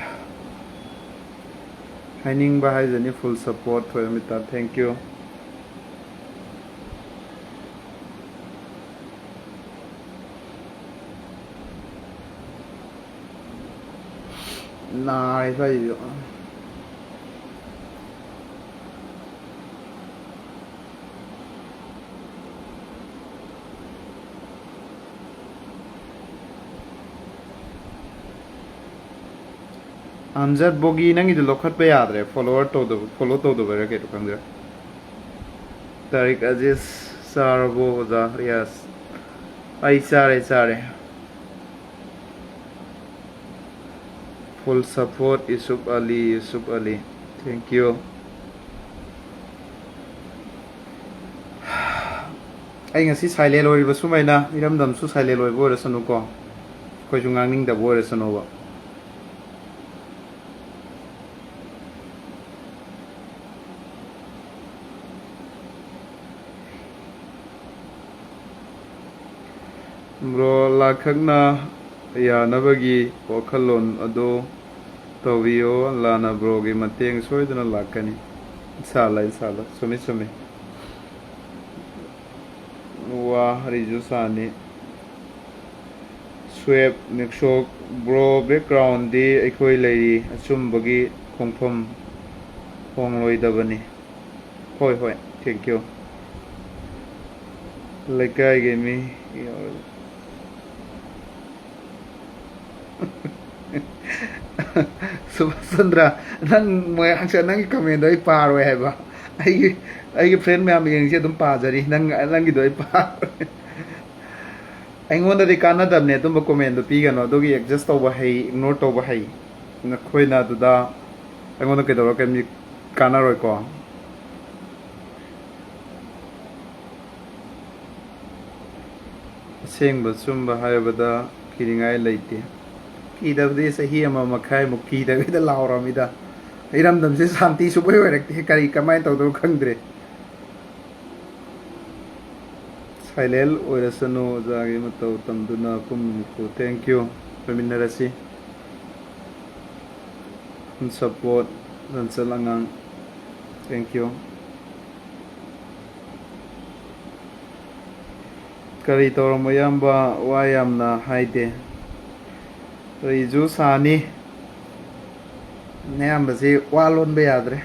ꯍꯥꯏꯅꯤꯡꯕ ꯍꯥꯏꯖꯅꯤ, full support ꯊꯣꯏꯔꯝꯃꯤꯇꯥ, thank you꯫ ꯅꯥꯔꯦ ꯁ꯭ꯋꯥꯏꯁꯤꯁꯨ꯫ ꯑꯝꯖꯗ ꯕꯣꯒꯤ, ꯅꯪꯒꯤꯗꯨ ꯂꯧꯈꯠꯄ ꯌꯥꯗ꯭ꯔꯦ, follower ꯇꯧꯗꯕ, follow ꯇꯧꯗꯕꯩꯔꯥ ꯀꯩꯅꯣ ꯈꯪꯗ꯭ꯔꯦ꯫ ꯇꯥꯔꯤꯛ ꯑꯖꯤꯁ, ꯆꯥꯔꯕꯣ ꯑꯣꯖꯥ? Yes, ꯑꯩ ꯆꯥꯔꯦ, ꯆꯥꯔꯦ꯫ Full support Yusuf Ali, Yusuf Ali, thank you꯫ ꯑꯩ ꯉꯁꯤ silent ꯑꯣꯏꯔꯤꯕ ꯁꯨꯃꯥꯏꯅ, ꯏꯔꯝꯗꯝꯁꯨ silent ꯑꯣꯏꯕ ꯑꯣꯏꯔꯁꯅꯨꯀꯣ, ꯑꯩꯈꯣꯏꯁꯨ ꯉꯥꯡꯅꯤꯡꯗꯕ ꯑꯣꯏꯔꯁꯅꯨꯕ꯫ Bro, ꯂꯥꯈꯛꯅ ꯌꯥꯅꯕꯒꯤ ꯋꯥꯈꯜꯂꯣꯟ ꯑꯗꯨ ꯇꯧꯕꯤꯌꯣ꯫ ꯑꯜꯂꯥꯅ ꯕ꯭ꯔꯣꯒꯤ ꯃꯇꯦꯡ ꯁꯣꯏꯗꯅ ꯂꯥꯛꯀꯅꯤ꯫ ꯏꯟꯁꯥ ꯑꯜꯂꯥ, ꯏꯟꯁꯥ ꯑꯜꯂꯥ꯫ ꯆꯨꯝꯃꯤ, ꯆꯨꯝꯃꯤ꯫ ꯋꯥ ꯔꯤꯖꯨ ꯁꯥꯅꯤ꯫ ꯁ꯭ꯋꯦꯞ ꯅꯤꯛꯁꯣꯛ ꯕ꯭ꯔꯣ, ꯕꯦꯛꯒ꯭ꯔꯥꯎꯟꯗꯤ ꯑꯩꯈꯣꯏ ꯂꯩꯔꯤ꯫ ꯑꯆꯨꯝꯕꯒꯤ ꯈꯣꯡꯐꯝ ꯍꯣꯡꯂꯣꯏꯗꯕꯅꯤ꯫ ꯍꯣꯏ, ꯍꯣꯏ, thank you꯫ ꯂꯩꯀꯥꯏꯒꯤ ꯃꯤ꯫ ꯁꯨꯕꯥꯁ ꯆꯟꯗ꯭ꯔ, ꯅꯪ ꯃꯣꯏ ꯍꯪꯆꯠ ꯅꯪꯒꯤ ꯀꯃꯦꯟꯗꯣ ꯑꯩ ꯄꯥꯔꯣꯏ ꯍꯥꯏꯕ꯫ ꯑꯩꯒꯤ, ꯑꯩꯒꯤ ꯐ꯭ꯔꯦꯟ ꯃꯌꯥꯝ ꯌꯦꯡꯁꯦ ꯑꯗꯨꯝ ꯄꯥꯖꯔꯤ꯫ ꯅꯪ, ꯅꯪꯒꯤꯗꯣ ꯑꯩ ꯄꯥꯔꯣꯏ꯫ ꯑꯩꯉꯣꯟꯗꯗꯤ ꯀꯥꯟꯅꯗꯕꯅꯦ ꯑꯗꯨꯝꯕ ꯀꯣꯃꯦꯟꯗꯣ ꯄꯤꯒꯅꯨ꯫ ꯑꯗꯨꯒꯤ ꯑꯦꯗꯖꯁ ꯇꯧꯕ ꯍꯩ, ꯏꯒꯅꯣꯔ ꯇꯧꯕ ꯍꯩ꯫ ꯅꯈꯣꯏꯅ ꯑꯗꯨꯗ ꯑꯩꯉꯣꯟꯗ ꯀꯩꯗꯧꯔꯛꯀꯅꯤ? ꯀꯥꯟꯅꯔꯣꯏꯀꯣ꯫ ꯑꯁꯦꯡꯕ ꯑꯆꯨꯝꯕ ꯍꯥꯏꯕꯗ ꯀꯤꯅꯤꯡꯉꯥꯏ ꯂꯩꯇꯦ꯫ ꯀꯤꯗꯕꯗꯤ ꯆꯍꯤ ꯑꯃ ꯃꯈꯥꯏꯃꯨꯛ ꯀꯤꯗꯕꯤꯗ ꯂꯥꯎꯔꯝꯃꯤꯗ꯫ ꯏꯔꯝꯗꯝꯁꯦ ꯁꯥꯟꯇꯤ ꯁꯨꯡꯑꯣꯏ ꯑꯣꯏꯔꯛꯇꯦ꯫ ꯀꯔꯤ, ꯀꯃꯥꯏꯅ ꯇꯧꯗꯧꯅꯣ ꯈꯪꯗ꯭ꯔꯦ꯫ ꯁꯥꯏꯂꯦꯟ ꯑꯣꯏꯔꯁꯅꯨ, ꯑꯣꯖꯥꯒꯤ ꯃꯇꯧ ꯇꯝꯗꯨꯅ ꯄꯨꯝꯅꯃꯛꯄꯨ꯫ Thank you꯫ ꯂꯣꯏꯃꯤꯟꯅꯔꯁꯤ꯫ Full support꯫ ꯆꯟꯆꯜ ꯑꯉꯥꯡ꯫ Thank you꯫ ꯀꯔꯤ ꯇꯧꯔꯝꯃꯣ ꯏꯌꯥꯝꯕ? ꯋꯥ ꯌꯥꯝꯅ ꯍꯥꯏꯗꯦ꯫ ꯔꯤꯖꯨ ꯁꯥꯅꯤ꯫ ꯅꯌꯥꯝꯕꯁꯤ ꯋꯥ ꯂꯣꯟꯕ ꯌꯥꯗ꯭ꯔꯦ꯫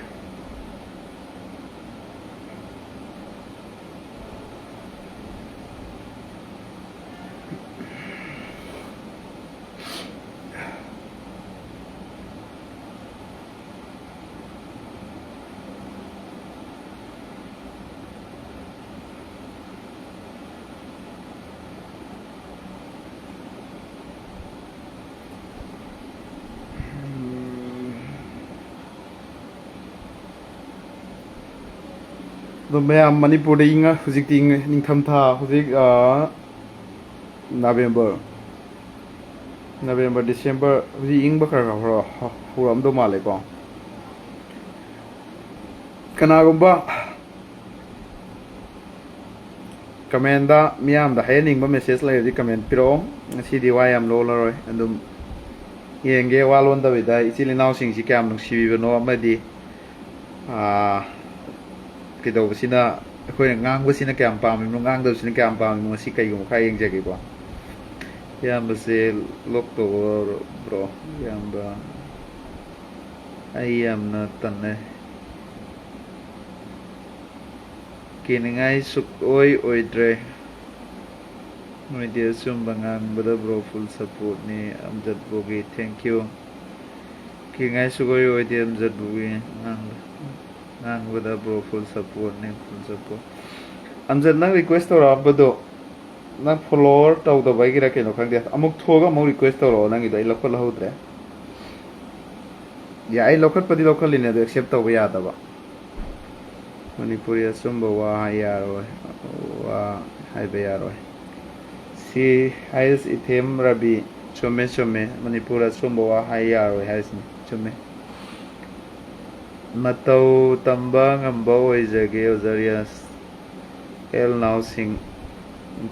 ꯑꯗꯣ ꯃꯌꯥꯝ, ꯃꯅꯤꯄꯨꯔꯗ ꯏꯪꯉ-, ꯍꯧꯖꯤꯛꯇꯤ ꯏꯪꯉꯦ, ꯅꯤꯡꯊꯝꯊꯥ ꯍꯧꯖꯤꯛ, ꯑꯥ, ꯅꯕꯦꯝꯕꯔ, ꯅꯕꯦꯝꯕꯔ, ꯗꯤꯁꯦꯝꯕꯔ ꯍꯧꯖꯤꯛ ꯏꯪꯕ ꯈꯔ ꯈꯔ ꯍꯧꯔ-, ꯍꯧꯔꯛꯑꯝꯗꯧ ꯃꯥꯜꯂꯦꯀꯣ꯫ ꯀꯅꯥꯒꯨꯝꯕ ꯀꯃꯦꯟꯗ ꯃꯤꯌꯥꯝꯗ ꯍꯥꯏꯍꯟꯅꯤꯡꯕ ꯃꯦꯁꯦꯖ ꯂꯩꯔꯗꯤ ꯀꯃꯦꯟ ꯄꯤꯔꯛꯑꯣ꯫ ꯉꯁꯤꯗꯤ ꯋꯥ ꯌꯥꯝ ꯂꯣꯜꯂꯔꯣꯏ꯫ ꯑꯗꯨꯝ ꯌꯦꯡꯒꯦ, ꯋꯥ ꯂꯣꯟꯗꯕꯤꯗ ꯏꯆꯤꯜ ꯏꯅꯥꯎꯁꯤꯡꯁꯤ ꯀꯌꯥꯝ ꯅꯨꯡꯁꯤꯕꯤꯕꯅꯣ, ꯑꯃꯗꯤ ꯀꯩꯗꯧꯕꯁꯤꯅ, ꯑꯩꯈꯣꯏꯅ ꯉꯥꯡꯕꯁꯤꯅ ꯀꯌꯥꯝ ꯄꯥꯝꯃꯤꯕꯅꯣ, ꯉꯥꯡꯗꯕꯁꯤꯅ ꯀꯌꯥꯝ ꯄꯥꯝꯃꯤꯕꯅꯣ, ꯉꯁꯤ ꯀꯩꯒꯨꯝꯕ ꯈꯔ ꯌꯦꯡꯖꯒꯦꯀꯣ꯫ ꯏꯌꯥꯝꯕꯁꯦ ꯂꯣꯛ ꯇꯧꯕ꯭ꯔꯣ? ꯏꯌꯥꯝꯕ, ꯑꯩ ꯌꯥꯝꯅ ꯇꯟꯅꯩ꯫ ꯀꯤꯅꯤꯡꯉꯥꯏ ꯁꯨꯛꯑꯣꯏ ꯑꯣꯏꯗ꯭ꯔꯦ꯫ ꯅꯣꯏꯗꯤ ꯑꯆꯨꯝꯕ ꯉꯥꯡꯕꯗ ꯕ꯭ꯔꯣ ꯐꯨꯜ ꯁꯄꯣꯔꯠꯅꯤ꯫ ꯑꯝꯖꯗ ꯕ꯭ꯔꯣꯒꯤ ꯊꯦꯡꯀ꯭ꯌꯨ꯫ ꯀꯤꯅꯤꯡꯉꯥꯏ ꯁꯨꯛꯑꯣꯏ ꯑꯣꯏꯗꯦ ꯑꯝꯖꯗ ꯕ꯭ꯔꯣꯒꯤ ꯉꯥꯡꯕ-, ꯉꯥꯡꯕꯗ ꯕ꯭ꯔꯣ ꯐꯨꯜ ꯁꯄꯣꯔꯠꯅꯤ, ꯐꯨꯜ ꯁꯄꯣꯔꯠ꯫ ꯑꯝꯖꯗ, ꯅꯪ ꯔꯤꯀ꯭ꯋꯦꯁ ꯇꯧꯔꯛꯑꯝꯕꯗꯣ ꯅꯪ ꯐꯣꯂꯣꯋꯔ ꯇꯧꯗꯕꯒꯤꯔ ꯀꯩꯅꯣ ꯈꯪꯗꯦ, ꯑꯃꯨꯛ ꯊꯣꯛꯑꯒ ꯑꯃꯨꯛ ꯔꯤꯀ꯭ꯋꯦꯁ ꯇꯧꯔꯛꯑꯣ, ꯅꯪꯒꯤꯗꯣ ꯑꯩ ꯂꯧꯈꯠꯍꯧꯗ꯭ꯔꯦ꯫ ꯌꯥꯏ, ꯑꯩ ꯂꯧꯈꯠꯄꯗꯤ ꯂꯧꯈꯠꯂꯤꯅꯦ, ꯑꯗꯣ ꯑꯦꯛꯁꯦꯞ ꯇꯧꯕ ꯌꯥꯗꯕ꯫ ꯃꯅꯤꯄꯨꯔꯤ ꯑꯆꯨꯝꯕ ꯋꯥ ꯍꯥꯏ ꯌꯥꯔꯣꯏ, ꯋꯥ ꯍꯥꯏꯕ ꯌꯥꯔꯣꯏ꯫ ꯁꯤ ꯍꯥꯏꯔꯤꯁꯤ ꯏꯊꯦꯝ ꯔꯕꯤ, ꯆꯨꯝꯃꯦ, ꯆꯨꯝꯃꯦ, ꯃꯅꯤꯄꯨꯔ ꯑꯆꯨꯝꯕ ꯋꯥ ꯍꯥꯏ ꯌꯥꯔꯣꯏ ꯍꯥꯏꯁꯤꯅꯤ, ꯆꯨꯝꯃꯦ꯫ ꯃꯇꯧ ꯇꯝꯕ ꯉꯝꯕ ꯑꯣꯏꯖꯒꯦ, ꯑꯣꯖꯥ ꯔꯤꯌꯥꯁ꯫ ꯑꯦꯜ ꯅꯥꯎ ꯁꯤꯡ-,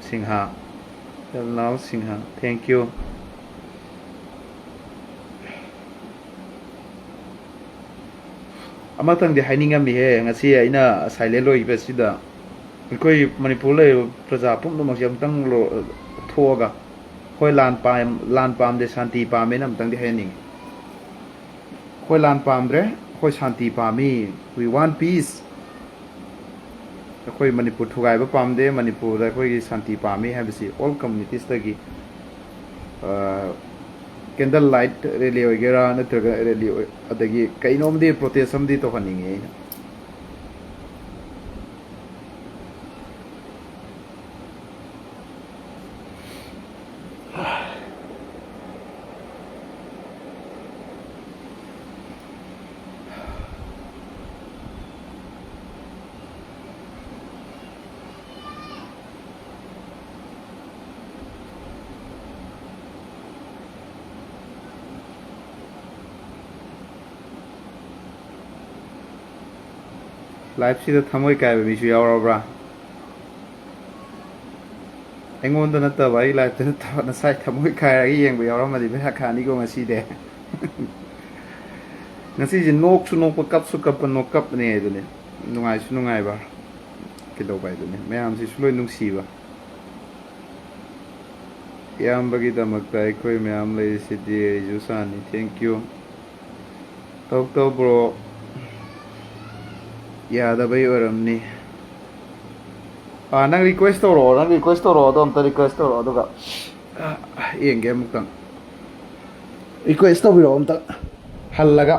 ꯁꯤꯡꯍꯥ, L now Singha, thank you꯫ ꯑꯃꯇꯪꯗꯤ ꯍꯥꯏꯅꯤꯡꯉꯝꯃꯤꯍꯦ, ꯉꯁꯤ ꯑꯩꯅ ꯁꯥꯏꯂꯦꯟ ꯑꯣꯏꯈꯤꯕꯁꯤꯗ꯫ ꯑꯩꯈꯣꯏ ꯃꯅꯤꯄꯨꯔ ꯂꯩꯔꯤꯕ ꯄ꯭ꯔꯖꯥ ꯄꯨꯝꯅꯃꯛꯁꯦ ꯑꯃꯨꯛꯇꯪ ꯂꯣ-, ꯊꯣꯛꯑꯒ, "ꯍꯣꯏ, ꯂꯥꯟ ꯄꯥꯝ-, ꯂꯥꯟ ꯄꯥꯝꯗꯦ, ꯁꯥꯟꯇꯤ ꯄꯥꯝꯃꯦꯅ" ꯑꯃꯨꯛꯇꯪꯗꯤ ꯍꯥꯏꯍꯟꯅꯤꯡꯉꯤ꯫ "ꯑꯩꯈꯣꯏ ꯂꯥꯟ ꯄꯥꯝꯗ꯭ꯔꯦ, ꯑꯩꯈꯣꯏ ꯁꯥꯟꯇꯤ ꯄꯥꯝꯃꯤ, we want peace꯫ ꯑꯩꯈꯣꯏ ꯃꯅꯤꯄꯨꯔ ꯊꯨꯒꯥꯏꯕ ꯄꯥꯝꯗꯦ, ꯃꯅꯤꯄꯨꯔꯗ ꯑꯩꯈꯣꯏꯒꯤ ꯁꯥꯟꯇꯤ ꯄꯥꯝꯃꯤ" ꯍꯥꯏꯕꯁꯤ ꯑꯣꯜ ꯀꯝꯃꯨꯅꯤꯇꯤꯁꯇꯒꯤ ꯀꯦꯟꯗꯜ ꯂꯥꯏꯠ ꯔꯦꯂꯤ ꯑꯣꯏꯒꯦꯔꯥ, ꯅꯠꯇ꯭ꯔꯒ ꯔꯦꯂꯤ ꯑꯣꯏ-, ꯑꯗꯒꯤ ꯀꯩꯅꯣꯝꯗꯤ, ꯄ꯭ꯔꯣꯇꯦꯁ ꯑꯃꯗꯤ ꯇꯧꯍꯟꯅꯤꯡꯉꯤ ꯑꯩꯅ꯫ ꯂꯥꯏꯐꯁꯤꯗ ꯊꯃꯣꯏ ꯀꯥꯏꯕ ꯃꯤꯁꯨ ꯌꯥꯎꯔꯕ꯭ꯔꯥ? ꯑꯩꯉꯣꯟꯗ ꯅꯠꯇꯕ, ꯑꯩ ꯂꯥꯏꯐꯇ ꯅꯠꯇꯕ, ꯅꯁꯥꯏ ꯊꯃꯣꯏ ꯀꯥꯏꯔꯒ ꯌꯦꯡꯕ ꯌꯥꯎꯔꯝꯃꯗꯤ ꯕꯦꯔꯥ ꯀꯥꯅꯤꯀꯣ ꯉꯁꯤꯗꯤ꯫ ꯉꯁꯤꯁꯦ ꯅꯣꯛꯁꯨ ꯅꯣꯛꯄ, ꯀꯞꯁꯨ ꯀꯞꯄ, ꯅꯣꯛ ꯀꯞꯅꯦ ꯍꯥꯏꯗꯨꯅꯤ꯫ ꯅꯨꯡꯉꯥꯏꯁꯨ ꯅꯨꯡꯉꯥꯏꯕ, ꯀꯩꯗꯧꯕ ꯍꯥꯏꯗꯨꯅꯤ, ꯃꯌꯥꯝꯁꯤꯁꯨ ꯂꯣꯏ ꯅꯨꯡꯁꯤꯕ꯫ ꯏꯌꯥꯝꯕꯒꯤꯗꯃꯛꯇ ꯑꯩꯈꯣꯏ ꯃꯌꯥꯝ ꯂꯩꯔꯤꯁꯤꯗꯤ ꯑꯩꯁꯨ ꯁꯥꯅꯤ꯫ Thank you꯫ ꯇꯧ ꯇꯧ ꯕ꯭ꯔꯣ꯫ ꯌꯥꯗꯕꯩ ꯑꯣꯏꯔꯝꯅꯤ꯫ ꯑꯥ, ꯅꯪ ꯔꯤꯀ꯭ꯋꯦꯁ ꯇꯧꯔꯛꯑꯣ, ꯅꯪ ꯔꯤꯀ꯭ꯋꯦꯁ ꯇꯧꯔꯛꯑꯣ, ꯑꯗꯣ ꯑꯝꯇ ꯔꯤꯀ꯭ꯋꯦꯁ ꯇꯧꯔꯛꯑꯣ, ꯑꯗꯨꯒ, ꯑꯥ, ꯌꯦꯡꯒꯦ ꯑꯃꯨꯛꯇꯪ꯫ ꯔꯤꯀ꯭ꯋꯦꯁ ꯇꯧꯕꯤꯔꯛꯑꯣ ꯑꯝꯇ ꯍꯜꯂꯒ꯫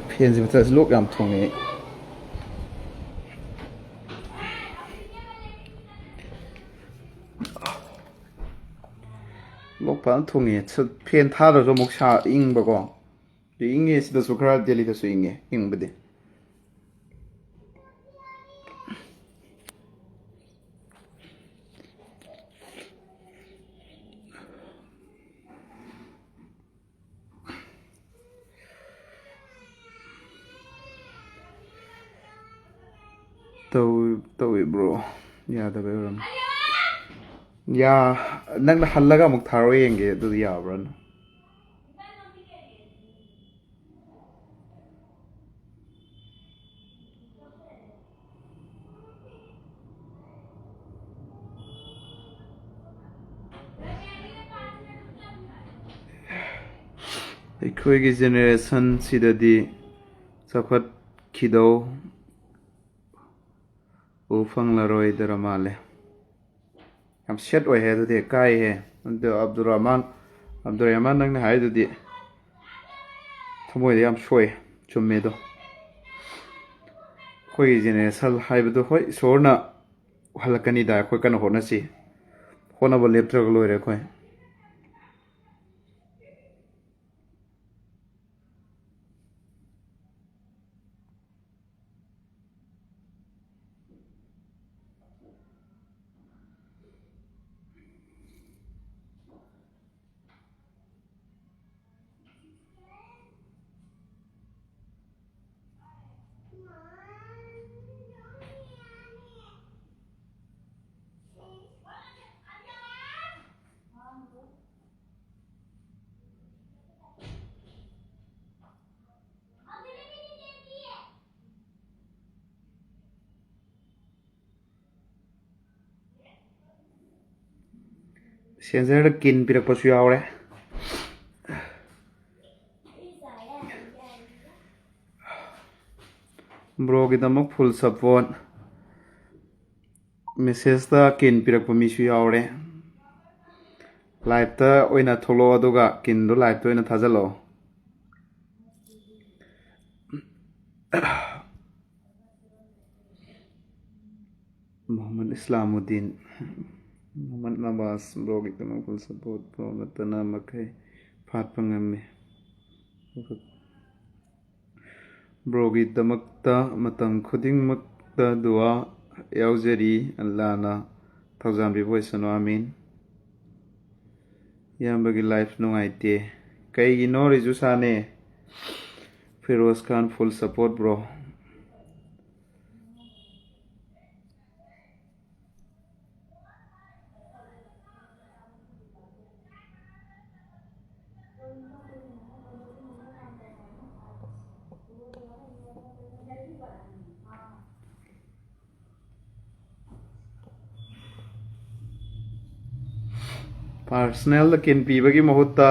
ꯐꯦꯟꯁꯤ ꯃꯊꯛꯁꯤ ꯂꯣꯛ ꯌꯥꯝ ꯊꯨꯡꯉꯦ꯫ ꯂꯣꯛ ꯐꯖꯅ ꯊꯨꯡꯉꯦ꯫ ꯁ-, ꯐꯦꯟ ꯊꯥꯗ꯭ꯔꯁꯨ ꯑꯃꯨꯛ ꯁꯥ-, ꯏꯪꯕꯀꯣ꯫ ꯏꯪꯉꯦ ꯁꯤꯗꯁꯨ ꯈꯔ, ꯗꯦꯜꯂꯤꯗꯁꯨ ꯏꯪꯉꯦ ꯏꯪꯕꯗꯤ꯫ ꯇꯧ-, ꯇꯧꯏ ꯕ꯭ꯔꯣ꯫ ꯌꯥꯗꯕꯩ ꯑꯣꯏꯔꯝꯅꯤ꯫ ꯌꯥ-, ꯅꯪꯅ ꯍꯜꯂꯒ ꯑꯃꯨꯛ ꯊꯥꯔꯛꯑꯣ ꯌꯦꯡꯒꯦ, ꯑꯗꯨꯗꯤ ꯌꯥꯕ꯭ꯔꯥꯅ꯫ ꯑꯩꯈꯣꯏꯒꯤ ꯖꯦꯅꯦꯔꯦꯁꯟꯁꯤꯗꯗꯤ ꯆꯥꯎꯈꯠꯈꯤꯗꯧ ꯎ ꯐꯪꯂꯔꯣꯏꯗ꯭ꯔ ꯃꯥꯜꯂꯦ꯫ ꯌꯥꯝ ꯁꯦꯠ ꯑꯣꯏꯍꯦ ꯑꯗꯨꯗꯤ, ꯀꯥꯏꯍꯦ꯫ ꯑꯗꯣ ꯑꯕꯗꯨꯔ ꯔꯍꯃꯥꯟ, ꯑꯕꯗꯨꯔ ꯔꯍꯃꯥꯟ, ꯅꯪꯅ ꯍꯥꯏꯗꯨꯗꯤ ꯊꯃꯣꯏꯗ ꯌꯥꯝ ꯁꯣꯛꯑꯦ꯫ ꯆꯨꯝꯃꯦ ꯑꯗꯣ꯫ ꯑꯩꯈꯣꯏꯒꯤ ꯖꯦꯅꯦꯔꯦꯁꯟ ꯍꯥꯏꯕꯗꯣ, ꯍꯣꯏ, ꯏꯁꯣꯔꯅ ꯎꯍꯜꯂꯛꯀꯅꯤꯗ, ꯑꯩꯈꯣꯏ ꯀꯟꯅ ꯍꯣꯠꯅꯁꯤ꯫ ꯍꯣꯠꯅꯕ ꯂꯦꯞꯇ꯭ꯔꯒ ꯂꯣꯏꯔꯦ ꯑꯩꯈꯣꯏ꯫ ꯁꯦꯟꯖꯔꯗ ꯀꯤꯟ ꯄꯤꯔꯛꯄꯁꯨ ꯌꯥꯎꯔꯦ꯫ ꯕ꯭ꯔꯣꯒꯤꯗꯃꯛ full support꯫ ꯃꯦꯁꯦꯖꯇ ꯀꯤꯟ ꯄꯤꯔꯛꯄ ꯃꯤꯁꯨ ꯌꯥꯎꯔꯦ꯫ ꯂꯥꯏꯞꯇ ꯑꯣꯏꯅ ꯊꯣꯛꯂꯛꯑꯣ, ꯑꯗꯨꯒ ꯀꯤꯟꯗꯣ ꯂꯥꯏꯞꯇ ꯑꯣꯏꯅ ꯊꯥꯖꯤꯜꯂꯛꯑꯣ꯫ ꯃꯣꯍꯝꯃꯗ ꯏꯁꯂꯥꯃꯨꯗꯤꯟ, ꯃꯣꯍꯝꯃꯗ ꯅꯋꯥꯖ, ꯕ꯭ꯔꯣꯒꯤꯗꯃꯛ full support꯫ ꯕ꯭ꯔꯣ ꯅꯠꯇꯅ ꯃꯈꯩ ꯐꯥꯠꯄ ꯉꯝꯃꯤ꯫ ꯕ꯭ꯔꯣꯒꯤꯗꯃꯛꯇ ꯃꯇꯝ ꯈꯨꯗꯤꯡꯃꯛꯇ ꯗꯨꯋꯥ ꯌꯥꯎꯖꯔꯤ꯫ ꯑꯜꯂꯥꯅ ꯊꯧꯖꯥꯟꯕꯤꯕ ꯑꯣꯏꯁꯅꯨ꯫ ꯑꯥꯃꯤꯟ꯫ ꯏꯌꯥꯝꯕꯒꯤ ꯂꯥꯏꯐ ꯅꯨꯡꯉꯥꯏꯇꯦ꯫ ꯀꯩꯒꯤꯅꯣ ꯔꯤꯖꯨ ꯁꯥꯅꯦ? ꯐꯤꯔꯣꯖ ꯈꯥꯟ, full support bro꯫ ꯄꯥꯔꯁꯅꯦꯜꯗ ꯀꯤꯟ ꯄꯤꯕꯒꯤ ꯃꯍꯨꯠꯇ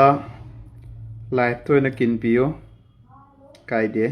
ꯂꯥꯏꯐꯇ ꯑꯣꯏꯅ ꯀꯤꯟ ꯄꯤꯌꯨ, ꯀꯥꯏꯗꯦ꯫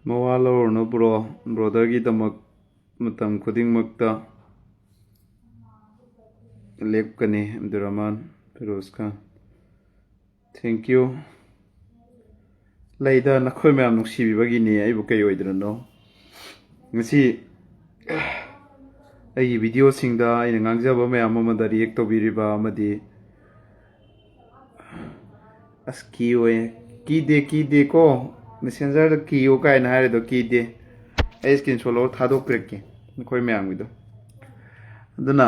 ꯃꯋꯥ ꯂꯧꯔꯨꯅꯨ ꯕ꯭ꯔꯣ, ꯕ꯭ꯔꯣꯗꯔꯒꯤꯗꯃꯛ ꯃꯇꯝ ꯈꯨꯗꯤꯡꯃꯛꯇ ꯂꯦꯞꯀꯅꯤ꯫ ꯑꯕꯗꯨꯔꯔꯍꯃꯥꯟ ꯐꯤꯔꯣꯖ ꯈꯥꯟ, thank you꯫ ꯂꯩꯗ, ꯅꯈꯣꯏ ꯃꯌꯥꯝ ꯅꯨꯡꯁꯤꯕꯤꯕꯒꯤꯅꯤ, ꯑꯩꯕꯨ ꯀꯩ ꯑꯣꯏꯗꯅꯅꯣ꯫ ꯉꯁꯤ ꯑꯩꯒꯤ ꯚꯤꯗꯤꯑꯣꯁꯤꯡꯗ ꯑꯩꯅ ꯉꯥꯡꯖꯕ ꯃꯌꯥꯝ ꯑꯃꯗ ꯔꯤꯌꯦꯛ ꯇꯧꯕꯤꯔꯤꯕ ꯑꯃꯗꯤ ꯑꯁ ꯀꯤ ꯑꯣꯏꯌꯦ꯫ ꯀꯤꯗꯦ, ꯀꯤꯗꯦꯀꯣ꯫ ꯃꯦꯁꯦꯟꯖꯔꯗ ꯀꯤꯌꯣ ꯀꯥꯏꯅ ꯍꯥꯏꯔꯤꯗꯣ ꯀꯤꯗꯦ꯫ ꯑꯩ ꯁ꯭ꯀ꯭ꯔꯤꯟ ꯁꯣꯠ ꯂꯧꯔ ꯊꯥꯗꯣꯛꯄꯤꯔꯛꯀꯦ ꯅꯈꯣꯏ ꯃꯌꯥꯝꯒꯤꯗꯣ꯫ ꯑꯗꯨꯅ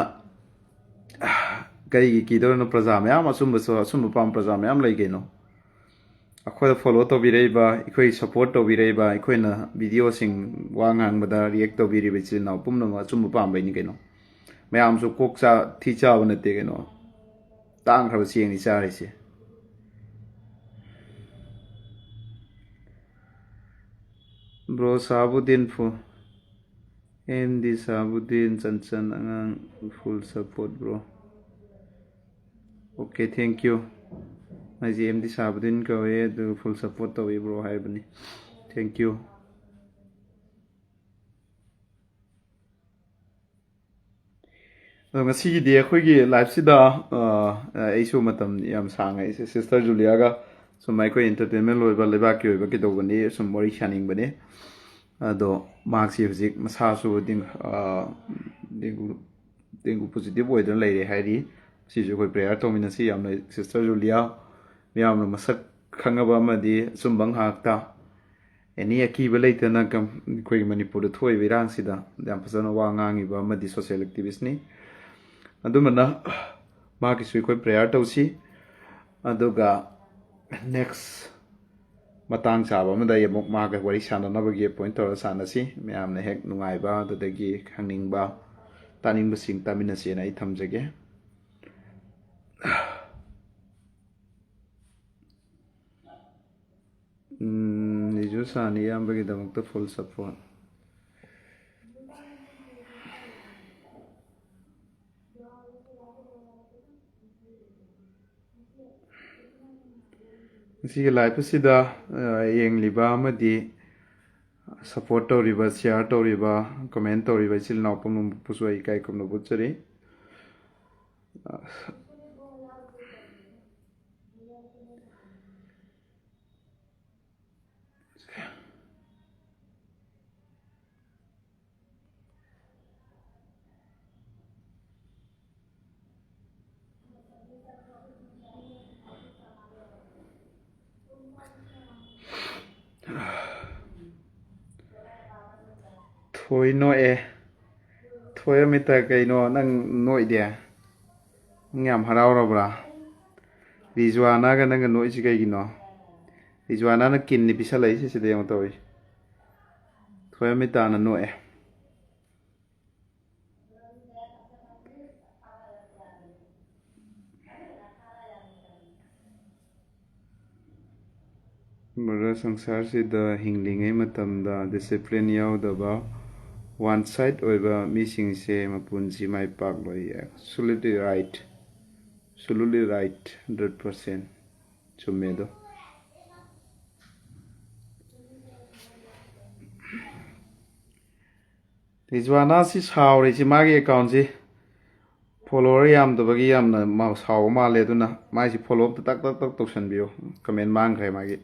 ꯀꯔꯤꯒꯤ ꯀꯤꯗꯧꯔꯤꯅꯣ? ꯄ꯭ꯔꯖꯥ ꯃꯌꯥꯝ, ꯑꯆꯨꯝꯕꯁꯨ, ꯑꯆꯨꯝꯕ ꯄꯥꯝꯕ ꯄ꯭ꯔꯖꯥ ꯃꯌꯥꯝ ꯂꯩ ꯀꯩꯅꯣ꯫ ꯑꯩꯈꯣꯏꯗ ꯐꯣꯂꯣ ꯇꯧꯕꯤꯔꯛꯏꯕ, ꯑꯩꯈꯣꯏ ꯁꯄꯣꯔꯠ ꯇꯧꯕꯤꯔꯛꯏꯕ, ꯑꯩꯈꯣꯏꯅ ꯚꯤꯗꯤꯑꯣꯁꯤꯡ, ꯋꯥ ꯉꯥꯡꯕꯗ ꯔꯤꯌꯦꯛ ꯇꯧꯕꯤꯔꯤꯕ ꯏꯆꯤꯜ ꯏꯅꯥꯎ ꯄꯨꯝꯅꯃꯛ ꯑꯆꯨꯝꯕ ꯄꯥꯝꯕꯩꯅꯤ ꯀꯩꯅꯣ꯫ ꯃꯌꯥꯝꯁꯨ ꯀꯣꯛ ꯆꯥ-, ꯊꯤ ꯆꯥꯕ ꯅꯠꯇꯦ ꯀꯩꯅꯣ꯫ ꯇꯥꯡꯈ꯭ꯔꯕ ꯆꯦꯡꯅꯤ ꯆꯥꯔꯤꯁꯦ꯫ Bro ꯁꯥꯕꯨꯗꯤꯟ ꯐꯨ-, ꯑꯦꯝ ꯗꯤ ꯁꯥꯕꯨꯗꯤꯟ ꯆꯟꯆꯟ ꯑꯉꯥꯡ full support bro. Okay, thank you. ꯑꯩꯁꯦ ꯑꯦꯝ ꯗꯤ ꯁꯥꯕꯨꯗꯤꯟ ꯀꯧꯋꯦ, ꯑꯗꯨꯒ full support ꯇꯧꯋꯤ bro ꯍꯥꯏꯕꯅꯤ꯫ Thank you. ꯑꯗꯣ ꯉꯁꯤꯒꯤꯗꯤ ꯑꯩꯈꯣꯏꯒꯤ ꯂꯥꯏꯐꯁꯤꯗ, ꯑ, ꯑꯩꯁꯨ ꯃꯇꯝ ꯌꯥꯝ ꯁꯥꯡꯉꯦ ꯑꯩꯁꯦ ꯁꯤꯁꯇꯔ ꯖꯨꯂꯤꯌꯥꯒ ꯁꯨꯝ ꯑꯩꯈꯣꯏ entertainment ꯑꯣꯏꯕ, ꯂꯩꯕꯥꯛꯀꯤ ꯑꯣꯏꯕ ꯀꯩꯗꯧꯕꯅꯤ ꯁꯨꯝ ꯋꯥꯔꯤ ꯁꯥꯅꯤꯡꯕꯅꯤ꯫ ꯑꯗꯣ ꯃꯍꯥꯛꯁꯤ ꯍꯧꯖꯤꯛ ꯃꯁꯥꯁꯨ ꯗꯦꯡ-, ꯑ, ꯗꯦꯡꯒꯨ, ꯗꯦꯡꯒꯨ positive ꯑꯣꯏꯗꯨꯅ ꯂꯩꯔꯦ ꯍꯥꯏꯔꯤ꯫ ꯁꯤꯁꯨ ꯑꯩꯈꯣꯏ prayer ꯇꯧꯃꯤꯟꯅꯁꯤ꯫ ꯌꯥꯝꯅ ꯁꯤꯁꯇꯔ ꯖꯨꯂꯤꯌꯥ ꯃꯤꯌꯥꯝꯅ ꯃꯁꯛ ꯈꯪꯉꯕ ꯑꯃꯗꯤ ꯑꯆꯨꯝꯕ ꯉꯥꯛꯇ ꯑꯦꯅꯤ ꯑꯀꯤꯕ ꯂꯩꯇꯅ ꯀꯝ-, ꯑꯩꯈꯣꯏꯒꯤ ꯃꯅꯤꯄꯨꯔꯗ ꯊꯣꯛꯏꯕ ꯏꯔꯥꯡꯁꯤꯗ ꯌꯥꯝ ꯐꯖꯅ ꯋꯥ ꯉꯥꯡꯉꯤꯕ ꯑꯃꯗꯤ social activistꯅꯤ꯫ ꯑꯗꯨꯃꯅ ꯃꯥꯒꯤꯁꯨ ꯑꯩꯈꯣꯏ prayer ꯇꯧꯁꯤ꯫ ꯑꯗꯨꯒ next ꯃꯇꯥꯡ ꯆꯥꯕ ꯑꯃꯗ ꯑꯩ ꯑꯃꯨꯛ ꯃꯥꯒ ꯋꯥꯔꯤ ꯁꯥꯟꯅꯅꯕꯒꯤ appoint ꯇꯧꯔꯒ ꯁꯥꯟꯅꯁꯤ꯫ ꯃꯌꯥꯝꯅ ꯍꯦꯛ ꯅꯨꯡꯉꯥꯏꯕ, ꯑꯗꯨꯗꯒꯤ ꯈꯪꯅꯤꯡꯕ, ꯇꯥꯅꯤꯡꯕꯁꯤꯡ ꯇꯥꯃꯤꯟꯅꯁꯦꯅ ꯑꯩ ꯊꯝꯖꯒꯦ꯫ ꯎꯝ, ꯅꯤꯖꯨ ꯁꯥꯅꯤ ꯏꯌꯥꯝꯕꯒꯤꯗꯃꯛꯇ full support꯫ ꯉꯁꯤꯒꯤ live ꯑꯁꯤꯗ, ꯑ, ꯌꯦꯡꯂꯤꯕ ꯑꯃꯗꯤ support ꯇꯧꯔꯤꯕ, share ꯇꯧꯔꯤꯕ, comment ꯇꯧꯔꯤꯕ ꯏꯆꯤꯜ ꯏꯅꯥꯎ ꯄꯨꯝꯅꯃꯛꯄꯨꯁꯨ ꯑꯩ ꯏꯀꯥꯏ ꯈꯨꯝꯅꯕ ꯎꯠꯆꯔꯤ꯫ ꯊꯣꯏ ꯅꯣꯛꯑꯦ꯫ ꯊꯣꯏ ꯑꯃꯤꯇ, ꯀꯩꯅꯣ ꯅꯪ ꯅꯣꯛꯏꯗꯤ? ꯅꯪ ꯌꯥꯝ ꯍꯔꯥꯎꯔꯕ꯭ꯔꯥ? ꯔꯤꯖꯋꯥꯅꯥꯒ ꯅꯪꯒ ꯅꯣꯛꯏꯁꯤ ꯀꯩꯒꯤꯅꯣ? ꯔꯤꯖꯋꯥꯅꯥꯅ ꯀꯤꯟꯅꯤ ꯄꯤꯁꯜꯂꯛꯏꯁꯦ, ꯁꯤꯗ ꯌꯦꯡꯉꯣ ꯇꯧꯔꯤꯁꯦ꯫ ꯊꯣꯏ ꯑꯃꯤꯇꯥꯅ ꯅꯣꯛꯑꯦ꯫ ꯕ꯭ꯔꯗꯔ, ꯁꯪꯁꯥꯔꯁꯤꯗ ꯍꯤꯡꯂꯤꯉꯩ ꯃꯇꯝꯗ ꯗꯤꯁꯤꯄ꯭ꯂꯤꯟ ꯌꯥꯎꯗꯕ, ꯋꯥꯟ ꯁꯥꯏꯠ ꯑꯣꯏꯕ ꯃꯤꯁꯤꯡꯁꯦ ꯃꯄꯨꯟꯁꯤ ꯃꯥꯏ ꯄꯥꯛꯂꯣꯏ꯫ Absolutely right, absolutely right, hundred percent ꯆꯨꯝꯃꯦ ꯑꯗꯣ꯫ ꯔꯤꯖꯋꯥꯅꯥꯁꯤ ꯁꯥꯎꯔꯤꯁꯤ ꯃꯥꯒꯤ ꯑꯦꯀꯥꯎꯟꯁꯤ ꯐꯣꯂꯣꯋꯔ ꯌꯥꯝꯗꯕꯒꯤ ꯌꯥꯝꯅ ꯃꯥ ꯁꯥꯎꯕ ꯃꯥꯜꯂꯦ꯫ ꯑꯗꯨꯅ ꯃꯥꯏꯁꯤ ꯐꯣꯂꯣ ꯑꯝꯇ ꯇꯛ ꯇꯛ ꯇꯛ ꯇꯧꯁꯟꯕꯤꯌꯨ꯫ ꯀꯃꯦꯟ ꯃꯥꯡꯈ꯭ꯔꯦ ꯃꯥꯒꯤ꯫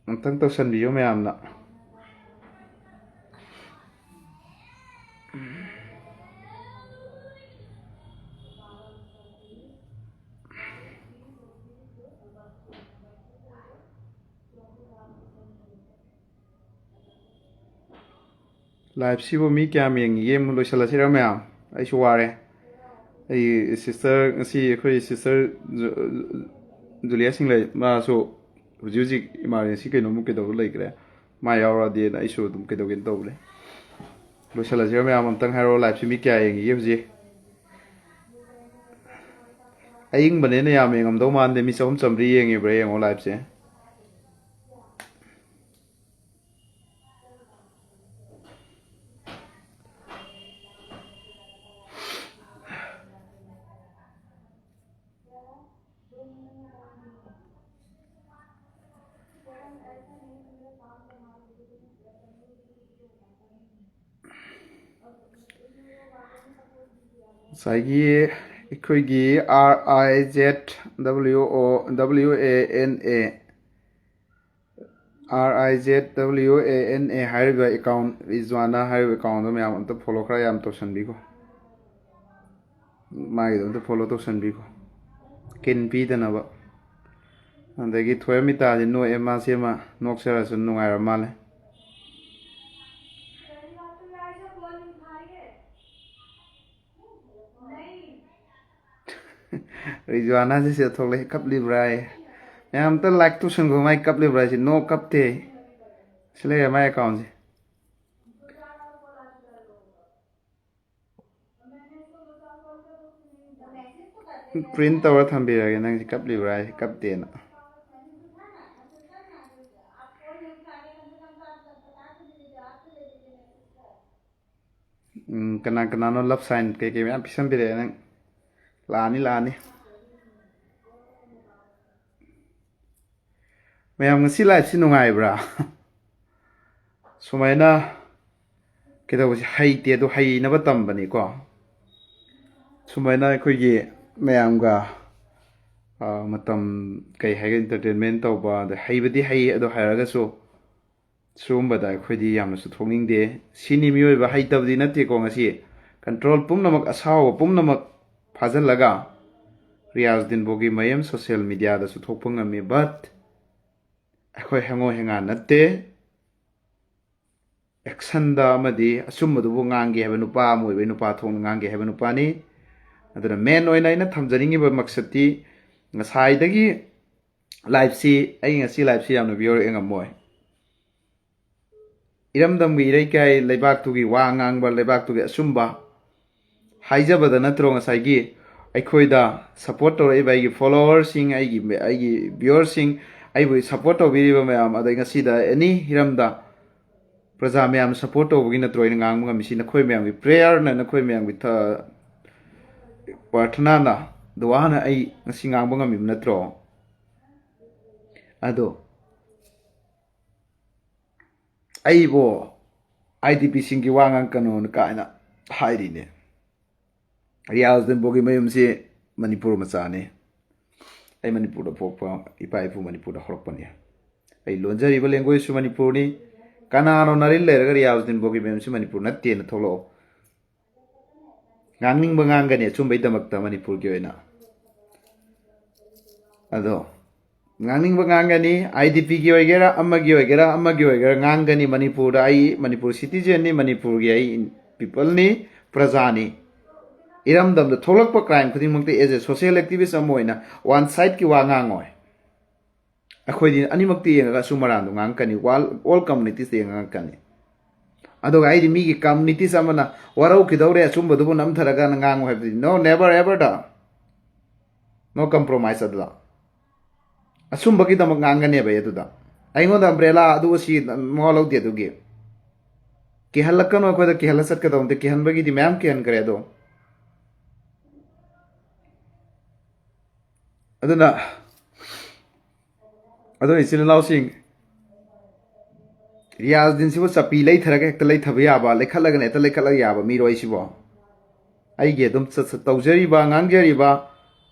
ꯑꯝꯇꯪ ꯇꯧꯁꯟꯕꯤꯌꯨ ꯃꯌꯥꯝꯅ꯫ ꯂꯥꯏꯞꯁꯤꯕꯨ ꯃꯤ ꯀꯌꯥꯝ ꯌꯦꯡꯉꯤꯒꯦ? ꯑꯃꯨꯛ ꯂꯣꯏꯁꯤꯜꯂꯁꯤꯔ ꯃꯌꯥꯝ? ꯑꯩꯁꯨ ꯋꯥꯔꯦ꯫ ꯑꯩ ꯁꯤꯁꯇꯔ, ꯉꯁꯤ ꯑꯩꯈꯣꯏ ꯁꯤꯁꯇꯔ ꯖꯨ-, ꯖꯨꯂꯤꯌꯥ ꯁꯤꯡꯂꯩ, ꯃꯥꯁꯨ ꯍꯧꯖꯤꯛ ꯍꯧꯖꯤꯛ ꯏꯃꯥꯔꯖꯦꯟꯁꯤ ꯀꯩꯅꯣꯝꯃ ꯀꯩꯗꯧꯕ ꯂꯩꯈ꯭ꯔꯦ꯫ ꯃꯥ ꯌꯥꯎꯔꯛꯑꯗꯤꯅ ꯑꯩꯁꯨ ꯑꯗꯨꯝ ꯀꯩꯗꯧꯒꯦꯅ ꯇꯧꯕꯅꯦ꯫ ꯂꯣꯏꯁꯤꯜꯂꯁꯤꯔ ꯃꯌꯥꯝ? ꯑꯝꯇꯪ ꯍꯥꯏꯔꯛꯑꯣ, ꯂꯥꯏꯞꯁꯤ ꯃꯤ ꯀꯌꯥ ꯌꯦꯡꯉꯤꯒꯦ ꯍꯧꯖꯤꯛ? ꯑꯌꯤꯡꯕꯅꯦꯅ ꯌꯥꯝ ꯌꯦꯡꯉꯝꯗꯧ ꯃꯥꯟꯗꯦ꯫ ꯃꯤ ꯆꯍꯨꯝ ꯆꯥꯝꯃꯔꯤ ꯌꯦꯡꯉꯤꯕ꯭ꯔꯥ ꯌꯦꯡꯉꯣ ꯂꯥꯏꯞꯁꯦ꯫ ꯉꯁꯥꯏꯒꯤ ꯑꯩꯈꯣꯏꯒꯤ R I Z W O W A N A, R I Z W A N A ꯍꯥꯏꯔꯤꯕ ꯑꯦꯀꯥꯎꯟ, ꯔꯤꯖꯋꯥꯅꯥ ꯍꯥꯏꯔꯤꯕ ꯑꯦꯀꯥꯎꯟꯗꯣ ꯃꯌꯥꯝ ꯑꯝꯇ ꯐꯣꯂꯣ ꯈꯔ ꯌꯥꯝ ꯇꯧꯁꯟꯕꯤꯈꯣ꯫ ꯃꯥꯒꯤꯗꯣ ꯑꯝꯇ ꯐꯣꯂꯣ ꯇꯧꯁꯟꯕꯤꯈꯣ, ꯀꯤꯟ ꯄꯤꯗꯅꯕ꯫ ꯑꯗꯒꯤ ꯊꯣꯏꯔꯝꯃꯤꯇꯥꯗꯤ ꯅꯣꯛꯑꯦ, ꯃꯥꯁꯦ ꯑꯃ ꯅꯣꯛꯆꯔꯁꯨ ꯅꯨꯡꯉꯥꯏꯔ ꯃꯥꯜꯂꯦ꯫ ꯔꯤꯖꯋꯥꯅꯥꯁꯦ ꯁꯤꯗ ꯊꯣꯛꯂꯛꯑꯦ, ꯀꯞꯂꯤꯕ꯭ꯔꯥ ꯍꯥꯏ꯫ ꯃꯌꯥꯝ ꯑꯝꯇ ꯂꯥꯏꯛ ꯇꯧꯁꯟꯈꯣ, ꯃꯥꯏ ꯀꯞꯂꯤꯕ꯭ꯔꯥ ꯍꯥꯏꯁꯦ꯫ ꯅꯣ, ꯀꯞꯇꯦ꯫ ꯁꯤ ꯂꯩꯔꯦ ꯃꯥꯏ ꯑꯦꯀꯥꯎꯟꯁꯦ꯫ ꯄ꯭ꯔꯤꯟ ꯇꯧꯔ ꯊꯝꯕꯤꯔꯒꯦ, ꯅꯪꯁꯦ ꯀꯞꯂꯤꯕ꯭ꯔꯥ ꯍꯥꯏꯁꯦ, ꯀꯞꯇꯦꯅ꯫ ꯎꯝ, ꯀꯅꯥ ꯀꯅꯥꯅꯣ ꯂꯞ ꯁꯥꯏꯟ ꯀꯩꯀꯩ ꯃꯌꯥꯝ ꯄꯤꯁꯟꯕꯤꯔꯛꯑꯦ ꯅꯪ꯫ ꯂꯥꯛꯑꯅꯤ, ꯂꯥꯛꯑꯅꯤ꯫ ꯃꯌꯥꯝ, ꯉꯁꯤ ꯂꯥꯏꯐꯁꯤ ꯅꯨꯡꯉꯥꯏꯕ꯭ꯔꯥ? ꯁꯨꯃꯥꯏꯅ ꯀꯩꯗꯧꯕꯁꯦ ꯍꯩꯇꯦ, ꯑꯗꯣ ꯍꯩꯅꯕ ꯇꯝꯕꯅꯤꯀꯣ꯫ ꯁꯨꯃꯥꯏꯅ ꯑꯩꯈꯣꯏꯒꯤ ꯃꯌꯥꯝꯒ, ꯑ, ꯃꯇꯝ, ꯀꯩ ꯍꯥꯏꯒꯦ, ꯏꯟꯇꯔꯇꯦꯟꯃꯦꯟ ꯇꯧꯕ, ꯑꯗ ꯍꯩꯕꯗꯤ ꯍꯩ, ꯑꯗꯣ ꯍꯩꯔꯒꯁꯨ ꯁꯤꯒꯨꯝꯕꯗ ꯑꯩꯈꯣꯏꯗꯤ ꯌꯥꯝꯅꯁꯨ ꯊꯣꯛꯅꯤꯡꯗꯦ꯫ ꯁꯤꯅꯤ ꯃꯤꯑꯣꯏꯕ, ꯍꯩꯇꯕꯗꯤ ꯅꯠꯇꯦꯀꯣ꯫ ꯉꯁꯤ ꯀꯟꯇ꯭ꯔꯣꯜ ꯄꯨꯝꯅꯃꯛ, ꯑꯁꯥꯎꯕ ꯄꯨꯝꯅꯃꯛ ꯐꯥꯖꯤꯜꯂꯒ ꯔꯤꯌꯥꯖ ꯗꯤꯟꯕꯣꯒꯤ ꯃꯌꯨꯝ ꯁꯣꯁꯤꯌꯦꯜ ꯃꯤꯗꯤꯌꯥꯗꯁꯨ ꯊꯣꯛꯄ ꯉꯝꯃꯤ꯫ But ꯑꯩꯈꯣꯏ ꯍꯦꯡꯉꯣ ꯍꯦꯡꯉꯥ ꯅꯠꯇꯦ꯫ ꯑꯦꯛꯁꯟꯗ ꯑꯃꯗꯤ ꯑꯆꯨꯝꯕꯗꯨꯕꯨ ꯉꯥꯡꯒꯦ ꯍꯥꯏꯕ ꯅꯨꯄꯥ ꯑꯃ ꯑꯣꯏꯕꯩ ꯅꯨꯄꯥ ꯊꯣꯛꯅ ꯉꯥꯡꯒꯦ ꯍꯥꯏꯕ ꯅꯨꯄꯥꯅꯤ꯫ ꯑꯗꯨꯅ ꯃꯦꯟ ꯑꯣꯏꯅ ꯑꯩꯅ ꯊꯝꯖꯅꯤꯡꯉꯤꯕ ꯃꯛꯁꯠꯇꯤ, ꯉꯁꯥꯏꯗꯒꯤ ꯂꯥꯏꯐꯁꯤ, ꯑꯩ ꯉꯁꯤ ꯂꯥꯏꯐꯁꯤ ꯌꯥꯝꯅ ꯚ꯭ꯌꯨꯋꯔ ꯌꯦꯡꯉꯝꯃꯣꯏ꯫ ꯏꯔꯝꯗꯝꯒꯤ ꯏꯔꯩꯀꯥꯏ, ꯂꯩꯕꯥꯛꯇꯨꯒꯤ ꯋꯥ ꯉꯥꯡꯕ, ꯂꯩꯕꯥꯛꯇꯨꯒꯤ ꯑꯆꯨꯝꯕ ꯍꯥꯏꯖꯕꯗ ꯅꯠꯇ꯭ꯔꯣ ꯉꯁꯥꯏꯒꯤ ꯑꯩꯈꯣꯏꯗ ꯁꯞꯄꯣꯔꯠ ꯇꯧꯔꯛꯏꯕ ꯑꯩꯒꯤ ꯐꯣꯂꯣꯋꯔꯁꯤꯡ, ꯑꯩꯒꯤ, ꯑꯩꯒꯤ ꯚ꯭ꯌꯨꯋꯔꯁꯤꯡ, ꯑꯩꯕꯨ ꯁꯞꯄꯣꯔꯠ ꯇꯧꯕꯤꯔꯤꯕ ꯃꯌꯥꯝ, ꯑꯗꯩ ꯉꯁꯤꯗ ꯑꯦꯅꯤ ꯍꯤꯔꯝꯗ ꯄ꯭ꯔꯖꯥ ꯃꯌꯥꯝꯅ ꯁꯞꯄꯣꯔꯠ ꯇꯧꯕꯒꯤ ꯅꯠꯇ꯭ꯔꯣ ꯑꯩꯅ ꯉꯥꯡꯕ ꯉꯝꯃꯤꯁꯤ? ꯅꯈꯣꯏ ꯃꯌꯥꯝꯒꯤ ꯄ꯭ꯔꯦꯌꯔꯅ, ꯅꯈꯣꯏ ꯃꯌꯥꯝꯒꯤ ꯊ-, ꯄ꯭ꯔꯥꯔꯊꯅꯥꯅ, ꯗꯨꯋꯥꯅ ꯑꯩ ꯉꯁꯤ ꯉꯥꯡꯕ ꯉꯝꯃꯤꯕ ꯅꯠꯇ꯭ꯔꯣ? ꯑꯗꯣ ꯑꯩꯕꯨ ꯑꯥꯏ ꯗꯤ ꯄꯤꯁꯤꯡꯒꯤ ꯋꯥ ꯉꯥꯡꯀꯅꯣꯅ ꯀꯥꯏꯅ ꯍꯥꯏꯔꯤꯅꯦ꯫ ꯔꯤꯌꯥꯖ ꯗꯤꯟꯕꯣꯒꯤ ꯃꯌꯨꯝꯁꯤ ꯃꯅꯤꯄꯨꯔ ꯃꯆꯥꯅꯤ꯫ ꯑꯩ ꯃꯅꯤꯄꯨꯔꯗ ꯄꯣꯛꯄ, ꯏꯄꯥ ꯏꯄꯨ ꯃꯅꯤꯄꯨꯔꯗ ꯍꯧꯔꯛꯄꯅꯤ꯫ ꯑꯩ ꯂꯣꯟꯖꯔꯤꯕ ꯂꯦꯡꯒ꯭ꯋꯦꯖꯁꯨ ꯃꯅꯤꯄꯨꯔꯅꯤ꯫ ꯀꯅꯥꯅꯣ ꯅꯥꯔꯤꯟ ꯂꯩꯔꯒ ꯔꯤꯌꯥꯖ ꯗꯤꯟꯕꯣꯒꯤ ꯃꯌꯨꯝꯁꯤ ꯃꯅꯤꯄꯨꯔ ꯅꯠꯇꯦꯅ ꯊꯣꯛꯂꯛꯑꯣ꯫ ꯉꯥꯡꯅꯤꯡꯕ ꯉꯥꯡꯒꯅꯤ ꯑꯆꯨꯝꯕꯩꯗꯃꯛꯇ ꯃꯅꯤꯄꯨꯔꯒꯤ ꯑꯣꯏꯅ꯫ ꯑꯗꯣ ꯉꯥꯡꯅꯤꯡꯕ ꯉꯥꯡꯒꯅꯤ, ꯑꯥꯏ ꯗꯤ ꯄꯤꯒꯤ ꯑꯣꯏꯒꯦꯔꯥ, ꯑꯃꯒꯤ ꯑꯣꯏꯒꯦꯔꯥ, ꯑꯃꯒꯤ ꯑꯣꯏꯒꯦꯔꯥ ꯉꯥꯡꯒꯅꯤ꯫ ꯃꯅꯤꯄꯨꯔꯗ ꯑꯩ ꯃꯅꯤꯄꯨꯔ ꯁꯤꯇꯤꯖꯦꯟꯅꯤ, ꯃꯅꯤꯄꯨꯔꯒꯤ ꯑꯩ ꯄꯤꯄꯜꯅꯤ, ꯄ꯭ꯔꯖꯥꯅꯤ꯫ ꯏꯔꯝꯗꯝꯗ ꯊꯣꯛꯂꯛꯄ crime ꯈꯨꯗꯤꯡꯃꯛꯇ as a social activist ꯑꯃ ꯑꯣꯏꯅ one sideꯀꯤ ꯋꯥ ꯉꯥꯡꯉꯣꯏ꯫ ꯑꯩꯈꯣꯏꯗꯤ ꯑꯅꯤꯃꯛꯇ ꯌꯦꯡꯉꯒ ꯑꯆꯨꯝ ꯑꯔꯥꯟꯗꯣ ꯉꯥꯡꯉꯛꯀꯅꯤ, all, all communityꯁꯇ ꯌꯦꯡꯉ ꯉꯥꯡꯉꯛꯀꯅꯤ꯫ ꯑꯗꯨꯒ ꯑꯩꯗꯤ ꯃꯤꯒꯤ communities ꯑꯃꯅ ꯋꯥꯔꯧꯈꯤꯗꯧꯔꯦ ꯑꯆꯨꯝꯕꯗꯨꯕꯨ ꯅꯝꯊꯔꯒꯅ ꯉꯥꯡꯉꯨ ꯍꯥꯏꯕꯗꯤ no, never ever ꯗ꯫ No compromise ꯑꯗꯨꯗ꯫ ꯑꯆꯨꯝꯕꯒꯤꯗꯃꯛ ꯉꯥꯡꯒꯅꯦꯕ ꯑꯩ ꯑꯗꯨꯗ꯫ ꯑꯩꯉꯣꯟꯗ umbrella ꯑꯗꯨ ꯑꯁꯤ ꯃꯋꯥ ꯂꯧꯗꯦ ꯑꯗꯨꯒꯤ꯫ ꯀꯤꯍꯜꯂꯛꯀꯅꯨ, ꯑꯩꯈꯣꯏꯗ ꯀꯤꯍꯜꯂ ꯆꯠꯀꯗꯧ ꯅꯠꯇꯦ, ꯀꯤꯍꯟꯕꯒꯤꯗꯤ ꯃꯌꯥꯝ ꯀꯤꯍꯟꯈ꯭ꯔꯦ ꯑꯗꯣ꯫ ꯑꯗꯨꯅ ꯑꯗꯣ ꯏꯆꯤꯜ ꯏꯅꯥꯎꯁꯤꯡ, ꯔꯤꯌꯥꯖꯗꯤꯟꯁꯤꯕꯨ ꯆꯞꯄꯤ ꯂꯩꯊꯔꯒ ꯍꯦꯛꯇ ꯂꯩꯊꯕ ꯌꯥꯕ, ꯂꯩꯈꯠꯂꯒꯅ ꯍꯦꯛꯇ ꯂꯩꯈꯠꯂꯒ ꯌꯥꯕ ꯃꯤꯔꯣ ꯑꯩꯁꯤꯕꯣ? ꯑꯩꯒꯤ ꯑꯗꯨꯝ ꯆꯠ-, ꯆꯠ-, ꯇꯧꯖꯔꯤꯕ, ꯉꯥꯡꯖꯔꯤꯕ,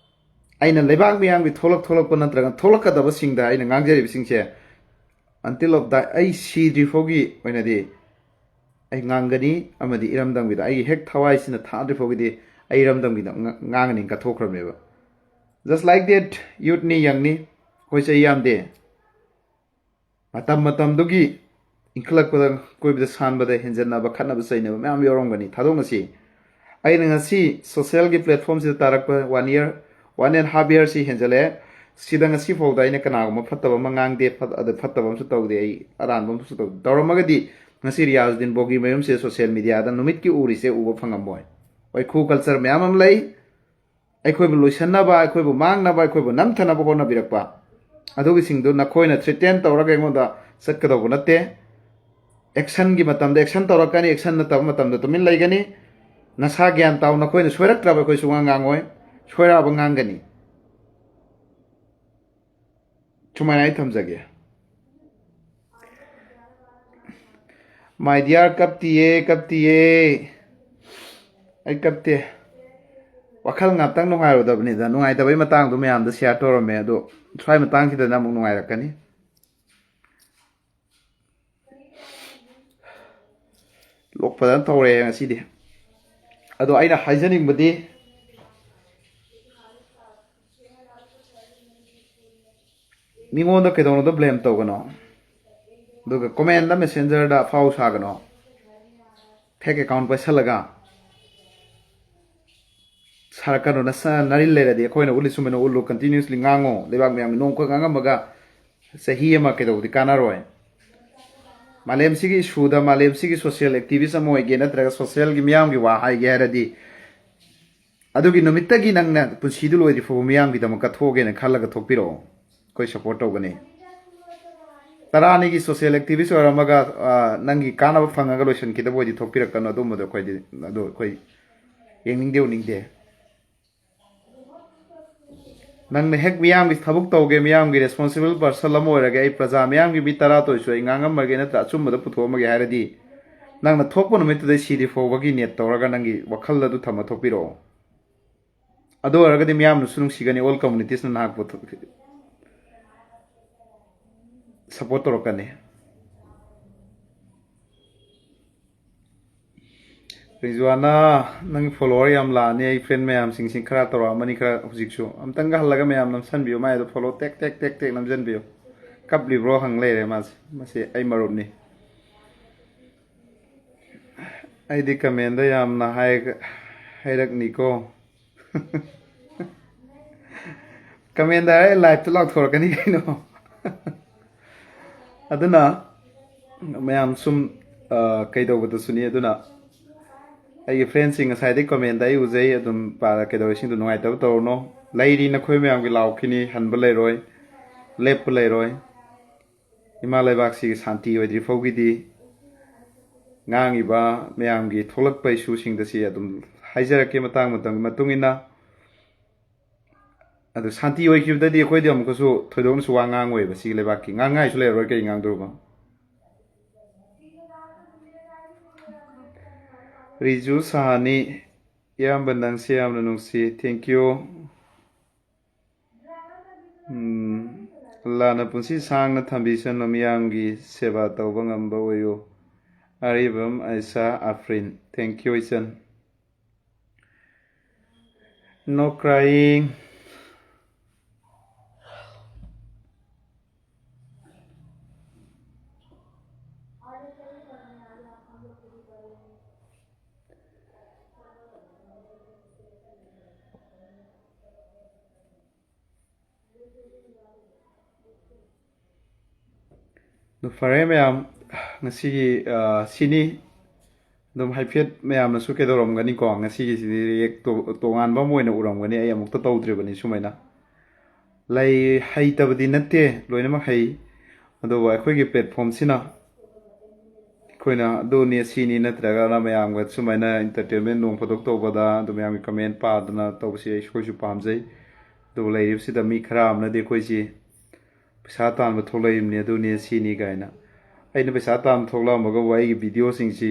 ꯑꯩꯅ ꯂꯩꯕꯥꯛ ꯃꯤꯌꯥꯝꯒꯤ ꯊꯣꯛꯂꯛ ꯊꯣꯛꯂꯛꯄ ꯅꯠꯇ꯭ꯔꯒ ꯊꯣꯛꯂꯛꯀꯗꯕꯁꯤꯡꯗ ꯑꯩꯅ ꯉꯥꯡꯖꯔꯤꯕꯁꯤꯡꯁꯦ until of the, ꯑꯩ ꯁꯤꯗ꯭ꯔꯤ ꯐꯥꯎꯒꯤ ꯑꯣꯏꯅꯗꯤ ꯑꯩ ꯉꯥꯡꯒꯅꯤ, ꯑꯃꯗꯤ ꯏꯔꯝꯗꯝꯒꯤꯗ ꯑꯩꯒꯤ ꯍꯦꯛ ꯊꯋꯥꯏꯁꯤꯅ ꯊꯥꯗ꯭ꯔꯤ ꯐꯥꯎꯒꯤꯗꯤ ꯑꯩ ꯏꯔꯝꯗꯝꯒꯤꯗ ꯉ-, ꯉꯥꯡꯒꯅꯤ ꯀꯠꯊꯣꯛꯈ꯭ꯔꯕꯅꯦꯕ꯫ Just like that, youthꯅꯤ, youngꯅꯤ, ꯑꯩꯈꯣꯏ ꯆꯍꯤ ꯌꯥꯝꯗꯦ꯫ ꯃꯇꯝ ꯃꯇꯝꯗꯨꯒꯤ ꯏꯟꯈꯠꯂꯛꯄꯗ ꯀꯣꯏꯕꯗ ꯁꯥꯟꯕꯗ ꯍꯦꯟꯖꯟꯅꯕ, ꯈꯠꯅꯕ ꯆꯩꯅꯕ ꯃꯌꯥꯝ ꯌꯥꯎꯔꯝꯒꯅꯤ꯫ ꯊꯥꯗꯣꯛꯅꯁꯤ꯫ ꯑꯩꯅ ꯉꯁꯤ socialꯒꯤ platformꯁꯤꯗ ꯇꯥꯔꯛꯄ one year, one and half yearꯁꯤ ꯍꯦꯟꯖꯜꯂꯛꯑꯦ꯫ ꯁꯤꯗ ꯉꯁꯤꯐꯥꯎꯗ ꯑꯩꯅ ꯀꯅꯥꯒꯨꯝꯕ ꯐꯠꯇꯕ ꯑꯃ ꯉꯥꯡꯗꯦ, ꯐꯠ-, ꯑꯗ ꯐꯠꯇꯕ ꯑꯃꯁꯨ ꯇꯧꯗꯦ, ꯑꯩ ꯑꯔꯥꯟꯕ ꯑꯃꯁꯨ ꯇꯧꯗꯦ꯫ ꯇꯧꯔꯝꯃꯒꯗꯤ ꯉꯁꯤ ꯔꯤꯌꯥꯖꯨꯗꯤꯟ ꯕꯣꯒꯤ ꯃꯌꯨꯝꯁꯦ social mediaꯗ ꯅꯨꯃꯤꯠꯀꯤ ꯎꯔꯤꯁꯦ ꯎꯕ ꯐꯪꯉꯝꯃꯣꯏ꯫ ꯋꯥꯏꯈꯨ culture ꯃꯌꯥꯝ ꯑꯃ ꯂꯩ꯫ ꯑꯩꯈꯣꯏꯕꯨ ꯂꯣꯏꯁꯟꯅꯕ, ꯑꯩꯈꯣꯏꯕꯨ ꯃꯥꯡꯅꯕ, ꯑꯩꯈꯣꯏꯕꯨ ꯅꯝꯊꯅꯕ ꯍꯣꯠꯅꯕꯤꯔꯛꯄ꯫ ꯑꯗꯨꯒꯤꯁꯤꯡꯗꯨ ꯅꯈꯣꯏꯅ threaten ꯇꯧꯔꯒ ꯑꯩꯉꯣꯟꯗ ꯆꯠꯀꯗꯧꯕ ꯅꯠꯇꯦ꯫ Actionꯒꯤ ꯃꯇꯝꯗ action ꯇꯧꯔꯛꯀꯅꯤ, action ꯅꯠꯇꯕ ꯃꯇꯝꯗ ꯇꯨꯃꯤꯟ ꯂꯩꯒꯅꯤ꯫ ꯅꯁꯥ ꯒ꯭ꯌꯥꯟ ꯇꯥꯎ, ꯅꯈꯣꯏꯅ ꯁꯣꯏꯔꯛꯇ꯭ꯔꯕ ꯑꯩꯈꯣꯏ ꯁꯨꯡꯉꯥꯡ ꯉꯥꯡꯉꯣꯏ, ꯁꯣꯏꯔꯛꯑꯕ ꯉꯥꯡꯒꯅꯤ꯫ ꯁꯨꯃꯥꯏꯅ ꯑꯩ ꯊꯝꯖꯒꯦ꯫ My dear, ꯀꯞꯇꯤꯌꯦ, ꯀꯞꯇꯤꯌꯦ꯫ ꯑꯩ ꯀꯞꯇꯦ꯫ ꯋꯥꯈꯜ ꯉꯥꯛꯇꯪ ꯅꯨꯡꯉꯥꯏꯔꯨꯗꯕꯅꯤꯗ꯫ ꯅꯨꯡꯉꯥꯏꯇꯕꯩ ꯃꯇꯥꯡꯗꯣ ꯃꯌꯥꯝꯗ share ꯇꯧꯔꯝꯃꯦ꯫ ꯑꯗꯣ ꯁ꯭ꯋꯥꯏ ꯃꯇꯥꯡꯁꯤꯗꯅ ꯑꯃꯨꯛ ꯅꯨꯡꯉꯥꯏꯔꯛꯀꯅꯤ꯫ ꯂꯣꯛ ꯐꯖꯅ ꯇꯧꯔꯦ ꯉꯁꯤꯗꯤ꯫ ꯑꯗꯣ ꯑꯩꯅ ꯍꯥꯏꯖꯅꯤꯡꯕꯗꯤ, ꯃꯤꯉꯣꯟꯗ ꯀꯩꯗꯧꯅꯨꯡꯗ blame ꯇꯧꯒꯅꯣ꯫ ꯑꯗꯨꯒ commentꯗ, messengerꯗ ꯑꯐꯥꯎ ꯁꯥꯒꯅꯣ꯫ Fake account ꯄꯥꯏꯁꯜꯂꯒ꯫ ꯁꯥꯔꯛꯀꯅꯨ, ꯅꯁꯥ ꯅꯔꯤꯜ ꯂꯩꯔꯗꯤ ꯑꯩꯈꯣꯏꯅ ꯎꯠꯂꯤ ꯆꯨꯝꯃꯦꯅ ꯎꯠꯂꯨ, continuously ꯉꯥꯡꯉꯣ꯫ ꯂꯩꯕꯥꯛ ꯃꯌꯥꯝꯒꯤ ꯅꯣꯡꯈꯛ ꯉꯥꯡꯉꯝꯃꯒ ꯆꯍꯤ ꯑꯃ ꯀꯩꯗꯧꯕꯗꯤ ꯀꯥꯟꯅꯔꯣꯏ꯫ ꯃꯥꯂꯦꯝꯁꯤꯒꯤ ꯏꯁꯨꯗ, ꯃꯥꯂꯦꯝꯁꯤꯒꯤ social activist ꯑꯃ ꯑꯣꯏꯒꯦ ꯅꯠꯇ꯭ꯔꯒ socialꯒꯤ ꯃꯤꯌꯥꯝꯒꯤ ꯋꯥ ꯍꯥꯏꯒꯦ ꯍꯥꯏꯔꯗꯤ, ꯑꯗꯨꯒꯤ ꯅꯨꯃꯤꯠꯇꯒꯤ ꯅꯪꯅ ꯄꯨꯟꯁꯤꯗꯨ ꯂꯣꯏꯗ꯭ꯔꯤ ꯐꯥꯎꯕ ꯃꯤꯌꯥꯝꯒꯤꯗꯃꯛ ꯀꯠꯊꯣꯛꯑꯒꯦꯅ ꯈꯜꯂꯒ ꯊꯣꯛꯄꯤꯔꯛꯑꯣ꯫ ꯑꯩꯈꯣꯏ support ꯇꯧꯒꯅꯤ꯫ ꯇꯔꯥꯅꯤꯒꯤ social activist ꯑꯣꯏꯔꯝꯃꯒ, ꯑ, ꯅꯪꯒꯤ ꯀꯥꯟꯅꯕ ꯐꯪꯉꯒ ꯂꯣꯏꯁꯤꯟꯈꯤꯗꯕ ꯑꯣꯏꯗꯤ ꯊꯣꯛꯄꯤꯔꯛꯀꯅꯨ꯫ ꯑꯗꯨꯝꯕꯗꯣ ꯑꯩꯈꯣꯏꯗꯤ, ꯑꯗꯨ ꯑꯩꯈꯣꯏ ꯌꯦꯡꯅꯤꯡꯗꯦ, ꯎꯅꯤꯡꯗꯦ꯫ ꯅꯪꯅ ꯍꯦꯛ ꯃꯤꯌꯥꯝꯒꯤ ꯊꯕꯛ ꯇꯧꯒꯦ, ꯃꯤꯌꯥꯝꯒꯤ responsible person ꯑꯃ ꯑꯣꯏꯔꯒꯦ, ꯑꯩ ꯄ꯭ꯔꯖꯥ ꯃꯤꯌꯥꯝꯒꯤ ꯃꯤ ꯇꯔꯥ ꯇꯣꯏꯁꯨ ꯑꯩ ꯉꯥꯡꯉꯝꯃꯒꯦ ꯅꯠꯇ꯭ꯔ ꯑꯆꯨꯝꯕꯗ ꯄꯨꯊꯣꯛꯑꯝꯃꯒꯦ ꯍꯥꯏꯔꯗꯤ, ꯅꯪꯅ ꯊꯣꯛꯄ ꯅꯨꯃꯤꯠꯇꯨꯗꯩ ꯁꯤꯗ꯭ꯔꯤ ꯐꯥꯎꯕꯒꯤ ꯅꯦꯠ ꯇꯧꯔꯒ ꯅꯪꯒꯤ ꯋꯥꯈꯜꯗ ꯑꯗꯨ ꯊꯝꯃ ꯊꯣꯛꯄꯤꯔꯛꯑꯣ꯫ ꯑꯗꯨ ꯑꯣꯏꯔꯒꯗꯤ ꯃꯤꯌꯥꯝꯅꯁꯨ ꯅꯨꯡꯁꯤꯒꯅꯤ, all communityꯁꯅ ꯅꯍꯥꯛꯄꯨ support ꯇꯧꯔꯛꯀꯅꯤ꯫ ꯔꯤꯖꯋꯥꯅ, ꯅꯪ follower ꯌꯥꯝ ꯂꯥꯛꯑꯅꯤ, ꯑꯩ friend ꯃꯌꯥꯝꯁꯤꯡꯁꯤ ꯈꯔ ꯇꯧꯔꯛꯑꯝꯃꯅꯤ, ꯈꯔ ꯍꯧꯖꯤꯛꯁꯨ꯫ ꯑꯝꯇꯪꯒ ꯍꯜꯂꯒ ꯃꯌꯥꯝ ꯅꯝꯁꯟꯕꯤꯌꯨ, ꯃꯥꯏꯗꯣ follow ꯇꯦꯛ ꯇꯦꯛ ꯇꯦꯛ ꯇꯦꯛ ꯅꯝꯁꯟꯕꯤꯌꯨ꯫ ꯀꯞꯂꯤꯕ꯭ꯔꯣ ꯍꯪ ꯂꯩꯔꯦ ꯃꯥꯁꯦ, ꯃꯁꯤ ꯑꯩ ꯃꯔꯨꯞꯅꯤ꯫ ꯑꯩꯗꯤ commentꯗ ꯌꯥꯝꯅ ꯍꯥꯏ-, ꯍꯥꯏꯔꯛꯅꯤꯀꯣ꯫ Commentꯗ ꯍꯥꯏꯔ liveꯇ ꯂꯥꯎꯊꯣꯔꯛꯀꯅꯤ ꯀꯩꯅꯣ꯫ ꯑꯗꯨꯅ ꯃꯌꯥꯝ ꯁꯨꯝ, ꯑ, ꯀꯩꯗꯧꯕꯗꯁꯨꯅꯤ꯫ ꯑꯗꯨꯅ ꯑꯩꯒꯤ friendꯁꯤꯡ ꯉꯁꯥꯏꯗꯩ commentꯗ ꯑꯩ ꯎꯖꯩ, ꯑꯗꯨꯝ ꯄꯥ-, ꯀꯩꯗꯧꯔꯤꯁꯤꯡꯗꯣ ꯅꯨꯡꯉꯥꯏꯇꯕ ꯇꯧꯔꯨꯅꯣ꯫ ꯂꯩꯔꯤ ꯅꯈꯣꯏ ꯃꯌꯥꯝꯒꯤ ꯂꯥꯎꯈꯤꯅꯤ, ꯍꯟꯕ ꯂꯩꯔꯣꯏ, ꯂꯦꯞꯄ ꯂꯩꯔꯣꯏ꯫ ꯏꯃꯥ ꯂꯩꯕꯥꯛꯁꯤꯒꯤ ꯁꯥꯟꯇꯤ ꯑꯣꯏꯗ꯭ꯔꯤ ꯐꯥꯎꯒꯤꯗꯤ ꯉꯥꯡꯉꯤꯕ ꯃꯌꯥꯝꯒꯤ ꯊꯣꯛꯂꯛꯄ issueꯁꯤꯡꯗ ꯁꯤ ꯑꯗꯨꯝ ꯍꯥꯏꯖꯔꯛꯀꯦ ꯃꯇꯥꯡ ꯃꯇꯝꯒꯤ ꯃꯇꯨꯡ ꯏꯟꯅ꯫ ꯑꯗꯨ ꯁꯥꯟꯇꯤ ꯑꯣꯏꯈꯤꯕꯗꯗꯤ ꯑꯩꯈꯣꯏꯗꯤ ꯑꯃꯨꯛꯀꯁꯨ ꯊꯣꯏꯗꯣꯛꯅꯁꯨ ꯋꯥ ꯉꯥꯡꯉꯣꯏꯕ ꯁꯤꯒꯤ ꯂꯩꯕꯥꯛꯀꯤ꯫ ꯉꯥꯡꯉꯥꯏꯁꯨ ꯂꯩꯔꯔꯣꯏ, ꯀꯔꯤ ꯉꯥꯡꯗꯣꯔꯤꯕ? ꯔꯤꯖꯨ ꯁꯍꯥꯅꯤ, ꯏꯌꯥꯝꯕ ꯅꯪꯁꯦ ꯌꯥꯝꯅ ꯅꯨꯡꯁꯤ꯫ Thank you꯫ ꯎꯝ, ꯑꯜꯂꯥꯅ ꯄꯨꯟꯁꯤ ꯁꯥꯡꯅ ꯊꯝꯕꯤꯁꯅꯨ, ꯃꯤꯌꯥꯝꯒꯤ ꯁꯦꯕꯥ ꯇꯧꯕ ꯉꯝꯕ ꯑꯣꯏꯌꯨ꯫ ꯑꯔꯤꯕꯝ ꯑꯩꯁꯥ ꯑꯐ꯭ꯔꯤꯟ, thank you ꯏꯆꯟ꯫ No crying. ꯑꯗꯨ ꯐꯔꯦ ꯃꯌꯥꯝ, ꯉꯁꯤꯒꯤ, ꯑ, ꯁꯤꯅꯤ꯫ ꯑꯗꯨꯝ ꯍꯥꯏꯐꯦꯠ ꯃꯌꯥꯝꯅꯁꯨ ꯀꯩꯗꯧꯔꯝꯒꯅꯤꯀꯣ, ꯉꯁꯤꯒꯤꯁꯤꯗꯤ react ꯇꯣ-, ꯇꯣꯉꯥꯟꯕ ꯑꯃ ꯑꯣꯏꯅ ꯎꯔꯝꯒꯅꯤ꯫ ꯑꯩ ꯑꯃꯨꯛꯇ ꯇꯧꯗ꯭ꯔꯤꯕꯅꯤ ꯁꯨꯃꯥꯏꯅ꯫ ꯂꯩ, ꯍꯩꯇꯕꯗꯤ ꯅꯠꯇꯦ, ꯂꯣꯏꯅꯃꯛ ꯍꯩ꯫ ꯑꯗꯨꯕꯨ ꯑꯩꯈꯣꯏꯒꯤ platformꯁꯤꯅ ꯑꯩꯈꯣꯏꯅ ꯑꯗꯨꯅꯤ ꯁꯤꯅꯤ ꯅꯠꯇ꯭ꯔꯒꯅ ꯃꯌꯥꯝꯒ ꯁꯨꯃꯥꯏꯅ entertainment ꯅꯣꯡ ꯐꯥꯗꯣꯛ ꯇꯧꯕꯗ ꯑꯗꯨ ꯃꯌꯥꯝꯒꯤ comment ꯄꯥꯗꯅ ꯇꯧꯕꯁꯤ ꯑꯩꯈꯣꯏꯁꯨ ꯄꯥꯝꯖꯩ꯫ ꯑꯗꯨꯕꯨ ꯂꯩꯔꯤꯕꯁꯤꯗ ꯃꯤ ꯈꯔ ꯑꯃꯅꯗꯤ ꯑꯩꯈꯣꯏꯁꯤ ꯄꯩꯁꯥ ꯇꯥꯟꯕ ꯊꯣꯛꯂꯛꯏꯕꯅꯤ, ꯑꯗꯨꯅꯤ ꯁꯤꯅꯤ ꯀꯥꯏꯅ꯫ ꯑꯩꯅ ꯄꯩꯁꯥ ꯇꯥꯟꯕ ꯊꯣꯛꯂꯛꯑꯝꯃꯒꯕꯨ ꯑꯩꯒꯤ videoꯁꯤꯡꯁꯤ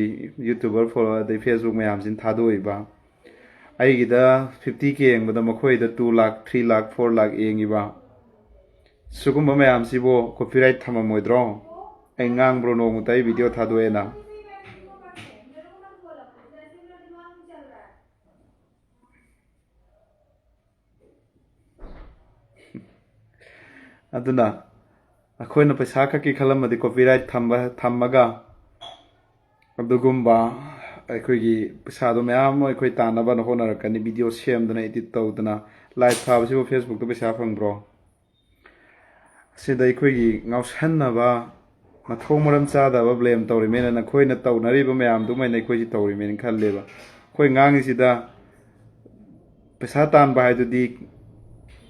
YouTuber follower ꯑꯗꯩ Facebook ꯃꯌꯥꯝꯁꯤꯅ ꯊꯥꯗꯣꯛꯏꯕ꯫ ꯑꯩꯒꯤꯗ fifty K ꯌꯦꯡꯕꯗ ꯃꯈꯣꯏꯗ two lakh, three lakh, four lakh ꯌꯦꯡꯉꯤꯕ꯫ ꯁꯤꯒꯨꯝꯕ ꯃꯌꯥꯝꯁꯤꯕꯨ copyright ꯊꯝꯃꯝꯃꯣꯏꯗ꯭ꯔꯣ? ꯑꯩ ꯉꯥꯡꯕ꯭ꯔꯣ ꯅꯣꯡꯃꯇ ꯑꯩ video ꯊꯥꯗꯣꯛꯑꯦꯅ? ꯑꯗꯨꯅ ꯑꯩꯈꯣꯏꯅ ꯄꯩꯁꯥ ꯈꯛꯀꯤ ꯈꯜꯂꯝꯃꯗꯤ copyright ꯊꯝꯕ, ꯊꯝꯃꯒ ꯑꯗꯨꯒꯨꯝꯕ ꯑꯩꯈꯣꯏꯒꯤ ꯄꯩꯁꯥꯗꯣ ꯃꯌꯥꯝ ꯑꯃ ꯑꯩꯈꯣꯏ ꯇꯥꯟꯅꯕꯅ ꯍꯣꯠꯅꯔꯛꯀꯅꯤ꯫ Video ꯁꯦꯝꯗꯅ, edit ꯇꯧꯗꯅ, live ꯊꯥꯕꯁꯤꯕꯨ Facebookꯇ ꯄꯩꯁꯥ ꯐꯪꯕ꯭ꯔꯣ? ꯑꯁꯤꯗ ꯑꯩꯈꯣꯏꯒꯤ ꯉꯥꯎꯁꯟꯅꯕ, ꯃꯊꯣꯡ ꯃꯔꯝ ꯆꯥꯗꯕ blame ꯇꯧꯔꯤꯃꯦꯅ ꯅꯈꯣꯏꯅ ꯇꯧꯅꯔꯤꯕ ꯃꯌꯥꯝꯗꯨꯃꯥꯏꯅ ꯑꯩꯈꯣꯏꯁꯤ ꯇꯧꯔꯤꯃꯦꯅ ꯈꯜꯂꯦꯕ꯫ ꯑꯩꯈꯣꯏ ꯉꯥꯡꯉꯤꯁꯤꯗ ꯄꯩꯁꯥ ꯇꯥꯟꯕ ꯍꯥꯏꯗꯨꯗꯤ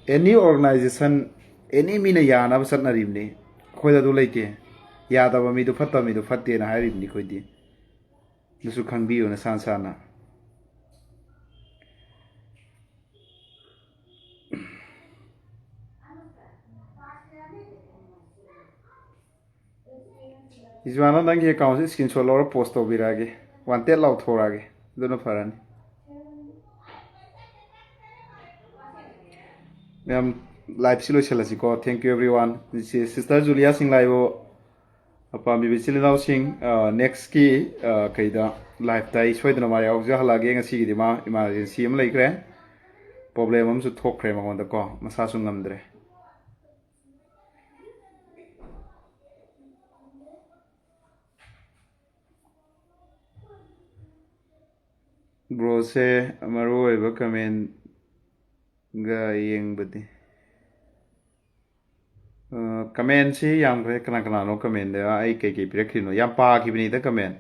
any organization, any ꯃꯤꯅ ꯌꯥꯅꯕ ꯆꯠꯅꯔꯤꯕꯅꯤ꯫ ꯑꯩꯈꯣꯏꯗ ꯑꯗꯨ ꯂꯩꯇꯦ꯫ ꯌꯥꯗꯕ ꯃꯤꯗꯨ, ꯐꯠꯇꯕ ꯃꯤꯗꯨ ꯐꯠꯇꯦꯅ ꯍꯥꯏꯔꯤꯕꯅꯤ ꯑꯩꯈꯣꯏꯗꯤ꯫ ꯑꯗꯨꯁꯨ ꯈꯪꯕꯤꯌꯨ ꯅꯁꯥ ꯅꯁꯥꯅ꯫ ꯏꯖꯋꯥꯅ, ꯅꯪꯒꯤ accountꯁꯦ screenshot ꯂꯧꯔ post ꯇꯧꯕꯤꯔꯛꯑꯒꯦ, wanted ꯂꯥꯎꯊꯣꯔꯛꯑꯒꯦ, ꯑꯗꯨꯅ ꯐꯔꯅꯤ꯫ ꯃꯌꯥꯝ, liveꯁꯤ ꯂꯣꯏꯁꯤꯜꯂꯁꯤꯀꯣ꯫ Thank you everyone꯫ ꯁꯤ Sister ꯖꯨꯂꯤꯌꯥ ꯁꯤꯡꯂꯥꯏꯕꯨ ꯄꯥꯝꯕꯤꯕ ꯏꯆꯤꯜ ꯏꯅꯥꯎꯁꯤꯡ, ꯑ, nextꯀꯤ, ꯑ, ꯀꯩꯗ, liveꯇ ꯑꯩ ꯁꯣꯏꯗꯅ ꯃꯥ ꯌꯥꯎꯖꯍꯜꯂꯛꯑꯒꯦ꯫ ꯉꯁꯤꯒꯤꯗꯤ ꯃꯥ emergency ꯑꯃ ꯂꯩꯈ꯭ꯔꯦ, problem ꯑꯃꯁꯨ ꯊꯣꯛꯈ꯭ꯔꯦ ꯃꯉꯣꯟꯗꯀꯣ, ꯃꯁꯥꯁꯨ ꯉꯝꯗ꯭ꯔꯦ꯫ Broꯁꯦ ꯃꯔꯨ ꯑꯣꯏꯕ commentꯒ ꯌꯦꯡꯕꯗꯤ꯫ ꯀꯃꯦꯟꯁꯤ ꯌꯥꯝꯈ꯭ꯔꯦ꯫ ꯀꯅꯥ ꯀꯅꯥꯅꯣ ꯀꯃꯦꯟꯗ ꯑꯩ ꯀꯩꯀꯩ ꯄꯤꯔꯛꯈ꯭ꯔꯤꯅꯣ? ꯌꯥꯝ ꯄꯥꯈꯤꯕꯅꯤꯗ ꯀꯃꯦꯟ꯫